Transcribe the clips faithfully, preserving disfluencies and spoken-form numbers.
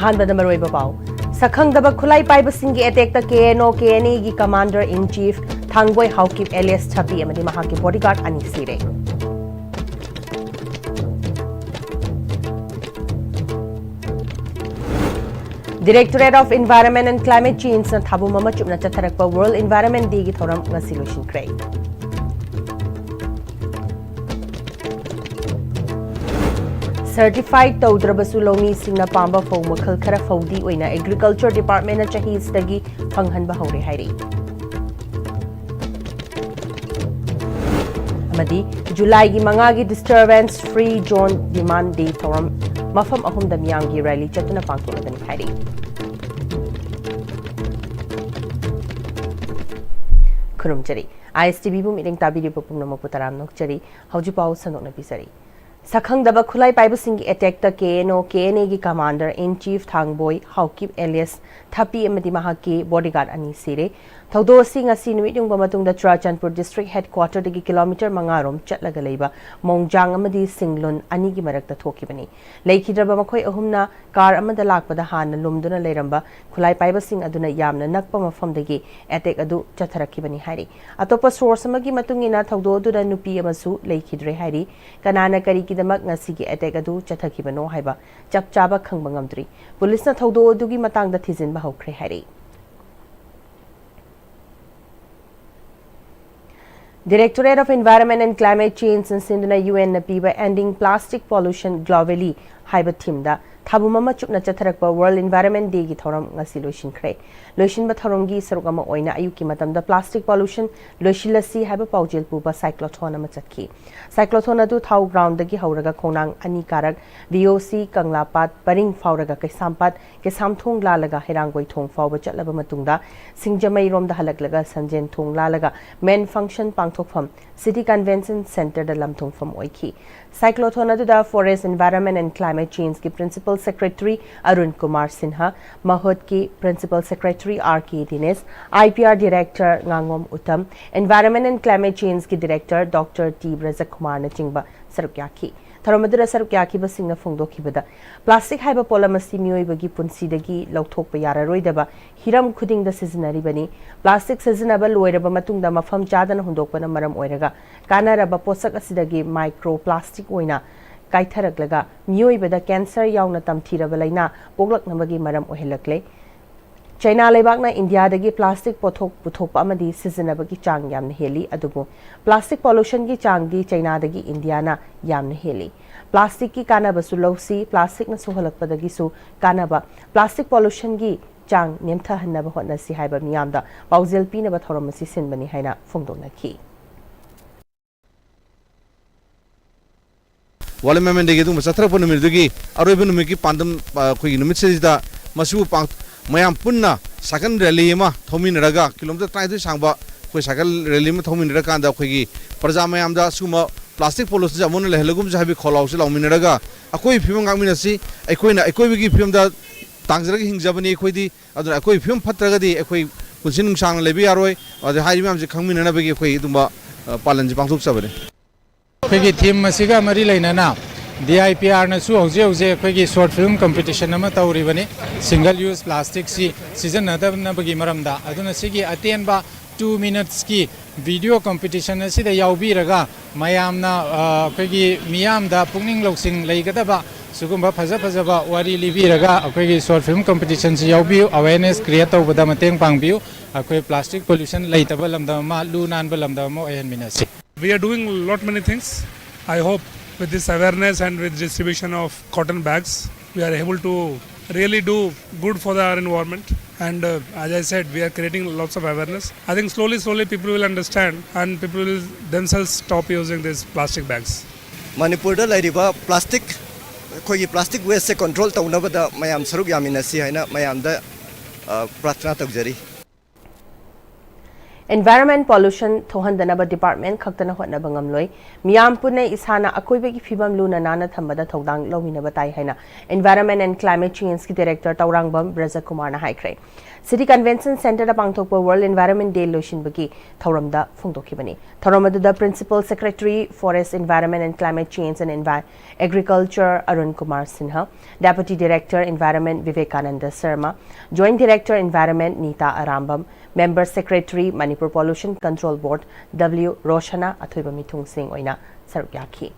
ꯑꯍꯥꯟꯕꯗ ꯃꯔꯨꯑꯣꯏꯕ ꯄꯥꯎ꯫ ꯁꯛꯈꯪꯗꯕ ꯈꯨꯠꯂꯥꯏ ꯄꯥꯏꯕꯁꯤꯡꯒꯤ ꯑꯦꯇꯦꯛꯇ ꯀꯦ ꯑꯦꯟ ꯑꯣ ꯀꯦ ꯑꯦꯟ ꯑꯦꯒꯤ ꯀꯃꯥꯟꯗꯔ ꯏꯟ ꯆꯤꯐ ꯊꯥꯡꯕꯣꯏ ꯍꯥꯎꯀꯤꯞ ꯑꯦꯂꯤꯌꯥꯁ ꯊꯥꯄꯤ ꯑꯃꯗꯤ ꯃꯍꯥꯛꯀꯤ ꯕꯣꯗꯤꯒꯥꯔꯗ ꯑꯅꯤ ꯁꯤꯔꯦ꯫ Directorate of Environment and Climate Changeꯅ ꯊꯥꯕꯨꯝ ꯑꯃ ꯆꯨꯞꯅ ꯆꯠꯊꯔꯛꯄ World Environment Dayꯒꯤ ꯊꯧꯔꯝ ꯉꯁꯤ ꯂꯣꯏꯁꯤꯟꯈ꯭ꯔꯦ꯫ ꯁꯔꯇꯤꯐꯥꯏ ꯇꯧꯗ꯭ꯔꯕꯁꯨ ꯂꯧꯃꯤꯁꯤꯡꯅ ꯄꯥꯝꯕ ꯐꯧ ꯃꯈꯜ ꯈꯔ ꯐꯧꯗꯤ ꯑꯣꯏꯅ Agriculture Departmentꯅ ꯆꯍꯤꯁꯤꯗꯒꯤ ꯐꯪꯍꯟꯕ ꯍꯧꯔꯦ ꯍꯥꯏꯔꯤ꯫ ꯑꯃꯗꯤ ꯖꯨꯂꯥꯏꯒꯤ ꯃꯉꯥꯒꯤ Disturbance Free Zone Demand Day ꯊꯧꯔꯝ ꯃꯐꯝ ꯑꯍꯨꯝꯗ ꯃꯤꯌꯥꯝꯒꯤ ꯔꯦꯂꯤ ꯆꯠꯇꯨꯅ ꯄꯥꯡꯊꯣꯛꯂꯒꯅꯤ ꯍꯥꯏꯔꯤ꯫ ꯈꯨꯔꯨꯝꯖꯔꯤ꯫ ꯑꯥꯏ ꯑꯦꯁ ꯇꯤ ꯚꯤꯕꯨ ꯃꯤꯠꯌꯦꯡ ꯇꯥꯕꯤꯔꯤꯕ ꯄꯨꯝꯅꯃꯛꯄꯨ ꯇꯔꯥꯝꯅ ꯑꯣꯛꯆꯔꯤ꯫ ꯍꯧꯖꯤꯛ ꯄꯥꯎ ꯁꯟꯗꯣꯛꯅ ꯄꯤꯖꯔꯤ꯫ ꯁꯛꯈꯪꯗꯕ ꯈꯨꯠꯂꯥꯏ ꯄꯥꯏꯕꯁꯤꯡꯒꯤ ꯑꯦꯇꯦꯛꯇ ꯀꯦ ꯑꯦꯟ ꯑꯣ ꯀꯦ ꯑꯦꯟ ꯑꯦꯒꯤ ꯀꯃꯥꯟꯗꯔ ꯏꯟ ꯆꯤꯐ ꯊꯥꯡꯕꯣꯏ ꯍꯥꯎꯀꯤꯞ ꯑꯦꯂꯤꯌꯥꯁ ꯊꯥꯄꯤ ꯑꯃꯗꯤ ꯃꯍꯥꯛꯀꯤ ꯕꯣꯗꯤꯒꯥꯔꯗ ꯑꯅꯤ ꯁꯤꯔꯦ꯫ ꯊꯧꯗꯣꯛ ꯑꯁꯤ ꯉꯁꯤ ꯅꯨꯃꯤꯠ ꯌꯨꯡꯕ ꯃꯇꯨꯡꯗ ꯆꯨꯔꯥꯆꯥꯟꯄꯨꯔ ꯗꯤꯁꯇ꯭ꯔꯤꯛ ꯍꯦꯗꯀ꯭ꯋꯥꯇꯔꯗꯒꯤ ꯀꯤꯂꯣꯃꯤꯇꯔ ꯃꯉꯥ ꯔꯣꯝ ꯆꯠꯂꯒ ꯂꯩꯕ ꯃꯣꯡꯖꯥꯡ ꯑꯃꯗꯤ ꯁꯤꯡꯂꯨꯟ ꯑꯅꯤꯒꯤ ꯃꯔꯛꯇ ꯊꯣꯛꯈꯤꯕꯅꯤ꯫ ꯂꯩꯈꯤꯗ꯭ꯔꯕ ꯃꯈꯣꯏ ꯑꯍꯨꯝꯅ ꯀꯥꯔ ꯑꯃꯗ ꯂꯥꯛꯄꯗ ꯍꯥꯟꯅ ꯂꯨꯝꯗꯨꯅ ꯂꯩꯔꯝꯕ ꯈꯨꯠꯂꯥꯏ ꯄꯥꯏꯕꯁꯤꯡ ꯑꯗꯨꯅ ꯌꯥꯝꯅ ꯅꯛꯄ ꯃꯐꯝꯗꯒꯤ ꯑꯦꯇꯦꯛ ꯑꯗꯨ ꯆꯠꯊꯔꯛꯈꯤꯕꯅꯤ ꯍꯥꯏꯔꯤ꯫ ꯑꯇꯣꯞꯄ ꯁꯣꯔꯁ ꯑꯃꯒꯤ ꯃꯇꯨꯡ ꯏꯟꯅ ꯊꯧꯗꯣꯛ ꯑꯗꯨꯗ ꯅꯨꯄꯤ ꯑꯃꯁꯨ ꯂꯩꯈꯤꯗ꯭ꯔꯦ ꯍꯥꯏꯔꯤ꯫ ꯀꯅꯥꯅ ꯀꯔꯤꯒꯤꯗꯃꯛ ꯉꯁꯤꯒꯤ ꯑꯦꯇꯦꯛ ꯑꯗꯨ ꯆꯠꯊꯈꯤꯕꯅꯣ ꯍꯥꯏꯕ ꯆꯞ ꯆꯥꯕ ꯈꯪꯕ ꯉꯝꯗ꯭ꯔꯤ꯫ ꯄꯨꯂꯤꯁꯅ ꯊꯧꯗꯣꯛ ꯑꯗꯨꯒꯤ ꯃꯇꯥꯡꯗ ꯊꯤꯖꯤꯟꯕ ꯍꯧꯈ꯭ꯔꯦ ꯍꯥꯏꯔꯤ꯫ Directorate of Environment and Climate Changeꯅ ꯁꯤꯟꯗꯨꯅ ꯌꯨ ꯑꯦꯟꯅ ꯄꯤꯕ Ending Plastic Pollution Globally ꯍꯥꯏꯕ ꯊꯤꯝꯗ ꯊꯥꯕꯨꯝ ꯑꯃ ꯆꯨꯞꯅ ꯆꯠꯊꯔꯛꯄ World Environment Dayꯒꯤ ꯊꯧꯔꯝ ꯉꯁꯤ ꯂꯣꯏꯁꯤꯟꯈ꯭ꯔꯦ꯫ ꯂꯣꯏꯁꯤꯟꯕ ꯊꯧꯔꯝꯒꯤ ꯁꯔꯨꯛ ꯑꯃ ꯑꯣꯏꯅ ꯑꯌꯨꯛꯀꯤ ꯃꯇꯝꯗ Plastic Pollution ꯂꯣꯏꯁꯤꯜꯂꯁꯤ ꯍꯥꯏꯕ ꯄꯥꯎꯖꯦꯜ ꯄꯨꯕ ꯁꯥꯏꯀ꯭ꯂꯣꯊꯣꯟ ꯑꯃ ꯆꯠꯈꯤ꯫ ꯁꯥꯏꯀ꯭ꯂꯣꯊꯣꯟ ꯑꯗꯨ ꯊꯥꯎ ꯒ꯭ꯔꯥꯎꯟꯗꯒꯤ ꯍꯧꯔꯒ ꯈꯣꯡꯅꯥꯡ ꯑꯅꯤ ꯀꯥꯔꯛ, ꯚꯤ ꯑꯣ ꯁꯤ, ꯀꯪꯂꯥꯄꯥꯠ ꯄꯔꯤꯡ ꯐꯥꯎꯔꯒ ꯀꯩꯁꯥꯝꯄꯥꯠ, ꯀꯩꯁꯥꯝꯊꯣꯡ ꯂꯥꯜꯂꯒ ꯍꯩꯔꯥꯡꯒꯣꯏ ꯊꯣꯡ ꯐꯥꯎꯕ ꯆꯠꯂꯕ ꯃꯇꯨꯡꯗ ꯁꯤꯡꯖꯃꯩꯔꯣꯝꯗ ꯍꯜꯂꯛꯂꯒ ꯁꯟꯖꯦꯟ ꯊꯣꯡ ꯂꯥꯜꯂꯒ ꯃꯦꯟ ꯐꯪꯁꯟ ꯄꯥꯡꯊꯣꯛꯐꯝ ꯁꯤꯇꯤ ꯀꯟꯚꯦꯟꯁꯟ ꯁꯦꯟꯇꯔꯗ ꯂꯝꯊꯨꯡꯐꯝ ꯑꯣꯏꯈꯤ꯫ ꯁꯥꯏꯀ꯭ꯂꯣꯊꯣꯟ ꯑꯗꯨꯗ Forest Environment and Climate Changeꯀꯤ Principal Secretary ꯑꯔꯨꯟ ꯀꯨꯃꯥꯔ ꯁꯤꯟꯍ, ꯃꯍꯨꯠꯀꯤ Principal Secretary R K Dinesh, I P R Director ꯉꯥꯉꯣꯝ ꯎꯇꯝ, Environment and Climate Changeꯀꯤ Director ꯗꯣꯛꯇꯔ ꯇꯤ ꯕ꯭ꯔꯖꯀꯨꯃꯥꯔꯅꯆꯤꯡꯕ ꯁꯔꯨꯛ ꯌꯥꯈꯤ꯫ ꯊꯧꯔꯝ ꯑꯗꯨꯗ ꯁꯔꯨꯛ ꯌꯥꯈꯤꯕꯁꯤꯡꯅ ꯐꯣꯡꯗꯣꯛꯈꯤꯕꯗ, ꯄ꯭ꯂꯥꯁꯇꯤꯛ ꯍꯥꯏꯕ ꯄꯣꯠꯂꯝ ꯑꯁꯤ ꯃꯤꯑꯣꯏꯕꯒꯤ ꯄꯨꯟꯁꯤꯗꯒꯤ ꯂꯧꯊꯣꯛꯄ ꯌꯥꯔꯔꯣꯏꯗꯕ ꯍꯤꯔꯝ ꯈꯨꯗꯤꯡꯗ ꯁꯤꯖꯤꯟꯅꯔꯤꯕꯅꯤ꯫ ꯄ꯭ꯂꯥꯁꯇꯤꯛ ꯁꯤꯖꯤꯟꯅꯕ ꯂꯣꯏꯔꯕ ꯃꯇꯨꯡꯗ ꯃꯐꯝ ꯆꯥꯗꯅ ꯍꯨꯟꯗꯣꯛꯄꯅ ꯃꯔꯝ ꯑꯣꯏꯔꯒ ꯀꯥꯟꯅꯔꯕ ꯄꯣꯠꯁꯛ ꯑꯁꯤꯗꯒꯤ ꯃꯥꯏꯀ꯭ꯔꯣ ꯄ꯭ꯂꯥꯁꯇꯤꯛ ꯑꯣꯏꯅ ꯀꯥꯏꯊꯔꯛꯂꯒ ꯃꯤꯑꯣꯏꯕꯗ ꯀꯦꯟꯁꯔ ꯌꯥꯎꯅ ꯇꯝꯊꯤꯔꯕ ꯂꯥꯏꯅꯥ ꯄꯣꯛꯂꯛꯅꯕꯒꯤ ꯃꯔꯝ ꯑꯣꯏꯍꯜꯂꯛꯂꯦ꯫ ꯆꯩꯅꯥ ꯂꯩꯕꯥꯛꯅ ꯏꯟꯗꯤꯌꯥꯗꯒꯤ ꯄ꯭ꯂꯥꯁꯇꯤꯛ ꯄꯣꯠꯊꯣꯛ ꯄꯨꯊꯣꯛꯄ ꯑꯃꯗꯤ ꯁꯤꯖꯤꯟꯅꯕꯒꯤ ꯆꯥꯡ ꯌꯥꯝꯅ ꯍꯦꯜꯂꯤ, ꯑꯗꯨꯕꯨ ꯄ꯭ꯂꯥꯁꯇꯤꯛ ꯄꯣꯂꯨꯁꯟꯒꯤ ꯆꯥꯡꯗꯤ ꯆꯩꯅꯥꯗꯒꯤ ꯏꯟꯗꯤꯌꯥꯅ ꯌꯥꯝꯅ ꯍꯦꯜꯂꯤ꯫ ꯄ꯭ꯂꯥꯁꯇꯤꯛꯀꯤ ꯀꯥꯟꯅꯕꯁꯨ ꯂꯧꯁꯤ, ꯄ꯭ꯂꯥꯁꯇꯤꯛꯅ ꯁꯣꯛꯍꯜꯂꯛꯄꯗꯒꯤꯁꯨ ꯀꯥꯟꯅꯕ, ꯄ꯭ꯂꯥꯁꯇꯤꯛ ꯄꯣꯂꯨꯁꯟꯒꯤ ꯆꯥꯡ ꯅꯦꯝꯊꯍꯟꯅꯕ ꯍꯣꯠꯅꯁꯤ ꯍꯥꯏꯕ ꯃꯤꯌꯥꯝꯗ ꯄꯥꯎꯖꯦꯜ ꯄꯤꯅꯕ ꯊꯧꯔꯝ ꯑꯁꯤ ꯁꯤꯟꯕꯅꯤ ꯍꯥꯏꯅ ꯐꯣꯡꯗꯣꯛꯅꯈꯤ꯫ ꯋꯥꯔꯜ ꯏꯟꯚꯥꯏꯔꯣꯟꯃꯦꯟ ꯗꯦꯒꯤ ꯑꯗꯨꯒꯨꯝꯕ ꯆꯠꯊꯔꯛꯄ ꯅꯨꯃꯤꯠ ꯑꯗꯨꯒꯤ ꯑꯔꯣꯏꯕ ꯅꯨꯃꯤꯠꯀꯤ ꯄꯥꯟꯗꯝ, ꯑ, ꯑꯩꯈꯣꯏꯒꯤ ꯅꯨꯃꯤꯠꯁꯤꯗ ꯃꯁꯤꯕꯨ ꯄꯥꯡ-, ꯃꯌꯥꯝ ꯄꯨꯟꯅ ꯁꯥꯏꯀꯜ ꯔꯦꯂꯤ ꯑꯃ ꯊꯧꯃꯤꯟꯅꯔꯒ, ꯀꯤꯂꯣꯃꯤꯇꯔ ꯇꯔꯥꯅꯤꯊꯣꯏ ꯁꯥꯡꯕ ꯑꯩꯈꯣꯏ ꯁꯥꯏꯀꯜ ꯔꯦꯂꯤ ꯑꯃ ꯊꯧꯃꯤꯟꯅꯔꯀꯥꯟꯗ, ꯑꯩꯈꯣꯏꯒꯤ ꯄ꯭ꯔꯖꯥ ꯃꯌꯥꯝꯗ ꯁꯤꯒꯨꯝꯕ ꯄ꯭ꯂꯥꯁꯇꯤꯛ ꯄꯣꯂꯨꯁꯟꯁꯦ ꯑꯃꯨꯛ ꯍꯟꯅ ꯂꯩꯍꯜꯂꯒꯨꯝꯁꯦ ꯍꯥꯏꯕꯒꯤ ꯈꯣꯜꯂꯥꯎꯁꯦ ꯂꯥꯎꯃꯤꯟꯅꯔꯒ, ꯑꯀꯣꯏꯕꯒꯤ ꯐꯤꯕꯝ ꯉꯥꯛꯃꯤꯟꯅꯁꯤ꯫ ꯑꯩꯈꯣꯏꯅ ꯑꯀꯣꯏꯕꯒꯤ ꯐꯤꯕꯝꯗ ꯇꯥꯡꯖꯔꯒ ꯍꯤꯡꯖꯕꯅꯤ ꯑꯩꯈꯣꯏꯗꯤ꯫ ꯑꯗꯨꯅ ꯑꯩꯈꯣꯏ ꯐꯤꯕꯝ ꯐꯠꯇ꯭ꯔꯒꯗꯤ ꯑꯩꯈꯣꯏ ꯄꯨꯟꯁꯤ ꯅꯨꯡꯁꯥꯡꯅ ꯂꯩꯕ ꯌꯥꯔꯣꯏ꯫ ꯑꯗꯨꯅ ꯍꯥꯏꯔꯤꯕ ꯃꯌꯥꯝꯁꯦ ꯈꯪꯃꯤꯟꯅꯅꯕꯒꯤ ꯑꯩꯈꯣꯏ ꯑꯗꯨꯝꯕ, ꯑ, ꯄꯥꯂꯟꯁꯦ ꯄꯥꯡꯊꯣꯛꯆꯕꯅꯤ꯫ ꯑꯩꯈꯣꯏꯒꯤ ꯊꯤꯝ ꯑꯁꯤꯒ ꯃꯔꯤ ꯂꯩꯅꯅ ꯗꯤ ꯑꯥꯏ ꯄꯤ ꯑꯥꯔꯅꯁꯨ ꯍꯧꯖꯤꯛ ꯍꯧꯖꯤꯛ ꯑꯩꯈꯣꯏꯒꯤ ꯁꯣꯔꯠ ꯐꯤꯂꯝ ꯀꯝꯄꯤꯇꯤꯁꯟ ꯑꯃ ꯇꯧꯔꯤꯕꯅꯤ꯫ ꯁꯤꯡꯒꯜ ꯌꯨꯁ ꯄ꯭ꯂꯥꯁꯇꯤꯛꯁꯤ ꯁꯤꯖꯤꯟꯅꯗꯅꯕꯒꯤ ꯃꯔꯝꯗ꯫ ꯑꯗꯨꯅ ꯁꯤꯒꯤ ꯑꯇꯦꯟꯕ ꯇꯨ ꯃꯤꯅꯠꯁꯀꯤ ꯚꯤꯗꯤꯑꯣ ꯀꯝꯄꯤꯇꯤꯁꯟ ꯑꯁꯤꯗ ꯌꯥꯎꯕꯤꯔꯒ ꯃꯌꯥꯝꯅ, ꯑ, ꯑꯩꯈꯣꯏꯒꯤ ꯃꯤꯌꯥꯝꯗ ꯄꯨꯛꯅꯤꯡ ꯂꯧꯁꯤꯡ ꯂꯩꯒꯗꯕ ꯁꯤꯒꯨꯝꯕ ꯐꯖ ꯐꯖꯕ ꯋꯥꯔꯤ ꯂꯤꯕꯤꯔꯒ ꯑꯩꯈꯣꯏꯒꯤ ꯁꯣꯔꯠ ꯐꯤꯂꯝ ꯀꯝꯄꯤꯇꯤꯁꯟꯁꯤ ꯌꯥꯎꯕꯤꯌꯨ, ꯑꯋꯦꯔꯅꯦꯁ ꯀ꯭ꯔꯤꯌꯦꯠ ꯇꯧꯕꯗ ꯃꯇꯦꯡ ꯄꯥꯡꯕꯤꯌꯨ꯫ ꯑꯩꯈꯣꯏ ꯄ꯭ꯂꯥꯁꯇꯤꯛ ꯄꯣꯂꯨꯁꯟ ꯂꯩꯇꯕ ꯂꯝꯗꯝ ꯑꯃ, ꯂꯨ ꯅꯥꯟꯕ ꯂꯝꯗꯝ ꯑꯃ ꯑꯣꯏꯍꯟꯃꯤꯟꯅꯁꯤ꯫ We are doing lot many things. I hope with this awareness and with distribution of cotton bags, we are able to really do good for our environment. And uh, as I said, we are creating lots of awareness. I think slowly, slowly people will understand and people will themselves stop using these plastic bags. ꯃꯅꯤꯄꯨꯔꯗ ꯂꯩꯔꯤꯕ plastic, ꯑꯩꯈꯣꯏꯒꯤ plastic ꯋꯦꯁꯁꯦ control ꯇꯧꯅꯕꯗ ꯃꯌꯥꯝ ꯁꯔꯨꯛ ꯌꯥꯃꯤꯟꯅꯁꯤ ꯍꯥꯏꯅ ꯃꯌꯥꯝꯗ, ꯑ, ꯄ꯭ꯔꯥꯔꯊꯅꯥ ꯇꯧꯖꯔꯤ꯫ Environment pollution ꯊꯣꯛꯍꯟꯗꯅꯕ department ꯈꯛꯇꯅ ꯍꯣꯠꯅꯕ ꯉꯝꯂꯣꯏ꯫ ꯃꯤꯌꯥꯝ ꯄꯨꯟꯅ ꯏꯁꯥꯅ ꯑꯀꯣꯏꯕꯒꯤ ꯐꯤꯕꯝ ꯂꯨꯅ ꯅꯥꯟꯅ ꯊꯝꯕꯗ ꯊꯧꯗꯥꯡ ꯂꯧꯃꯤꯟꯅꯕ ꯇꯥꯏ ꯍꯥꯏꯅ Environment and Climate Changeꯀꯤ director ꯇꯧꯔꯥꯡꯕꯝ ꯕ꯭ꯔꯖꯀꯨꯃꯥꯔꯅ ꯍꯥꯏꯈ꯭ꯔꯦ꯫ City Convention Centreꯗ ꯄꯥꯡꯊꯣꯛꯄ World Environment Day ꯂꯣꯏꯁꯤꯟꯕꯒꯤ ꯊꯧꯔꯝꯗ ꯐꯣꯡꯗꯣꯛꯈꯤꯕꯅꯤ꯫ ꯊꯧꯔꯝ ꯑꯗꯨꯗ Principal Secretary, Forest, Environment and Climate Change and Envi-, Agriculture Arun Kumar ꯁꯤꯟꯍ, Deputy Director, Environment ꯚꯤꯕꯦꯀꯥꯅꯟꯗ Sharma, Joint Director, Environment Nita Arambam, Member Secretary, Manipur Pollution Control Board W ꯔꯣꯁꯅꯥ ꯑꯊꯣꯏꯕ ꯃꯤꯊꯨꯡꯁꯤꯡ ꯑꯣꯏꯅ ꯁꯔꯨꯛ ꯌꯥꯈꯤ꯫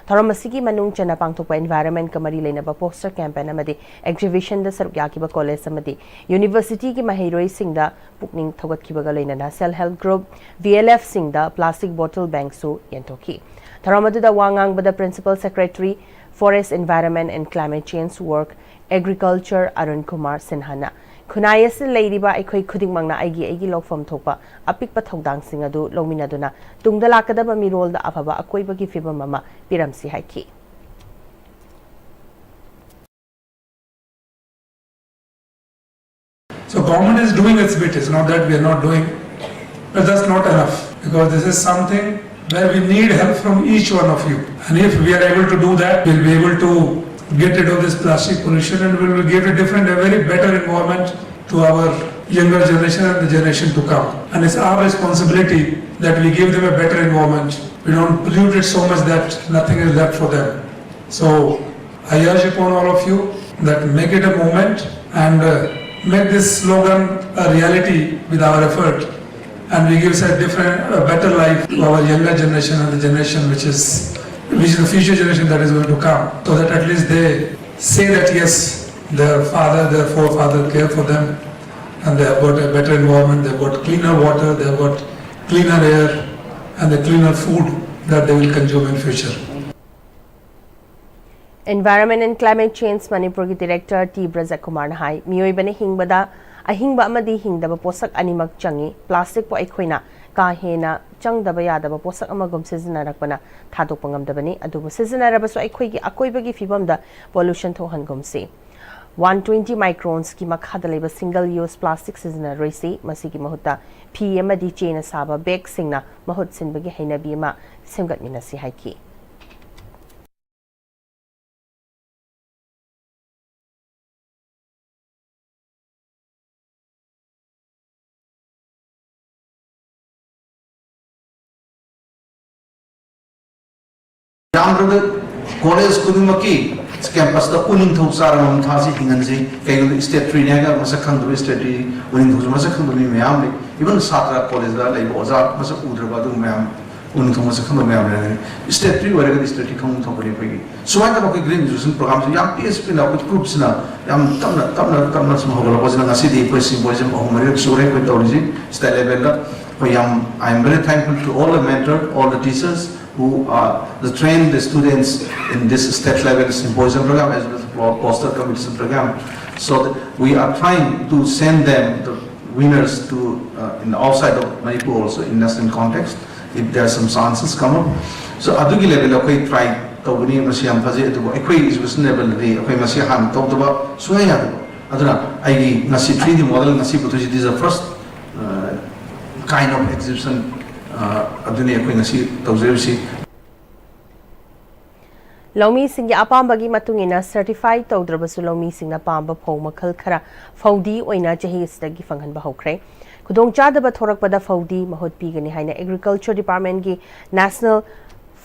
ꯊꯧꯔꯝ ꯑꯁꯤꯒꯤ ꯃꯅꯨꯡ ꯆꯟꯅ ꯄꯥꯡꯊꯣꯛꯄ environmentꯀ ꯃꯔꯤ ꯂꯩꯅꯕ poster campaign ꯑꯃꯗꯤ exhibitionꯗ ꯁꯔꯨꯛ ꯌꯥꯈꯤꯕ college ꯑꯃꯗꯤ universityꯒꯤ ꯃꯍꯩꯔꯣꯏꯁꯤꯡꯗ ꯄꯨꯛꯅꯤꯡ ꯊꯧꯒꯠꯈꯤꯕꯒ ꯂꯣꯏꯅꯅ self help group, VLFꯁꯤꯡꯗ plastic bottle bankꯁꯨ ꯌꯦꯟꯊꯣꯛꯈꯤ꯫ ꯊꯧꯔꯝ ꯑꯗꯨꯗ ꯋꯥ ꯉꯥꯡꯕꯗ Principal Secretary, Forest, Environment and Climate Change Work, Agriculture Arun Kumar ꯁꯤꯟꯍꯅ, "ꯈꯨꯟꯅꯥꯏ ꯑꯁꯤꯗ ꯂꯩꯔꯤꯕ ꯑꯩꯈꯣꯏ ꯈꯨꯗꯤꯡꯃꯛꯅ ꯑꯩꯒꯤ ꯑꯩꯒꯤ ꯂꯧꯐꯝ ꯊꯣꯛꯄ ꯑꯄꯤꯛꯄ ꯊꯧꯗꯥꯡꯁꯤꯡ ꯑꯗꯨ ꯂꯧꯃꯤꯟꯅꯗꯨꯅ ꯇꯨꯡꯗ ꯂꯥꯛꯀꯗꯕ ꯃꯤꯔꯣꯜꯗ ꯑꯐꯕ ꯑꯀꯣꯏꯕꯒꯤ ꯐꯤꯕꯝ ꯑꯃ ꯄꯤꯔꯝꯁꯤ" ꯍꯥꯏꯈꯤ꯫ So government is doing its bit. It's not that we are not doing, but that's not enough, because this is something where we need help from each one of you. And if we are able to do that, we'll be able to get rid of this plastic pollution and we will give a different, a very better environment to our younger generation and the generation to come. And it's our responsibility that we give them a better environment. We don't pollute it so much that nothing is left for them. So I urge upon all of you that make it a movement and uh, make this slogan a reality with our effort, and we give a different, a better life to our younger generation and the generation which is, which is the future generation that is going to come, so that at least they say that yes, their father, their forefather care for them, and they have got a better environment, they've got cleaner water, they've got cleaner air, and the cleaner food that they will consume in future. Environment and Climate Change ꯃꯅꯤꯄꯨꯔꯒꯤ director T ꯕ꯭ꯔꯖꯀꯨꯃꯥꯔꯅ ꯍꯥꯏ, ꯃꯤꯑꯣꯏꯕꯅ ꯍꯤꯡꯕꯗ ꯑꯍꯤꯡꯕ ꯑꯃꯗꯤ ꯍꯤꯡꯗꯕ ꯄꯣꯠꯁꯛ ꯑꯅꯤꯃꯛ ꯆꯪꯏ꯫ Plasticꯄꯨ ꯑꯩꯈꯣꯏꯅ ꯀꯥ ꯍꯦꯟꯅ ꯆꯪꯗꯕ ꯌꯥꯗꯕ ꯄꯣꯠꯁꯛ ꯑꯃꯒꯨꯝ ꯁꯤꯖꯤꯟꯅꯔꯛꯄꯅ ꯊꯥꯗꯣꯛꯄ ꯉꯝꯗꯕꯅꯤ, ꯑꯗꯨꯕꯨ ꯁꯤꯖꯤꯟꯅꯔꯕꯁꯨ ꯑꯩꯈꯣꯏꯒꯤ ꯑꯀꯣꯏꯕꯒꯤ ꯐꯤꯕꯝꯗ pollution ꯊꯣꯛꯍꯟꯒꯨꯝꯁꯤ꯫ ꯋꯥꯟ ꯇ꯭ꯋꯦꯟꯇꯤ ꯃꯥꯏꯀ꯭ꯔꯣꯟꯁꯀꯤ ꯃꯈꯥꯗ ꯂꯩꯕ ꯁꯤꯡꯒꯜ ꯌꯨꯁ ꯄ꯭ꯂꯥꯁꯇꯤꯛ ꯁꯤꯖꯤꯟꯅꯔꯣꯏꯁꯤ, ꯃꯁꯤꯒꯤ ꯃꯍꯨꯠꯇ ꯐꯤ ꯑꯃꯗꯤ ꯆꯦꯅ ꯁꯥꯕ ꯕꯦꯒꯁꯤꯡꯅ ꯃꯍꯨꯠ ꯁꯤꯟꯕꯒꯤ ꯍꯩꯅꯕꯤ ꯑꯃ ꯁꯦꯝꯒꯠꯃꯤꯟꯅꯁꯤ ꯍꯥꯏꯈꯤ꯫ ꯌꯥꯝꯗ꯭ꯔꯕꯗ ꯀꯣꯂꯦꯖ ꯈꯨꯗꯤꯡꯃꯛꯀꯤ ꯀꯦꯝꯄꯁꯇ ꯎꯅꯤꯡꯊꯧ ꯆꯥꯔ ꯑꯃꯃꯝ ꯊꯥꯁꯤ, ꯍꯤꯡꯍꯟꯁꯤ꯫ ꯀꯩꯒꯤꯅꯣꯗ ꯁ꯭ꯇꯦꯠ ꯇ꯭ꯔꯤꯅꯤ ꯍꯥꯏꯔꯒ ꯃꯁꯛ ꯈꯪꯗꯕ, ꯁ꯭ꯇꯦꯠ ꯇ꯭ꯔꯤ ꯎꯅꯤꯡꯊꯧꯁꯨ ꯃꯁꯛ ꯈꯪꯗꯕ ꯃꯤ ꯃꯌꯥꯝ ꯂꯩ꯫ ꯏꯚꯟ ꯁꯥꯇ꯭ꯔ ꯀꯣꯂꯦꯖꯇ ꯂꯩꯕ ꯑꯣꯖꯥ ꯃꯁꯛ ꯎꯗ꯭ꯔꯕ ꯑꯗꯨꯒꯨꯝꯕ ꯃꯌꯥꯝ, ꯎꯅꯤꯡꯊꯧ ꯃꯁꯛ ꯈꯪꯗꯕ ꯃꯌꯥꯝ ꯂꯩꯔꯝꯒꯅꯤ꯫ ꯁ꯭ꯇꯦꯠ ꯇ꯭ꯔꯤ ꯑꯣꯏꯔꯒꯗꯤ ꯁ꯭ꯇꯦꯠ ꯇ꯭ꯔꯤ ꯈꯪꯐꯝ ꯊꯣꯛꯄꯅꯤ ꯑꯩꯈꯣꯏꯒꯤ꯫ ꯁꯨꯃꯥꯏꯅ ꯇꯧꯕ ꯑꯩꯈꯣꯏ ꯒ꯭ꯔꯤꯟ ꯏꯟꯖꯨꯀꯦꯁꯟ ꯄ꯭ꯔꯣꯒ꯭ꯔꯥꯝꯁꯤ ꯌꯥꯝ ꯄꯤꯁ ꯄꯤꯅ ꯑꯩꯈꯣꯏ ꯒ꯭ꯔꯨꯞꯁꯤꯅ ꯌꯥꯝ ꯇꯞꯅ, ꯇꯞꯅ, ꯇꯞꯅ ꯁꯨꯝ ꯍꯧꯒꯠꯂꯛꯄꯁꯤꯅ ꯉꯁꯤꯗꯤ ꯑꯩꯈꯣꯏ ꯁꯤꯝꯄꯣꯖꯤꯌꯝ ꯑꯍꯨꯝ ꯃꯔꯤꯔꯛ ꯁꯨꯔꯦ ꯑꯩꯈꯣꯏ ꯇꯧꯔꯤꯁꯤ꯫ ꯁ꯭ꯇꯦꯠ ꯂꯦꯚꯦꯜꯗ ꯑꯩꯈꯣꯏ ꯌꯥꯝ, I am very thankful to all the mentor, all the teachers who are the train the students in this state level symposium program as well as po-, poster competition program. So that we are trying to send them, the winners, to, uh, in the outside of Manipur also in national context, if there are some chances come up. So ꯑꯗꯨꯒꯤ ꯂꯦꯚꯦꯜꯗ ꯑꯩꯈꯣꯏ try ꯇꯧꯒꯅꯤ꯫ ꯃꯁꯤ ꯌꯥꯝ ꯐꯖꯩ꯫ ꯑꯗꯨꯕꯨ ꯑꯩꯈꯣꯏ education ꯂꯦꯚꯦꯜꯗꯗꯤ ꯑꯩꯈꯣꯏ ꯃꯁꯤ ꯍꯥꯟꯅ ꯇꯧꯗꯕ ꯁꯨꯡꯌꯥ ꯌꯥꯗꯕ꯫ ꯑꯗꯨꯅ ꯑꯩꯒꯤ ꯉꯁꯤ ꯊ꯭ꯔꯤ ꯗꯤ ꯃꯣꯗꯦꯜ ꯉꯁꯤ ꯄꯨꯊꯣꯛꯏꯁꯤ, this is the first, uh, kind of exhibition, uh, ꯑꯗꯨꯅꯤ ꯑꯩꯈꯣꯏ ꯉꯁꯤ ꯇꯧꯖꯔꯤꯕꯁꯤ꯫ ꯂꯧꯃꯤꯁꯤꯡꯒꯤ ꯑꯄꯥꯝꯕꯒꯤ ꯃꯇꯨꯡ ꯏꯟꯅ ꯁꯔꯇꯤꯐꯥꯏ ꯇꯧꯗ꯭ꯔꯕꯁꯨ ꯂꯧꯃꯤꯁꯤꯡꯅ ꯄꯥꯝꯕ ꯐꯧ ꯃꯈꯜ ꯈꯔ ꯐꯧꯗꯤ ꯑꯣꯏꯅ ꯆꯍꯤ ꯑꯁꯤꯗꯒꯤ ꯐꯪꯍꯟꯕ ꯍꯧꯈ꯭ꯔꯦ꯫ ꯈꯨꯗꯣꯡꯆꯥꯗꯕ ꯊꯣꯔꯛꯄꯗ ꯐꯧꯗꯤ ꯃꯍꯨꯠ ꯄꯤꯒꯅꯤ ꯍꯥꯏꯅ ꯑꯦꯒ꯭ꯔꯤꯀꯜꯆꯔ ꯗꯤꯄꯥꯔꯠꯃꯦꯟꯒꯤ national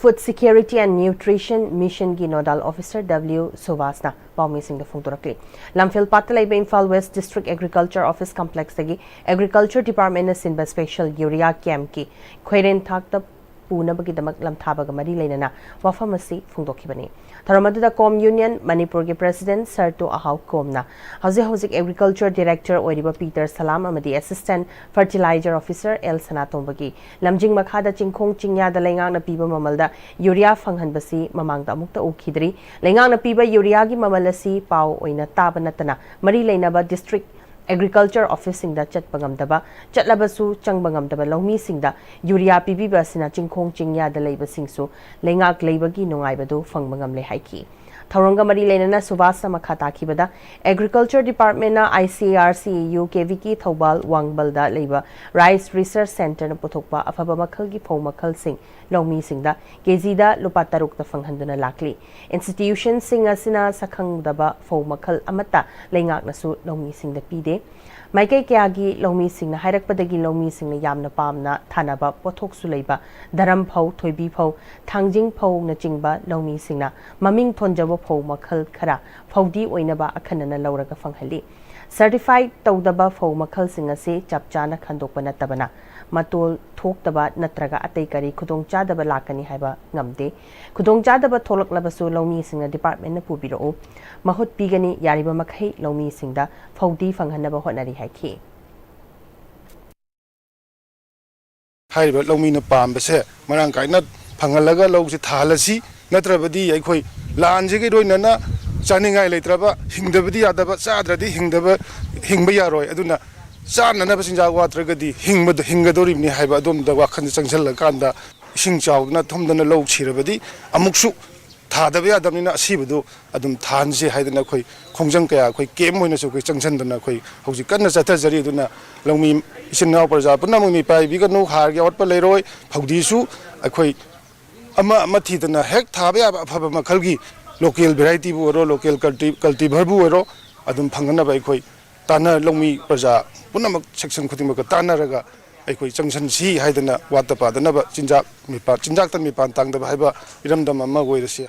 food security and nutrition ꯃꯤꯁꯟꯒꯤ ꯅꯣꯗꯥꯜ ꯑꯣꯐꯤꯁꯔ ꯗꯕ꯭ꯂꯤꯎ ꯁꯨꯕꯥꯁꯅ ꯄꯥꯎꯃꯤꯁꯤꯡꯗ ꯐꯣꯡꯗꯣꯔꯛꯂꯤ꯫ ꯂꯝꯐꯦꯜꯄꯥꯠꯇ ꯂꯩꯕ Imphal west district agriculture office ꯀꯝꯄ꯭ꯂꯦꯛꯁꯇꯒꯤ ꯑꯦꯒ꯭ꯔꯤꯀꯜꯆꯔ ꯗꯤꯄꯥꯔꯠꯃꯦꯟꯅ ꯁꯤꯟꯕ ꯁ꯭ꯄꯦꯁꯦꯜ ꯌꯨꯔꯤꯌꯥ ꯀꯦꯝꯞꯀꯤ ꯈꯣꯏꯔꯦꯟ ꯊꯥꯛꯇ ꯄꯨꯅꯕꯒꯤꯗꯃꯛ ꯂꯝꯊꯥꯕꯒ ꯃꯔꯤ ꯂꯩꯅꯅ ꯋꯥꯐꯝ ꯑꯁꯤ ꯐꯣꯡꯗꯣꯛꯈꯤꯕꯅꯤ꯫ ꯊꯧꯔꯝ ꯑꯗꯨꯗ ꯀꯣꯝ ꯌꯨꯅꯤꯌꯟ ꯃꯅꯤꯄꯨꯔꯒꯤ ꯄ꯭ꯔꯦꯁꯤꯗꯦꯟꯠ ꯁꯔꯇꯨ ꯑꯍꯥꯎ ꯀꯣꯝꯅ ꯍꯧꯖꯤꯛ ꯍꯧꯖꯤꯛ ꯑꯦꯒ꯭ꯔꯤꯀꯜꯆꯔ ꯗꯤꯔꯦꯛꯇꯔ ꯑꯣꯏꯔꯤꯕ ꯄꯤꯇꯔ ꯁꯂꯥꯝ ꯑꯃꯗꯤ ꯑꯦꯁꯤꯁꯇꯦꯟꯠ ꯐꯔꯇꯤꯂꯥꯏꯖꯔ ꯑꯣꯐꯤꯁꯔ ꯑꯦꯜ ꯁꯅꯥꯇꯣꯝꯕꯒꯤ ꯂꯝꯖꯤꯡ ꯃꯈꯥꯗ ꯆꯤꯡꯈꯣꯡ ꯆꯤꯡꯌꯥꯗ ꯂꯩꯉꯥꯛꯅ ꯄꯤꯕ ꯃꯃꯜꯗ ꯌꯨꯔꯤꯌꯥ ꯐꯪꯍꯟꯕꯁꯤ ꯃꯃꯥꯡꯗ ꯑꯃꯨꯛꯇ ꯎꯈꯤꯗ꯭ꯔꯤ꯫ ꯂꯩꯉꯥꯛꯅ ꯄꯤꯕ ꯌꯨꯔꯤꯌꯥꯒꯤ ꯃꯃꯜ ꯑꯁꯤ ꯄꯥꯎ ꯑꯣꯏꯅ ꯇꯥꯕ ꯅꯠꯇꯅ ꯃꯔꯤ ꯂꯩꯅꯕ ꯗꯤꯁꯇ꯭ꯔꯤꯛ ꯑꯦꯒ꯭ꯔꯤꯀꯜꯆꯔ ꯑꯣꯐꯤꯁꯁꯤꯡꯗ ꯆꯠꯄ ꯉꯝꯗꯕ, ꯆꯠꯂꯕꯁꯨ ꯆꯪꯕ ꯉꯝꯗꯕ ꯂꯧꯃꯤꯁꯤꯡꯗ ꯌꯨꯔꯤꯌꯥ ꯄꯤꯕꯤꯕ ꯑꯁꯤꯅ ꯆꯤꯡꯈꯣꯡ ꯆꯤꯡꯌꯥꯗ ꯂꯩꯕꯁꯤꯡꯁꯨ ꯂꯩꯉꯥꯛ ꯂꯩꯕꯒꯤ ꯅꯨꯡꯉꯥꯏꯕꯗꯨ ꯐꯪꯕ ꯉꯝꯂꯦ ꯍꯥꯏꯈꯤ꯫ ꯊꯧꯔꯝꯒ ꯃꯔꯤ ꯂꯩꯅꯅ ꯁꯨꯕꯥꯁꯅ ꯃꯈꯥ ꯇꯥꯈꯤꯕꯗ, Agriculture Department-ꯅ I C A R C E U K V K Thoubal ꯋꯥꯡꯕꯜꯗ ꯂꯩꯕ Rice Research Centre-ꯅ ꯄꯨꯊꯣꯛꯄ ꯑꯐꯕ ꯃꯈꯜꯒꯤ ꯐꯧ ꯃꯈꯜꯁꯤꯡ ꯂꯧꯃꯤꯁꯤꯡꯗ ꯀꯦꯖꯤꯗ ꯂꯨꯄꯥ ꯇꯔꯨꯛꯇ ꯐꯪꯍꯟꯗꯨꯅ ꯂꯥꯛꯂꯤ꯫ Institution-ꯁꯤꯡ ꯑꯁꯤꯅ ꯁꯛꯈꯪꯗꯕ ꯐꯧ ꯃꯈꯜ ꯑꯃꯠꯇ ꯂꯩꯉꯥꯛꯅꯁꯨ ꯂꯧꯃꯤꯁꯤꯡꯗ ꯄꯤꯗꯦ꯫ ꯃꯥꯏꯀꯩ ꯀꯌꯥꯒꯤ ꯂꯧꯃꯤꯁꯤꯡꯅ ꯍꯥꯏꯔꯛꯄꯗꯒꯤ ꯂꯧꯃꯤꯁꯤꯡꯅ ꯌꯥꯝꯅ ꯄꯥꯝꯅ ꯊꯥꯅꯕ ꯄꯣꯠꯊꯣꯛꯁꯨ ꯂꯩꯕ ꯗꯔꯝ ꯐꯧ, ꯊꯣꯏꯕꯤ ꯐꯧ, ꯊꯥꯡꯖꯤꯡ ꯐꯧꯅꯆꯤꯡꯕ ꯂꯧꯃꯤꯁꯤꯡꯅ ꯃꯃꯤꯡ ꯊꯣꯟꯖꯕ ꯐꯧ ꯃꯈꯜ ꯈꯔ ꯐꯧꯗꯤ ꯑꯣꯏꯅꯕ ꯑꯈꯟꯅꯅ ꯂꯧꯔꯒ ꯐꯪꯍꯜꯂꯤ꯫ Certified ꯇꯧꯗꯕ ꯐꯧ ꯃꯈꯜꯁꯤꯡ ꯑꯁꯤ ꯆꯞ ꯆꯥꯅ ꯈꯟꯗꯣꯛꯄ ꯅꯠꯇꯕꯅ, ꯃꯇꯣꯜ ꯊꯣꯛꯇꯕ ꯅꯠꯇ꯭ꯔꯒ ꯑꯇꯩ ꯀꯔꯤ ꯈꯨꯗꯣꯡꯆꯥꯗꯕ ꯂꯥꯛꯀꯅꯤ ꯍꯥꯏꯕ ꯉꯝꯗꯦ꯫ ꯈꯨꯗꯣꯡꯆꯥꯗꯕ ꯊꯣꯛꯂꯛꯂꯕꯁꯨ ꯂꯧꯃꯤꯁꯤꯡꯅ department-ꯅ ꯄꯨꯕꯤꯔꯛꯎ꯫ ꯃꯍꯨꯠ ꯄꯤꯒꯅꯤ꯫ ꯌꯥꯔꯤꯕ ꯃꯈꯩ ꯂꯧꯃꯤꯁꯤꯡꯗ ꯐꯧꯗꯤ ꯐꯪꯍꯟꯅꯕ ꯍꯣꯠꯅꯔꯤ ꯍꯥꯏꯈꯤ꯫ ꯍꯥꯏꯔꯤꯕ ꯂꯧꯃꯤꯅ ꯄꯥꯝꯕꯁꯦ ꯃꯔꯥꯡ ꯀꯥꯏꯅ ꯐꯪꯍꯜꯂꯒ ꯂꯧꯁꯦ ꯊꯥꯍꯜꯂꯁꯤ꯫ ꯅꯠꯇ꯭ꯔꯕꯗꯤ ꯑꯩꯈꯣꯏ ꯂꯥꯟꯁꯤꯒ ꯂꯣꯏꯅꯅ ꯆꯥꯅꯤꯡꯉꯥꯏ ꯂꯩꯇ꯭ꯔꯕ, ꯍꯤꯡꯗꯕꯗꯤ ꯌꯥꯗꯕ, ꯆꯥꯗ꯭ꯔꯗꯤ ꯍꯤꯡꯗꯕ, ꯍꯤꯡꯕ ꯌꯥꯔꯣꯏ꯫ ꯑꯗꯨꯅ ꯆꯥꯅꯅꯕ ꯆꯤꯟꯖꯥꯛ ꯋꯥꯠꯇ꯭ꯔꯒꯗꯤ ꯍꯤꯡꯕꯗ, ꯍꯤꯡꯒꯗꯧꯔꯤꯕꯅꯤ ꯍꯥꯏꯕ ꯑꯗꯣꯝꯗ ꯋꯥꯈꯜ ꯆꯪꯁꯤꯜꯂꯀꯥꯟꯗ ꯏꯁꯤꯡ ꯆꯥꯎꯗꯅ ꯊꯨꯝꯗꯅ ꯂꯧ ꯁꯤꯔꯕꯗꯤ ꯑꯃꯨꯛꯁꯨ ꯊꯥꯗꯕ ꯌꯥꯗꯕꯅꯤꯅ ꯑꯁꯤꯕꯗꯨ ꯑꯗꯨꯝ ꯊꯥꯍꯟꯁꯤ ꯍꯥꯏꯗꯅ ꯑꯩꯈꯣꯏ ꯈꯣꯡꯖꯪ ꯀꯌꯥ, ꯑꯩꯈꯣꯏ camp ꯑꯣꯏꯅꯁꯨ ꯑꯩꯈꯣꯏ ꯆꯪꯁꯤꯟꯗꯅ ꯑꯩꯈꯣꯏ ꯍꯧꯖꯤꯛ ꯀꯟꯅ ꯆꯠꯊꯖꯔꯤ꯫ ꯑꯗꯨꯅ ꯂꯧꯃꯤ ꯏꯆꯤꯟ ꯏꯅꯥꯎ ꯄ꯭ꯔꯖꯥ ꯄꯨꯝꯅꯃꯛ ꯃꯤꯄꯥꯏꯕꯤꯒꯅꯨ, ꯍꯥꯔꯒꯤ ꯑꯋꯥꯠꯄ ꯂꯩꯔꯣꯏ꯫ ꯐꯧꯗꯤꯁꯨ ꯑꯩꯈꯣꯏ ꯑꯃ ꯑꯃ ꯊꯤꯗꯅ ꯍꯦꯛ ꯊꯥꯕ ꯌꯥꯕ ꯑꯐꯕ ꯃꯈꯜꯒꯤ local variety-ꯕꯨ ꯑꯣꯏꯔꯣ, local culti-, cultivar-ꯕꯨ ꯑꯣꯏꯔꯣ, ꯑꯗꯨꯝ ꯐꯪꯅꯅꯕ ꯑꯩꯈꯣꯏ ꯇꯥꯟꯅ, ꯂꯧꯃꯤ ꯄ꯭ꯔꯖꯥ ꯄꯨꯝꯅꯃꯛ section ꯈꯨꯗꯤꯡꯃꯛꯀ ꯇꯥꯟꯅꯔꯒ ꯑꯩꯈꯣꯏ ꯆꯪꯁꯤꯟꯁꯤ ꯍꯥꯏꯗꯅ ꯋꯥꯠꯇ ꯄꯥꯗꯅꯕ ꯆꯤꯟꯖꯥꯛ ꯃꯤꯄꯥꯟ, ꯆꯤꯟꯖꯥꯛꯇ ꯃꯤꯄꯥꯟ ꯇꯥꯡꯗꯕ ꯍꯥꯏꯕ ꯏꯔꯝꯗꯝ ꯑꯃ ꯑꯣꯏꯔꯁꯤ꯫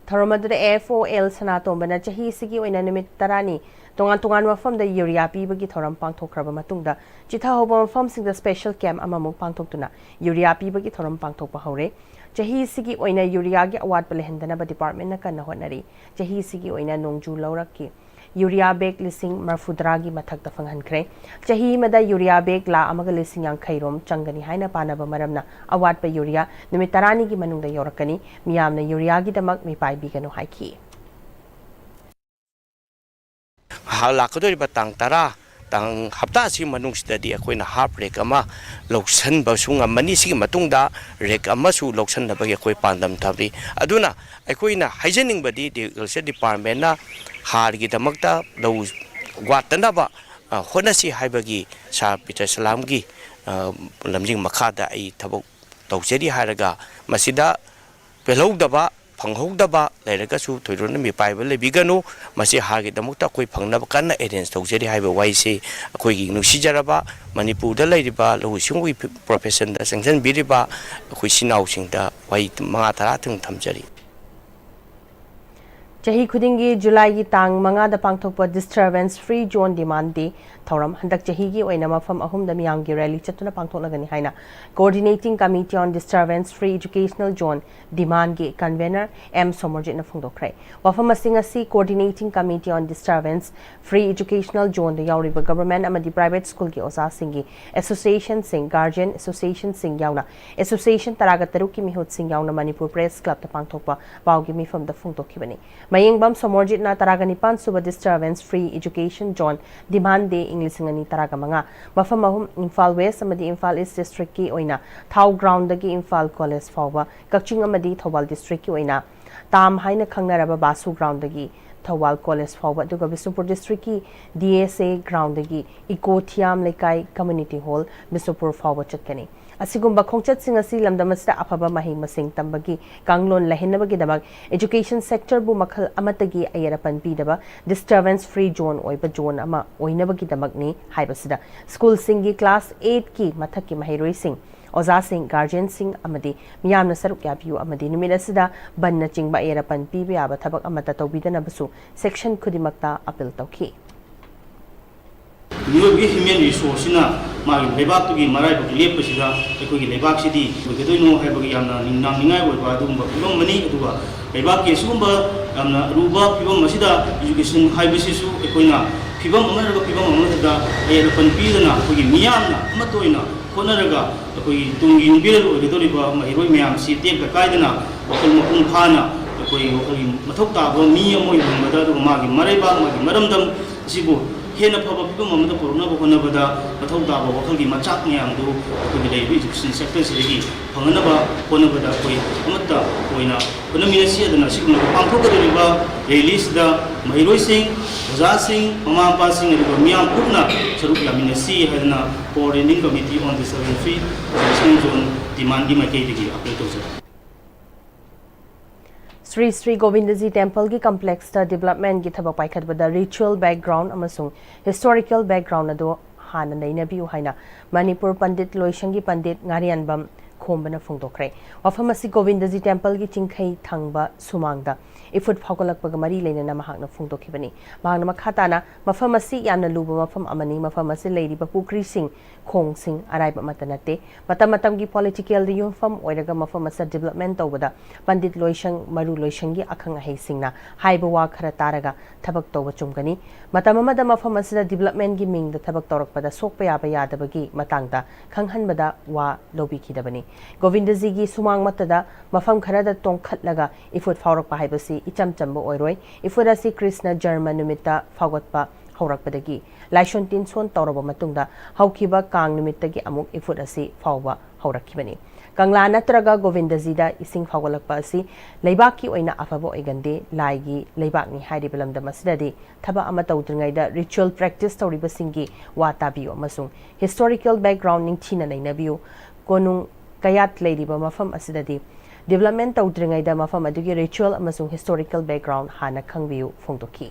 ꯊꯧꯔꯝ ꯑꯗꯨꯗ A F O L ꯁꯅꯥꯇꯣꯝꯕꯅ ꯆꯍꯤꯁꯤꯒꯤ ꯑꯣꯏꯅ ꯅꯨꯃꯤꯠ ꯇꯔꯥꯅꯤ ꯇꯣꯉꯥꯟ ꯇꯣꯉꯥꯟꯕ ꯃꯐꯝꯗ ꯌꯨꯔꯤꯌꯥ ꯄꯤꯕꯒꯤ ꯊꯧꯔꯝ ꯄꯥꯡꯊꯣꯛꯈ꯭ꯔꯕ ꯃꯇꯨꯡꯗ, ꯆꯤꯊꯍꯧꯕ ꯃꯐꯝꯁꯤꯡꯗ special camp ꯑꯃꯃꯨꯛ ꯄꯥꯡꯊꯣꯛꯇꯨꯅ ꯌꯨꯔꯤꯌꯥ ꯄꯤꯕꯒꯤ ꯊꯧꯔꯝ ꯄꯥꯡꯊꯣꯛꯄ ꯍꯧꯔꯦ꯫ ꯆꯍꯤꯁꯤꯒꯤ ꯑꯣꯏꯅ ꯌꯨꯔꯤꯌꯥꯒꯤ ꯑꯋꯥꯠꯄ ꯂꯩꯍꯟꯗꯅꯕ department-ꯅ ꯀꯟꯅ ꯍꯣꯠꯅꯔꯤ꯫ ꯆꯍꯤꯁꯤꯒꯤ ꯑꯣꯏꯅ ꯅꯣꯡꯖꯨ ꯂꯧꯔꯛꯀꯤ ꯌꯨꯔꯤꯌꯥ bag ꯂꯤꯁꯤꯡ ꯃꯔꯐꯨꯇꯔꯥꯒꯤ ꯃꯊꯛꯇ ꯐꯪꯍꯟꯈ꯭ꯔꯦ꯫ ꯆꯍꯤ ꯑꯃꯗ ꯌꯨꯔꯤꯌꯥ bag ꯂꯥꯈ ꯑꯃꯒ ꯂꯤꯁꯤꯡ ꯌꯥꯡꯈꯩ ꯔꯣꯝ ꯆꯪꯒꯅꯤ ꯍꯥꯏꯅ ꯄꯥꯅꯕ ꯃꯔꯝꯅ, ꯑꯋꯥꯠꯄ ꯌꯨꯔꯤꯌꯥ ꯅꯨꯃꯤꯠ ꯇꯔꯥꯅꯤꯒꯤ ꯃꯅꯨꯡꯗ ꯌꯧꯔꯛꯀꯅꯤ꯫ ꯃꯤꯌꯥꯝꯅ ꯌꯨꯔꯤꯌꯥꯒꯤꯗꯃꯛ ꯃꯤꯄꯥꯏꯕꯤꯒꯅꯨ ꯍꯥꯏꯈꯤ꯫ ꯍ-, ꯂꯥꯛꯀꯗꯧꯔꯤꯕ ꯇꯥꯡ ꯇꯔꯥ, ꯇꯥꯡ ꯍꯞꯇꯥ ꯑꯁꯤꯒꯤ ꯃꯅꯨꯡꯁꯤꯗꯗꯤ ꯑꯩꯈꯣꯏꯅ half rake ꯑꯃ ꯂꯧꯁꯤꯟꯕꯁꯨ ꯉꯝꯃꯅꯤ꯫ ꯁꯤꯒꯤ ꯃꯇꯨꯡꯗ rake ꯑꯃꯁꯨ ꯂꯧꯁꯤꯟꯅꯕꯒꯤ ꯑꯩꯈꯣꯏ ꯄꯥꯟꯗꯝ ꯊꯝꯂꯤ꯫ ꯑꯗꯨꯅ ꯑꯩꯈꯣꯏꯅ ꯍꯥꯏꯖꯅꯤꯡꯕꯗꯤ, Agriculture Departmentꯅ ꯍꯥꯔꯒꯤꯗꯃꯛꯇ ꯂꯧ ꯋꯥꯠꯇꯅꯕ, ꯑ, ꯍꯣꯠꯅꯁꯤ ꯍꯥꯏꯕꯒꯤ ꯁꯥꯔ ꯄꯤꯇꯔ ꯁꯂꯥꯝꯒꯤ, ꯑ, ꯂꯝꯖꯤꯡ ꯃꯈꯥꯗ ꯑꯩ ꯊꯕꯛ ꯇꯧꯖꯔꯤ ꯍꯥꯏꯔꯒ ꯃꯁꯤꯗ ꯄꯦꯜꯍꯧꯗꯕ, ꯐꯪꯍꯧꯗꯕ ꯂꯩꯔꯒꯁꯨ ꯊꯣꯏꯗꯣꯛꯅ ꯃꯤꯄꯥꯏꯕ ꯂꯩꯕꯤꯒꯅꯨ꯫ ꯃꯁꯤ ꯍꯥꯔꯒꯤꯗꯃꯛꯇ ꯑꯩꯈꯣꯏ ꯐꯪꯅꯕ ꯀꯟꯅ arrange ꯇꯧꯖꯔꯤ ꯍꯥꯏꯕ ꯋꯥꯍꯩꯁꯤ ꯑꯩꯈꯣꯏꯒꯤ ꯅꯨꯡꯁꯤꯖꯔꯕ ꯃꯅꯤꯄꯨꯔꯗ ꯂꯩꯔꯤꯕ ꯂꯧꯎ ꯁꯤꯡꯎꯒꯤ professionꯗ ꯆꯪꯁꯤꯟꯕꯤꯔꯤꯕ ꯑꯩꯈꯣꯏ ꯏꯆꯤꯟ ꯏꯅꯥꯎꯁꯤꯡꯗ ꯋꯥꯍꯩ ꯃꯉꯥ ꯇꯔꯥ ꯊꯝꯖꯔꯤ꯫ ꯆꯍꯤ ꯈꯨꯗꯤꯡꯒꯤ ꯖꯨꯂꯥꯏꯒꯤ ꯇꯥꯡ ꯃꯉꯥꯗ ꯄꯥꯡꯊꯣꯛꯄ Disturbance Free Zone Demand Day ꯊꯧꯔꯝ ꯍꯟꯗꯛ ꯆꯍꯤꯒꯤ ꯑꯣꯏꯅ ꯃꯐꯝ ꯑꯍꯨꯝꯗ ꯃꯤꯌꯥꯝꯒꯤ rally ꯆꯠꯇꯨꯅ ꯄꯥꯡꯊꯣꯛꯅꯒꯅꯤ ꯍꯥꯏꯅ Coordinating Committee on Disturbance Free Educational Zone Demandꯒꯤ convener M ꯁꯣꯃꯣꯔꯖꯤꯠꯅ ꯐꯣꯡꯗꯣꯛꯈ꯭ꯔꯦ꯫ ꯋꯥꯐꯝ ꯑꯁꯤꯡ ꯑꯁꯤ Coordinating Committee on Disturbance Free Educational Zoneꯗ ꯌꯥꯎꯔꯤꯕ government ꯑꯃꯗꯤ private schoolꯒꯤ ꯑꯣꯖꯥꯁꯤꯡꯒꯤ associationꯁꯤꯡ, guardian associationꯁꯤꯡ ꯌꯥꯎꯅ association ꯇꯔꯥꯒ ꯇꯔꯨꯛꯀꯤ ꯃꯤꯍꯨꯠꯁꯤꯡ ꯌꯥꯎꯅ ꯃꯅꯤꯄꯨꯔ Press Clubꯇ ꯄꯥꯡꯊꯣꯛꯄ ꯄꯥꯎꯒꯤ ꯃꯤꯐꯝꯗ ꯐꯣꯡꯗꯣꯛꯈꯤꯕꯅꯤ꯫ ꯃꯌꯦꯡꯕꯝ ꯁꯣꯃꯣꯔꯖꯤꯠꯅ ꯇꯔꯥꯒ ꯅꯤꯄꯥꯟ ꯁꯨꯕ Disturbance Free Education Zone Demand Day ꯏꯪ ꯂꯤꯁꯤꯡ ꯑꯅꯤ ꯇꯔꯥꯒ ꯃꯉꯥ ꯃꯐꯝ ꯑꯍꯨꯝ, ꯏꯝꯐꯥꯜ West ꯑꯃꯗꯤ ꯏꯝꯐꯥꯜ East districtꯀꯤ ꯑꯣꯏꯅ ꯊꯥꯎ groundꯗꯒꯤ ꯏꯝꯐꯥꯜ College ꯐꯥꯎꯕ, ꯀꯛꯆꯤꯡ ꯑꯃꯗꯤ ꯊꯧꯕꯥꯜ districtꯀꯤ ꯑꯣꯏꯅ ꯇꯥꯝ ꯍꯥꯏꯅ ꯈꯪꯅꯔꯕ ꯕꯥꯁꯨ groundꯗꯒꯤ ꯊꯧꯕꯥꯜ College ꯐꯥꯎꯕ, ꯑꯗꯨꯒ ꯕꯤꯁꯅꯨꯄꯨꯔ districtꯀꯤ D S A groundꯗꯒꯤ ꯏꯀꯣ ꯊꯤꯌꯥꯝ ꯂꯩꯀꯥꯏ Community Hall ꯕꯤꯁꯅꯨꯄꯨꯔ ꯐꯥꯎꯕ ꯆꯠꯀꯅꯤ꯫ ꯑꯁꯤꯒꯨꯝꯕ ꯈꯣꯡꯆꯠꯁꯤꯡ ꯑꯁꯤ ꯂꯝꯗꯝ ꯑꯁꯤꯗ ꯑꯐꯕ ꯃꯍꯩ ꯃꯁꯤꯡ ꯇꯝꯕꯒꯤ ꯀꯥꯡꯂꯣꯟ ꯂꯩꯍꯟꯅꯕꯒꯤꯗꯃꯛ education sectorꯕꯨ ꯃꯈꯜ ꯑꯃꯠꯇꯒꯤ ꯑꯌꯦꯠ ꯑꯄꯟ ꯄꯤꯗꯕ disturbance free zone ꯑꯣꯏꯕ zone ꯑꯃ ꯑꯣꯏꯅꯕꯒꯤꯗꯃꯛꯅꯤ ꯍꯥꯏꯕꯁꯤꯗ schoolꯁꯤꯡꯒꯤ class eightꯀꯤ ꯃꯊꯛꯀꯤ ꯃꯍꯩꯔꯣꯏꯁꯤꯡ, ꯑꯣꯖꯥꯁꯤꯡ, guardianꯁꯤꯡ ꯑꯃꯗꯤ ꯃꯤꯌꯥꯝꯅ ꯁꯔꯨꯛ ꯌꯥꯕꯤꯌꯨ ꯑꯃꯗꯤ ꯅꯨꯃꯤꯠ ꯑꯁꯤꯗ ꯕꯟꯅꯆꯤꯡꯕ ꯑꯌꯦꯠ ꯑꯄꯟ ꯄꯤꯕ ꯌꯥꯕ ꯊꯕꯛ ꯑꯃꯠꯇ ꯇꯧꯕꯤꯗꯅꯕꯁꯨ section ꯈꯨꯗꯤꯡꯃꯛꯇ appeal ꯇꯧꯈꯤ꯫ ꯃꯤꯑꯣꯏꯕꯒꯤ human resourceꯁꯤꯅ ꯃꯥꯒꯤ ꯂꯩꯕꯥꯛꯇꯨꯒꯤ ꯃꯔꯥꯏꯕꯛ ꯂꯦꯞꯄꯁꯤꯗ ꯑꯩꯈꯣꯏꯒꯤ ꯂꯩꯕꯥꯛꯁꯤꯗꯤ ꯑꯣꯏꯒꯗꯣꯏꯅꯣ ꯍꯥꯏꯕꯒꯤ ꯌꯥꯝꯅ ꯅꯤꯡꯅꯤꯡꯉꯥꯏ ꯑꯣꯏꯕ ꯑꯗꯨꯒꯨꯝꯕ ꯐꯤꯕꯝ ꯑꯃꯅꯤ꯫ ꯑꯗꯨꯒ ꯂꯩꯕꯥꯛꯀꯤ ꯑꯁꯤꯒꯨꯝꯕ ꯌꯥꯝꯅ ꯑꯔꯨꯕ ꯐꯤꯕꯝ ꯑꯁꯤꯗ education ꯍꯥꯏꯕꯁꯤꯁꯨ ꯑꯩꯈꯣꯏꯅ ꯐꯤꯕꯝ ꯑꯃ ꯅꯠꯇ꯭ꯔꯒ ꯐꯤꯕꯝ ꯑꯃꯗ ꯑꯌꯦꯠ ꯑꯄꯟ ꯄꯤꯗꯅ ꯑꯩꯈꯣꯏꯒꯤ ꯃꯤꯌꯥꯝꯅ ꯑꯃꯠꯇ ꯑꯣꯏꯅ ꯍꯣꯠꯅꯔꯒ ꯑꯩꯈꯣꯏꯒꯤ ꯇꯨꯡꯒꯤ ꯌꯨꯝꯕꯤꯔꯦꯜ ꯑꯣꯏꯒꯗꯧꯔꯤꯕ ꯃꯍꯩꯔꯣꯏ ꯃꯌꯥꯝꯁꯤ ꯇꯦꯛꯇ ꯀꯥꯏꯗꯅ ꯋꯥꯈꯜ ꯃꯄꯨꯡ ꯐꯥꯅ ꯑꯩꯈꯣꯏ ꯋꯥꯈꯜꯒꯤ ꯃꯊꯧ ꯇꯥꯕ ꯃꯤ ꯑꯃ ꯑꯣꯏꯍꯟꯕꯗ, ꯑꯗꯨꯒ ꯃꯥꯒꯤ ꯃꯔꯩꯕꯥꯛ, ꯃꯥꯒꯤ ꯃꯔꯝꯗꯝ ꯑꯁꯤꯕꯨ ꯍꯦꯟꯅ ꯐꯕ ꯐꯤꯕꯝ ꯑꯃꯗ ꯄꯨꯔꯛꯅꯕ ꯍꯣꯠꯅꯕꯗ ꯃꯊꯧ ꯇꯥꯕ ꯋꯥꯈꯜꯒꯤ ꯃꯆꯥꯛ ꯃꯌꯥꯝꯗꯨ ꯑꯩꯈꯣꯏꯒꯤ ꯂꯩꯔꯤꯕ education sector ꯁꯤꯗꯒꯤ ꯐꯪꯅꯅꯕ ꯍꯣꯠꯅꯕꯗ ꯑꯩꯈꯣꯏ ꯑꯃꯠꯇ ꯑꯣꯏꯅ ꯍꯣꯠꯅꯃꯤꯟꯅꯁꯤ꯫ ꯑꯗꯨꯅ ꯑꯁꯤꯒꯨꯝꯂꯕ ꯄꯥꯡꯊꯣꯛꯀꯗꯧꯔꯤꯕ rally ꯁꯤꯗ ꯃꯍꯩꯔꯣꯏꯁꯤꯡ, ꯑꯣꯖꯥꯁꯤꯡ, ꯃꯃꯥ ꯃꯄꯥꯁꯤꯡ, ꯑꯗꯨꯒ ꯃꯤꯌꯥꯝ ꯄꯨꯝꯅ ꯁꯔꯨꯛ ꯌꯥꯃꯤꯟꯅꯁꯤ ꯍꯥꯏꯗꯅ Coordinating Committee on Disability Western Zone demand ꯀꯤ ꯃꯥꯏꯀꯩꯗꯒꯤ appeal ꯇꯧꯖꯔꯤ꯫ ꯁ꯭ꯔꯤ ꯁ꯭ꯔꯤ ꯒꯣꯕꯤꯟꯗꯖꯤ ꯇꯦꯝꯄꯜꯒꯤ ꯀꯝꯄ꯭ꯂꯦꯛꯁꯇ ꯗꯤꯕꯂꯞꯃꯦꯟꯒꯤ ꯊꯕꯛ ꯄꯥꯏꯈꯠꯄꯗ ꯔꯤꯆꯨꯋꯦꯜ ꯕꯦꯛꯒ꯭ꯔꯥꯎꯟ ꯑꯃꯁꯨꯡ ꯍꯤꯁꯇꯣꯔꯤꯀꯦꯜ ꯕꯦꯛꯒ꯭ꯔꯥꯎꯟ ꯑꯗꯨ ꯍꯥꯟꯅ ꯅꯩꯅꯕꯤꯌꯨ ꯍꯥꯏꯅ ꯃꯅꯤꯄꯨꯔ ꯄꯟꯗꯤꯠ ꯂꯣꯏꯁꯪꯒꯤ ꯄꯟꯗꯤꯠ ꯉꯥꯔꯤꯌꯥꯟꯕꯝ ꯈꯣꯝꯕꯅ ꯐꯣꯡꯗꯣꯛꯈ꯭ꯔꯦ꯫ ꯋꯥꯐꯝ ꯑꯁꯤ ꯒꯣꯕꯤꯟꯗꯖꯤ ꯇꯦꯝꯄꯜꯒꯤ ꯆꯤꯡꯈꯩ ꯊꯪꯕ ꯁꯨꯃꯥꯡꯗ ꯏꯐꯨꯠ ꯐꯥꯎꯒꯠꯂꯛꯄꯒ ꯃꯔꯤ ꯂꯩꯅꯅ ꯃꯍꯥꯛꯅ ꯐꯣꯡꯗꯣꯛꯈꯤꯕꯅꯤ꯫ ꯃꯍꯥꯛꯅ ꯃꯈꯥ ꯇꯥꯅ, "ꯃꯐꯝ ꯑꯁꯤ ꯌꯥꯝꯅ ꯂꯨꯕ ꯃꯐꯝ ꯑꯃꯅꯤ꯫ ꯃꯐꯝ ꯑꯁꯤ ꯂꯩꯔꯤꯕ ꯄꯨꯈ꯭ꯔꯤꯁꯤꯡ, ꯈꯣꯡꯁꯤꯡ ꯑꯔꯥꯏꯕ ꯑꯃꯠꯇ ꯅꯠꯇꯦ꯫ ꯃꯇꯝ ꯃꯇꯝꯒꯤ ꯄꯣꯂꯤꯇꯤꯀꯦꯜꯗ ꯌꯨꯝꯐꯝ ꯑꯣꯏꯔꯒ ꯃꯐꯝ ꯑꯁꯤꯗ ꯗꯤꯕꯂꯞꯃꯦꯟ ꯇꯧꯕꯗ ꯄꯟꯗꯤꯠ ꯂꯣꯏꯁꯪ, ꯃꯔꯨ ꯂꯣꯏꯁꯪꯒꯤ ꯑꯈꯪ ꯑꯍꯩꯁꯤꯡꯅ ꯍꯥꯏꯕ ꯋꯥ ꯈꯔ ꯇꯥꯔꯒ ꯊꯕꯛ ꯇꯧꯕ ꯆꯨꯝꯒꯅꯤ꯫ ꯃꯇꯝ ꯑꯃꯗ ꯃꯐꯝ ꯑꯁꯤꯗ ꯗꯤꯕꯂꯞꯃꯦꯟꯒꯤ ꯃꯤꯡꯗ ꯊꯕꯛ ꯇꯧꯔꯛꯄꯗ ꯁꯣꯛꯄ ꯌꯥꯕ ꯌꯥꯗꯕꯒꯤ ꯃꯇꯥꯡꯗ ꯈꯪꯍꯟꯕꯗ ꯋꯥ ꯂꯧꯕꯤꯈꯤꯗꯕꯅꯤ꯫ ꯒꯣꯕꯤꯟꯗꯖꯤꯒꯤ ꯁꯨꯃꯥꯡ ꯃꯠꯇꯗ ꯃꯐꯝ ꯈꯔꯗ ꯇꯣꯡꯈꯠꯂꯒ ꯏꯐꯨꯠ ꯐꯥꯎꯔꯛꯄ ꯍꯥꯏꯕꯁꯤ ꯏꯆꯝ ꯆꯝꯕ ꯑꯣꯏꯔꯣꯏ꯫ ꯏꯐꯨꯠ ꯑꯁꯤ ꯀ꯭ꯔꯤꯁꯅ ꯖꯔꯃ ꯅꯨꯃꯤꯠꯇ ꯐꯥꯎꯒꯠꯄ ꯍꯧꯔꯛꯄꯗꯒꯤ ꯂꯥꯏꯁꯣꯟ ꯇꯤꯟꯁꯣꯟ ꯇꯧꯔꯕ ꯃꯇꯨꯡꯗ ꯍꯧꯈꯤꯕ ꯀꯥꯡ ꯅꯨꯃꯤꯠꯇꯒꯤ ꯑꯃꯨꯛ ꯏꯐꯨꯠ ꯑꯁꯤ ꯐꯥꯎꯕ ꯍꯧꯔꯛꯈꯤꯕꯅꯤ꯫ ꯀꯪꯂꯥ ꯅꯠꯇ꯭ꯔꯒ ꯒꯣꯕꯤꯟꯗꯖꯤꯗ ꯏꯁꯤꯡ ꯐꯥꯎꯒꯠꯂꯛꯄ ꯑꯁꯤ ꯂꯩꯕꯥꯛꯀꯤ ꯑꯣꯏꯅ ꯑꯐꯕ ꯑꯣꯏꯒꯟꯗꯦ꯫ ꯂꯥꯏꯒꯤ ꯂꯩꯕꯥꯛꯅꯤ ꯍꯥꯏꯔꯤꯕ ꯂꯝꯗꯝ ꯑꯁꯤꯗꯗꯤ ꯊꯕꯛ ꯑꯃ ꯇꯧꯗ꯭ꯔꯤꯉꯩꯗ ꯔꯤꯆꯨꯋꯦꯜ ꯄ꯭ꯔꯦꯛꯇꯤꯁ ꯇꯧꯔꯤꯕꯁꯤꯡꯒꯤ ꯋꯥ ꯇꯥꯕꯤꯌꯨ ꯑꯃꯁꯨꯡ ꯍꯤꯁꯇꯣꯔꯤꯀꯦꯜ ꯕꯦꯛꯒ꯭ꯔꯥꯎꯟ ꯅꯤꯡꯊꯤꯅ ꯅꯩꯅꯕꯤꯌꯨ꯫ ꯀꯣꯅꯨꯡ ꯀꯌꯥꯠ ꯂꯩꯔꯤꯕ ꯃꯐꯝ ꯑꯁꯤꯗꯗꯤ ꯗꯤꯕꯂꯞꯃꯦꯟ ꯇꯧꯗ꯭ꯔꯤꯉꯩꯗ ꯃꯐꯝ ꯑꯗꯨꯒꯤ ꯔꯤꯆꯨꯋꯦꯜ ꯑꯃꯁꯨꯡ ꯍꯤꯁꯇꯣꯔꯤꯀꯦꯜ ꯕꯦꯛꯒ꯭ꯔꯥꯎꯟ ꯍꯥꯟꯅ ꯈꯪꯕꯤꯌꯨ" ꯐꯣꯡꯗꯣꯛꯈꯤ꯫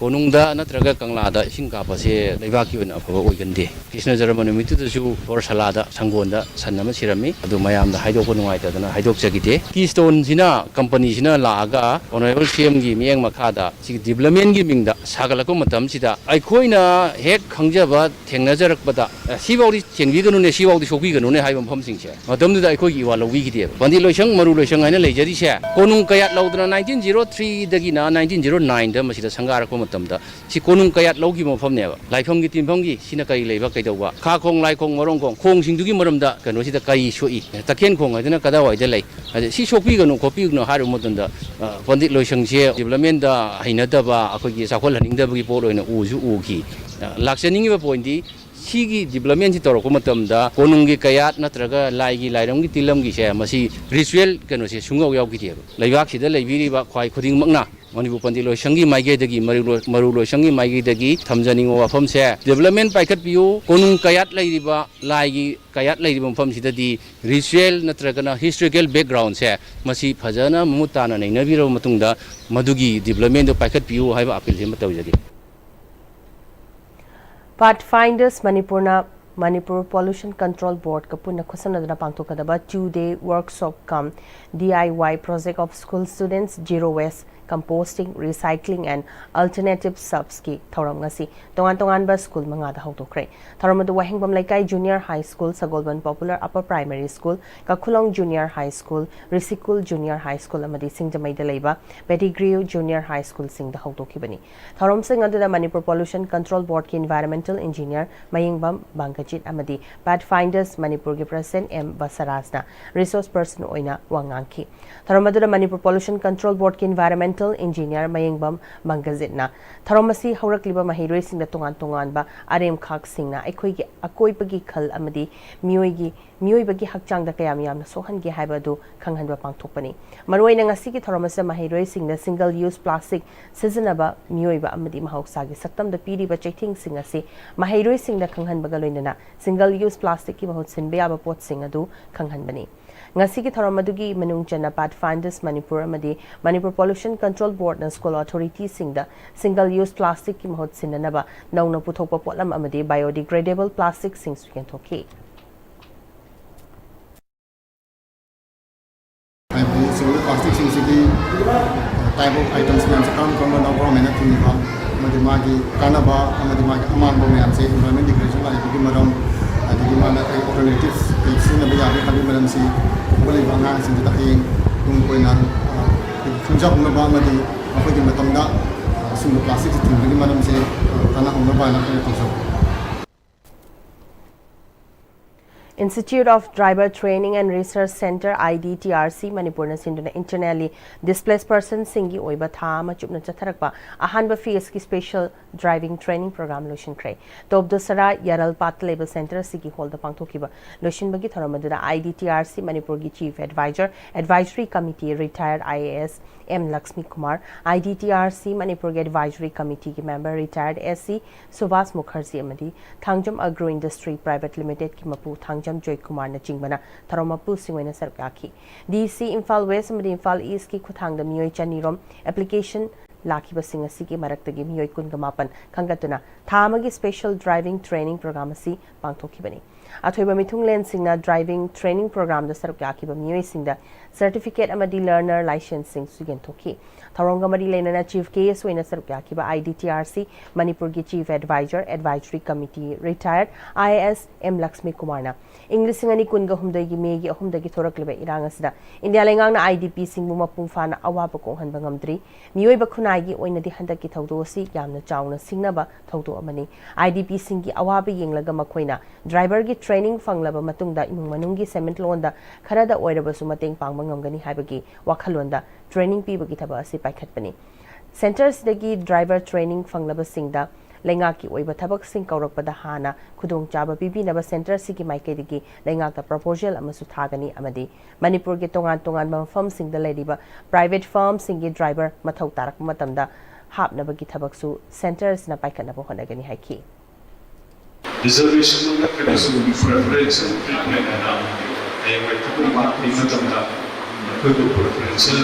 ꯀꯣꯅꯨꯡꯗ ꯅꯠꯇ꯭ꯔꯒ ꯀꯪꯂꯥꯗ ꯏꯁꯤꯡ ꯀꯥꯞꯄꯁꯦ ꯂꯩꯕꯥꯛꯀꯤ ꯑꯣꯏꯅ ꯑꯐꯕ ꯑꯣꯏꯒꯟꯗꯦ꯫ ꯀ꯭ꯔꯤꯁꯅ ꯖꯔꯃ ꯅꯨꯃꯤꯠꯇꯨꯗꯁꯨ ꯂꯣꯔ ꯁꯂꯥꯗ ꯁꯪꯒꯣꯟꯗ ꯁꯟ ꯑꯃ ꯁꯤꯔꯝꯃꯤ꯫ ꯑꯗꯨ ꯃꯌꯥꯝꯗ ꯍꯥꯏꯗꯣꯛꯄ ꯅꯨꯡꯉꯥꯏꯇꯗꯅ ꯍꯥꯏꯗꯣꯛꯆꯈꯤꯗꯦ꯫ ꯀꯤꯁꯇꯣꯟꯁꯤꯅ ꯀꯝꯄꯅꯤꯁꯤꯅ ꯂꯥꯛꯑꯒ ꯑꯣꯅꯔꯦꯕꯜ ꯁꯤ ꯑꯦꯝꯒꯤ ꯃꯤꯠꯌꯦꯡ ꯃꯈꯥꯗ ꯁꯤꯒꯤ ꯗꯤꯕꯂꯞꯃꯦꯟꯒꯤ ꯃꯤꯡꯗ ꯁꯥꯒꯠꯂꯛꯄ ꯃꯇꯝꯁꯤꯗ ꯑꯩꯈꯣꯏꯅ ꯍꯦꯛ ꯈꯪꯖꯕ ꯊꯦꯡꯅꯖꯔꯛꯄꯗ, "ꯑꯦ, ꯁꯤꯐꯥꯎꯗꯤ ꯆꯦꯟꯕꯤꯒꯅꯨꯅꯦ, ꯁꯤꯐꯥꯎꯗꯤ ꯁꯣꯛꯄꯤꯒꯅꯨꯅꯦ" ꯍꯥꯏꯕ ꯃꯐꯝꯁꯤꯡꯁꯦ ꯃꯇꯝꯗꯨꯗ ꯑꯩꯈꯣꯏꯒꯤ ꯏꯋꯥ ꯂꯧꯕꯤꯈꯤꯗꯦꯕ꯫ ꯄꯟꯗꯤꯠ ꯂꯣꯏꯁꯪ, ꯃꯔꯨ ꯂꯣꯏꯁꯪ ꯍꯥꯏꯅ ꯂꯩꯖꯔꯤꯁꯦ ꯀꯣꯅꯨꯡ ꯀꯌꯥꯠ ꯂꯧꯗꯅ nineteen zero three ꯗꯒꯤꯅ nineteen zero nine ꯗ ꯃꯁꯤꯗ ꯁꯪꯒꯥꯔꯛꯄ ꯃꯇꯝꯗ ꯁꯤ ꯀꯣꯅꯨꯡ ꯀꯌꯥꯠ ꯂꯧꯈꯤꯕ ꯃꯐꯝꯅꯦꯕ꯫ ꯂꯥꯏꯐꯝꯒꯤ ꯇꯤꯟꯐꯝꯒꯤ ꯁꯤꯅ ꯀꯔꯤ ꯂꯩꯕ, ꯀꯩꯗꯧꯕ, ꯈꯥ ꯈꯣꯡ, ꯂꯥꯏ ꯈꯣꯡ, ꯃꯔꯣꯡ ꯈꯣꯡ, ꯈꯣꯡꯁꯤꯡꯗꯨꯒꯤ ꯃꯔꯝꯗ ꯀꯩꯅꯣꯁꯤꯗ ꯀꯔꯤ ꯁꯣꯛꯏ, ꯇꯈꯦꯟ ꯈꯣꯡ ꯍꯥꯏꯗꯅ ꯀꯗꯥꯏꯋꯥꯏꯗ ꯂꯩ, ꯑꯗ ꯁꯤ ꯁꯣꯛꯄꯤꯒꯅꯨ ꯈꯣꯠꯄꯤꯒꯅꯨ ꯍꯥꯏꯔꯨꯕ ꯃꯇꯝꯗ, ꯑ, ꯄꯟꯗꯤꯠ ꯂꯣꯏꯁꯪꯁꯦ developmentꯗ ꯍꯩꯅꯗꯕ, ꯑꯩꯈꯣꯏꯒꯤ ꯆꯥꯎꯈꯠꯍꯟꯅꯤꯡꯗꯕꯒꯤ ꯄꯣꯠ ꯑꯣꯏꯅ ꯎꯁꯨ ꯎꯈꯤ꯫ ꯑ, ꯂꯥꯛꯆꯅꯤꯡꯉꯤꯕ pointꯗꯤ ꯁꯤꯒꯤ developmentꯁꯤ ꯇꯧꯔꯛꯄ ꯃꯇꯝꯗ ꯀꯣꯅꯨꯡꯒꯤ ꯀꯌꯥꯠ ꯅꯠꯇ꯭ꯔꯒ ꯂꯥꯏꯒꯤ ꯂꯥꯏꯔꯝꯒꯤ ꯇꯤꯜꯂꯝꯒꯤꯁꯦ ꯃꯁꯤ ritual ꯀꯩꯅꯣꯁꯦ ꯁꯨꯡꯌꯥꯎ ꯌꯥꯎꯈꯤꯗꯦꯕ꯫ ꯂꯩꯕꯥꯛꯁꯤꯗ ꯂꯩꯕꯤꯔꯤꯕ ꯈ꯭ꯋꯥꯏ ꯈꯨꯗꯤꯡꯃꯛꯅ ꯃꯅꯤꯄꯨꯔ ꯄꯟꯗꯤꯠ ꯂꯣꯏꯁꯪꯒꯤ ꯃꯥꯏꯀꯩꯗꯒꯤ, ꯃꯔꯨ ꯂꯣꯏ-, ꯃꯔꯨ ꯂꯣꯏꯁꯪꯒꯤ ꯃꯥꯏꯀꯩꯗꯒꯤ ꯊꯝꯖꯅꯤꯡꯕ ꯋꯥꯐꯝꯁꯦ, development ꯄꯥꯏꯈꯠꯄꯤꯌꯨ, ꯀꯣꯅꯨꯡ ꯀꯌꯥꯠ ꯂꯩꯔꯤꯕ, ꯂꯥꯏꯒꯤ ꯀꯌꯥꯠ ꯂꯩꯔꯤꯕ ꯃꯐꯝꯁꯤꯗꯗꯤ ritual ꯅꯠꯇ꯭ꯔꯒꯅ historical backgroundꯁꯦ ꯃꯁꯤ ꯐꯖꯅ ꯃꯃꯨꯠ ꯇꯥꯅ ꯅꯩꯅꯕꯤꯔꯕ ꯃꯇꯨꯡꯗ ꯃꯗꯨꯒꯤ developmentꯗꯨ ꯄꯥꯏꯈꯠꯄꯤꯌꯨ ꯍꯥꯏꯕ appealꯁꯤ ꯑꯃ ꯇꯧꯖꯒꯦ꯫ Pathfinders ꯃꯅꯤꯄꯨꯔꯅ ꯃꯅꯤꯄꯨꯔ Pollution Control Boardꯀ ꯄꯨꯟꯅ ꯈꯨꯠꯁꯝꯅꯗꯨꯅ ꯄꯥꯡꯊꯣꯛꯀꯗꯕ two day workshop cum D I Y project of school students zero waste, composting, recycling and alternative subsꯀꯤ ꯊꯧꯔꯝ ꯉꯁꯤ ꯇꯣꯉꯥꯟ ꯇꯣꯉꯥꯟꯕ ꯁ꯭ꯀꯨꯜ ꯃꯉꯥꯗ ꯍꯧꯗꯣꯛꯈ꯭ꯔꯦ꯫ ꯊꯧꯔꯝ ꯑꯗꯨ ꯋꯥꯍꯦꯡꯕꯝ ꯂꯩꯀꯥꯏ Junior High School, ꯁꯒꯣꯜꯕꯟ Popular Upper Primary School, ꯀꯈꯨꯂꯣꯡ Junior High School, ꯔꯤꯁꯤꯀꯨꯜ Junior High School ꯑꯃꯗꯤ ꯁꯤꯡꯖꯃꯩꯗ ꯂꯩꯕ Pettigrew Junior High Schoolꯁꯤꯡꯗ ꯍꯧꯗꯣꯛꯈꯤꯕꯅꯤ꯫ ꯊꯧꯔꯝꯁꯤꯡ ꯑꯗꯨꯗ Manipur Pollution Control Boardꯀꯤ Environmental Engineer ꯃꯌꯦꯡꯕꯝ ꯕꯪꯒꯖꯤꯠ ꯑꯃꯗꯤ Pathfinders ꯃꯅꯤꯄꯨꯔꯒꯤ President ꯑꯦꯝ ꯕꯁꯔꯥꯖꯅ resource person ꯑꯣꯏꯅ ꯋꯥ ꯉꯥꯡꯈꯤ꯫ ꯊꯧꯔꯝ ꯑꯗꯨꯗ Manipur Pollution Control Boardꯀꯤ Environmental Engineer ꯃꯌꯦꯡꯕꯝ ꯕꯪꯒꯖꯤꯠꯅ ꯊꯧꯔꯝ ꯑꯁꯤ ꯍꯧꯔꯛꯂꯤꯕ ꯃꯍꯩꯔꯣꯏꯁꯤꯡꯗ ꯇꯣꯉꯥꯟ ꯇꯣꯉꯥꯟꯕ ꯑꯔꯦꯝꯈꯥꯛꯁꯤꯡꯅ ꯑꯩꯈꯣꯏꯒꯤ ꯑꯀꯣꯏꯕꯒꯤ ꯈꯜ ꯑꯃꯗꯤ ꯃꯤꯑꯣꯏꯒꯤ ꯃꯤꯑꯣꯏꯕꯒꯤ ꯍꯛꯆꯥꯡꯗ ꯀꯌꯥꯝ ꯌꯥꯝꯅ ꯁꯣꯛꯍꯟꯒꯦ ꯍꯥꯏꯕ ꯑꯗꯨ ꯈꯪꯍꯟꯕ ꯄꯥꯡꯊꯣꯛꯄꯅꯤ꯫ ꯃꯔꯨꯑꯣꯏꯅ ꯉꯁꯤꯒꯤ ꯊꯧꯔꯝ ꯑꯁꯤꯗ ꯃꯍꯩꯔꯣꯏꯁꯤꯡꯗ single use plastic ꯁꯤꯖꯤꯟꯅꯕ ꯃꯤꯑꯣꯏꯕ ꯑꯃꯗꯤ ꯃꯍꯧꯁꯥꯒꯤ ꯁꯛꯇꯝꯗ ꯄꯤꯔꯤꯕ ꯆꯩꯊꯦꯡꯁꯤꯡ ꯑꯁꯤ ꯃꯍꯩꯔꯣꯏꯁꯤꯡꯗ ꯈꯪꯍꯟꯕꯒ ꯂꯣꯏꯅꯅ single use plasticꯀꯤ ꯃꯍꯨꯠ ꯁꯤꯟꯕ ꯌꯥꯕ ꯄꯣꯠꯁꯤꯡ ꯑꯗꯨ ꯈꯪꯍꯟꯕꯅꯤ꯫ ꯉꯁꯤꯒꯤ ꯊꯧꯔꯝ ꯑꯗꯨꯒꯤ ꯃꯅꯨꯡ ꯆꯟꯅ Pathfinders ꯃꯅꯤꯄꯨꯔ ꯑꯃꯗꯤ Manipur Pollution Control Boardꯅ school authorityꯁꯤꯡꯗ single use plasticꯀꯤ ꯃꯍꯨꯠ ꯁꯤꯟꯅꯅꯕ ꯅꯧꯅ ꯄꯨꯊꯣꯛꯄ ꯄꯣꯠꯂꯝ ꯑꯃꯗꯤ biodegradable plasticꯁꯤꯡꯁꯨ ꯌꯦꯟꯊꯣꯛꯈꯤ꯫ ꯍꯥꯏꯕꯗꯤ single use plasticꯁꯤꯡꯁꯤꯒꯤ type of items ꯃꯌꯥꯝꯁꯦ ꯀꯔꯝ ꯀꯔꯝꯕꯅ governmentꯅ ꯊꯤꯡꯉꯤꯕ, ꯑꯃꯗꯤ ꯃꯥꯒꯤ ꯀꯥꯟꯅꯕ ꯑꯃꯗꯤ ꯃꯥꯒꯤ ꯑꯃꯥꯡꯕ ꯃꯌꯥꯝꯁꯦ, environment degradation ꯂꯥꯛꯏꯕꯒꯤ ꯃꯔꯝ, ꯑꯗꯒꯤ ꯃꯥꯅ ꯀꯔꯤ alternatives ꯀꯔꯤ ꯁꯤꯖꯤꯟꯅꯕ ꯌꯥꯒꯦ ꯍꯥꯏꯕꯒꯤ ꯃꯔꯝꯁꯤ ꯍꯧꯒꯠꯂꯛꯏꯕ ꯑꯉꯥꯡꯁꯤꯡꯁꯤꯗ ꯍꯌꯦꯡ ꯇꯨꯡ ꯀꯣꯏꯅ, ꯑ, ꯑꯩꯈꯣꯏꯒꯤ ꯈꯪꯖꯍꯧꯅꯕ ꯑꯃꯗꯤ ꯃꯈꯣꯏꯒꯤ ꯃꯇꯝꯗ, ꯑ, ꯑꯁꯤꯒꯨꯝꯕ ꯄ꯭ꯂꯥꯁꯇꯤꯛꯁꯦ ꯊꯤꯡꯕꯒꯤ ꯃꯔꯝꯁꯦ ꯀꯥꯟꯅꯍꯧꯅꯕ ꯍꯥꯏꯅ ꯑꯩꯈꯣꯏꯅ ꯇꯧꯖꯕ꯫ Institute of Driver Training and Research Center, I D T R C, ꯃꯅꯤꯄꯨꯔꯅ ꯁꯤꯟꯗꯨꯅ internally displaced personꯁꯤꯡꯒꯤ ꯑꯣꯏꯕ ꯊꯥ ꯑꯃ ꯆꯨꯞꯅ ꯆꯠꯊꯔꯛꯄ ꯑꯍꯥꯟꯕ phaseꯀꯤ special driving training program ꯂꯣꯏꯁꯤꯟꯈ꯭ꯔꯦ꯫ ꯇꯣꯞ ꯗꯣꯁꯔꯥ ꯌꯥꯔꯜꯄꯥꯠꯇ ꯂꯩꯕ ꯁꯦꯟꯇꯔ ꯑꯁꯤꯒꯤ ꯍꯣꯜꯗ ꯄꯥꯡꯊꯣꯛꯈꯤꯕ ꯂꯣꯏꯁꯤꯟꯕꯒꯤ ꯊꯧꯔꯝ ꯑꯗꯨꯗ I D T R C ꯃꯅꯤꯄꯨꯔꯒꯤ Chief Advisor, Advisory Committee, retired I A S M Lakshmi Kumar, I D T R C ꯃꯅꯤꯄꯨꯔꯒꯤ Advisory Committeeꯒꯤ member, retired S C Subhash Mukherjee ꯑꯃꯗꯤ ꯊꯥꯡꯖꯝ Agro Industry Private Limitedꯀꯤ ꯃꯄꯨ ꯊꯥꯡꯖꯝ ꯖꯣꯏꯀꯨꯃꯥꯔꯅꯆꯤꯡꯕꯅ ꯊꯧꯔꯝ ꯃꯄꯨꯁꯤꯡ ꯑꯣꯏꯅ ꯁꯔꯨꯛ ꯌꯥꯈꯤ꯫ D C ꯏꯝꯐꯥꯜ West ꯑꯃꯗꯤ ꯏꯝꯐꯥꯜ Eastꯀꯤ ꯈꯨꯠꯊꯥꯡꯗ ꯃꯤꯑꯣꯏ ꯆꯅꯤꯔꯣꯝ application ꯂꯥꯛꯈꯤꯕꯁꯤꯡ ꯑꯁꯤꯒꯤ ꯃꯔꯛꯇꯒꯤ ꯃꯤꯑꯣꯏ ꯀꯨꯟꯒ ꯃꯥꯄꯟ ꯈꯟꯒꯠꯇꯨꯅ ꯊꯥ ꯑꯃꯒꯤ special driving training program ꯑꯁꯤ ꯄꯥꯡꯊꯣꯛꯈꯤꯕꯅꯤ꯫ ꯑꯊꯣꯏꯕ ꯃꯤꯊꯨꯡꯂꯦꯟꯁꯤꯡꯅ driving training programꯗ ꯁꯔꯨꯛ ꯌꯥꯈꯤꯕ ꯃꯤꯑꯣꯏꯁꯤꯡꯗ certificate ꯑꯃꯗꯤ learner licenseꯁꯤꯡꯁꯨ ꯌꯦꯟꯊꯣꯛꯈꯤ꯫ ꯊꯧꯔꯝꯒ ꯃꯔꯤ ꯂꯩꯅꯅ chief guest ꯑꯣꯏꯅ ꯁꯔꯨꯛ ꯌꯥꯈꯤꯕ I D T R C ꯃꯅꯤꯄꯨꯔꯒꯤ Chief Advisor, Advisory Committee, retired I A S M Lakshmi ꯀꯨꯃꯥꯔꯅ ꯏꯪ ꯂꯤꯁꯤꯡ ꯑꯅꯤ ꯀꯨꯟꯒ ꯍꯨꯝꯗꯣꯏꯒꯤ ꯃꯦꯒꯤ ꯑꯍꯨꯝꯗꯒꯤ ꯊꯣꯔꯛꯂꯤꯕ ꯏꯔꯥꯡ ꯑꯁꯤꯗ ꯏꯟꯗꯤꯌꯥ ꯂꯩꯉꯥꯛꯅ I D Pꯁꯤꯡꯕꯨ ꯃꯄꯨꯡ ꯐꯥꯅ ꯑꯋꯥꯕ ꯀꯣꯛꯍꯟꯕ ꯉꯝꯗ꯭ꯔꯤ꯫ ꯃꯤꯑꯣꯏꯕ ꯈꯨꯟꯅꯥꯏꯒꯤ ꯑꯣꯏꯅꯗꯤ ꯍꯟꯗꯛꯀꯤ ꯊꯧꯗꯣꯛ ꯑꯁꯤ ꯌꯥꯝꯅ ꯆꯥꯎꯅ ꯁꯤꯡꯅꯕ ꯊꯧꯗꯣꯛ ꯑꯃꯅꯤ꯫ I D Pꯁꯤꯡꯒꯤ ꯑꯋꯥꯕ ꯌꯦꯡꯂꯒ ꯃꯈꯣꯏꯅ driverꯒꯤ training ꯐꯪꯂꯕ ꯃꯇꯨꯡꯗ ꯏꯃꯨꯡ ꯃꯅꯨꯡꯒꯤ ꯁꯦꯟꯃꯤꯠꯂꯣꯟꯗ ꯈꯔꯗ ꯑꯣꯏꯔꯕꯁꯨ ꯃꯇꯦꯡ ꯄꯥꯡꯕ ꯉꯝꯒꯅꯤ ꯍꯥꯏꯕꯒꯤ ꯋꯥꯈꯜꯂꯣꯟꯗ training ꯄꯤꯕꯒꯤ ꯊꯕꯛ ꯑꯁꯤ ꯄꯥꯏꯈꯠꯄꯅꯤ꯫ Center ꯑꯁꯤꯗꯒꯤ driver training ꯐꯪꯂꯕꯁꯤꯡꯗ ꯂꯩꯉꯥꯛꯀꯤ ꯑꯣꯏꯕ ꯊꯕꯛꯁꯤꯡ ꯀꯧꯔꯛꯄꯗ ꯍꯥꯟꯅ ꯈꯨꯗꯣꯡꯆꯥꯕ ꯄꯤꯕꯤꯅꯕ center ꯑꯁꯤꯒꯤ ꯃꯥꯏꯀꯩꯗꯒꯤ ꯂꯩꯉꯥꯛꯇ proposal ꯑꯃꯁꯨ ꯊꯥꯒꯅꯤ ꯑꯃꯗꯤ ꯃꯅꯤꯄꯨꯔꯒꯤ ꯇꯣꯉꯥꯟ ꯇꯣꯉꯥꯟꯕ ꯃꯐꯝꯁꯤꯡꯗ ꯂꯩꯔꯤꯕ private firmꯁꯤꯡꯒꯤ driver ꯃꯊꯧ ꯇꯥꯔꯛꯄ ꯃꯇꯝꯗ ꯍꯥꯞꯅꯕꯒꯤ ꯊꯕꯛꯁꯨ center ꯑꯁꯤꯅ ꯄꯥꯏꯈꯠꯅꯕ ꯍꯣꯠꯅꯒꯅꯤ ꯍꯥꯏꯈꯤ꯫ Reservation ꯅꯠꯇ꯭ꯔꯒꯁꯨ preferential treatment ꯍꯥꯏꯅ ꯍꯌꯦꯡꯋꯥꯏ ꯊꯕꯛ ꯏꯪꯈꯥꯡ ꯄꯤꯕ ꯃꯇꯝꯗ ꯑꯩꯈꯣꯏꯕꯨ preferential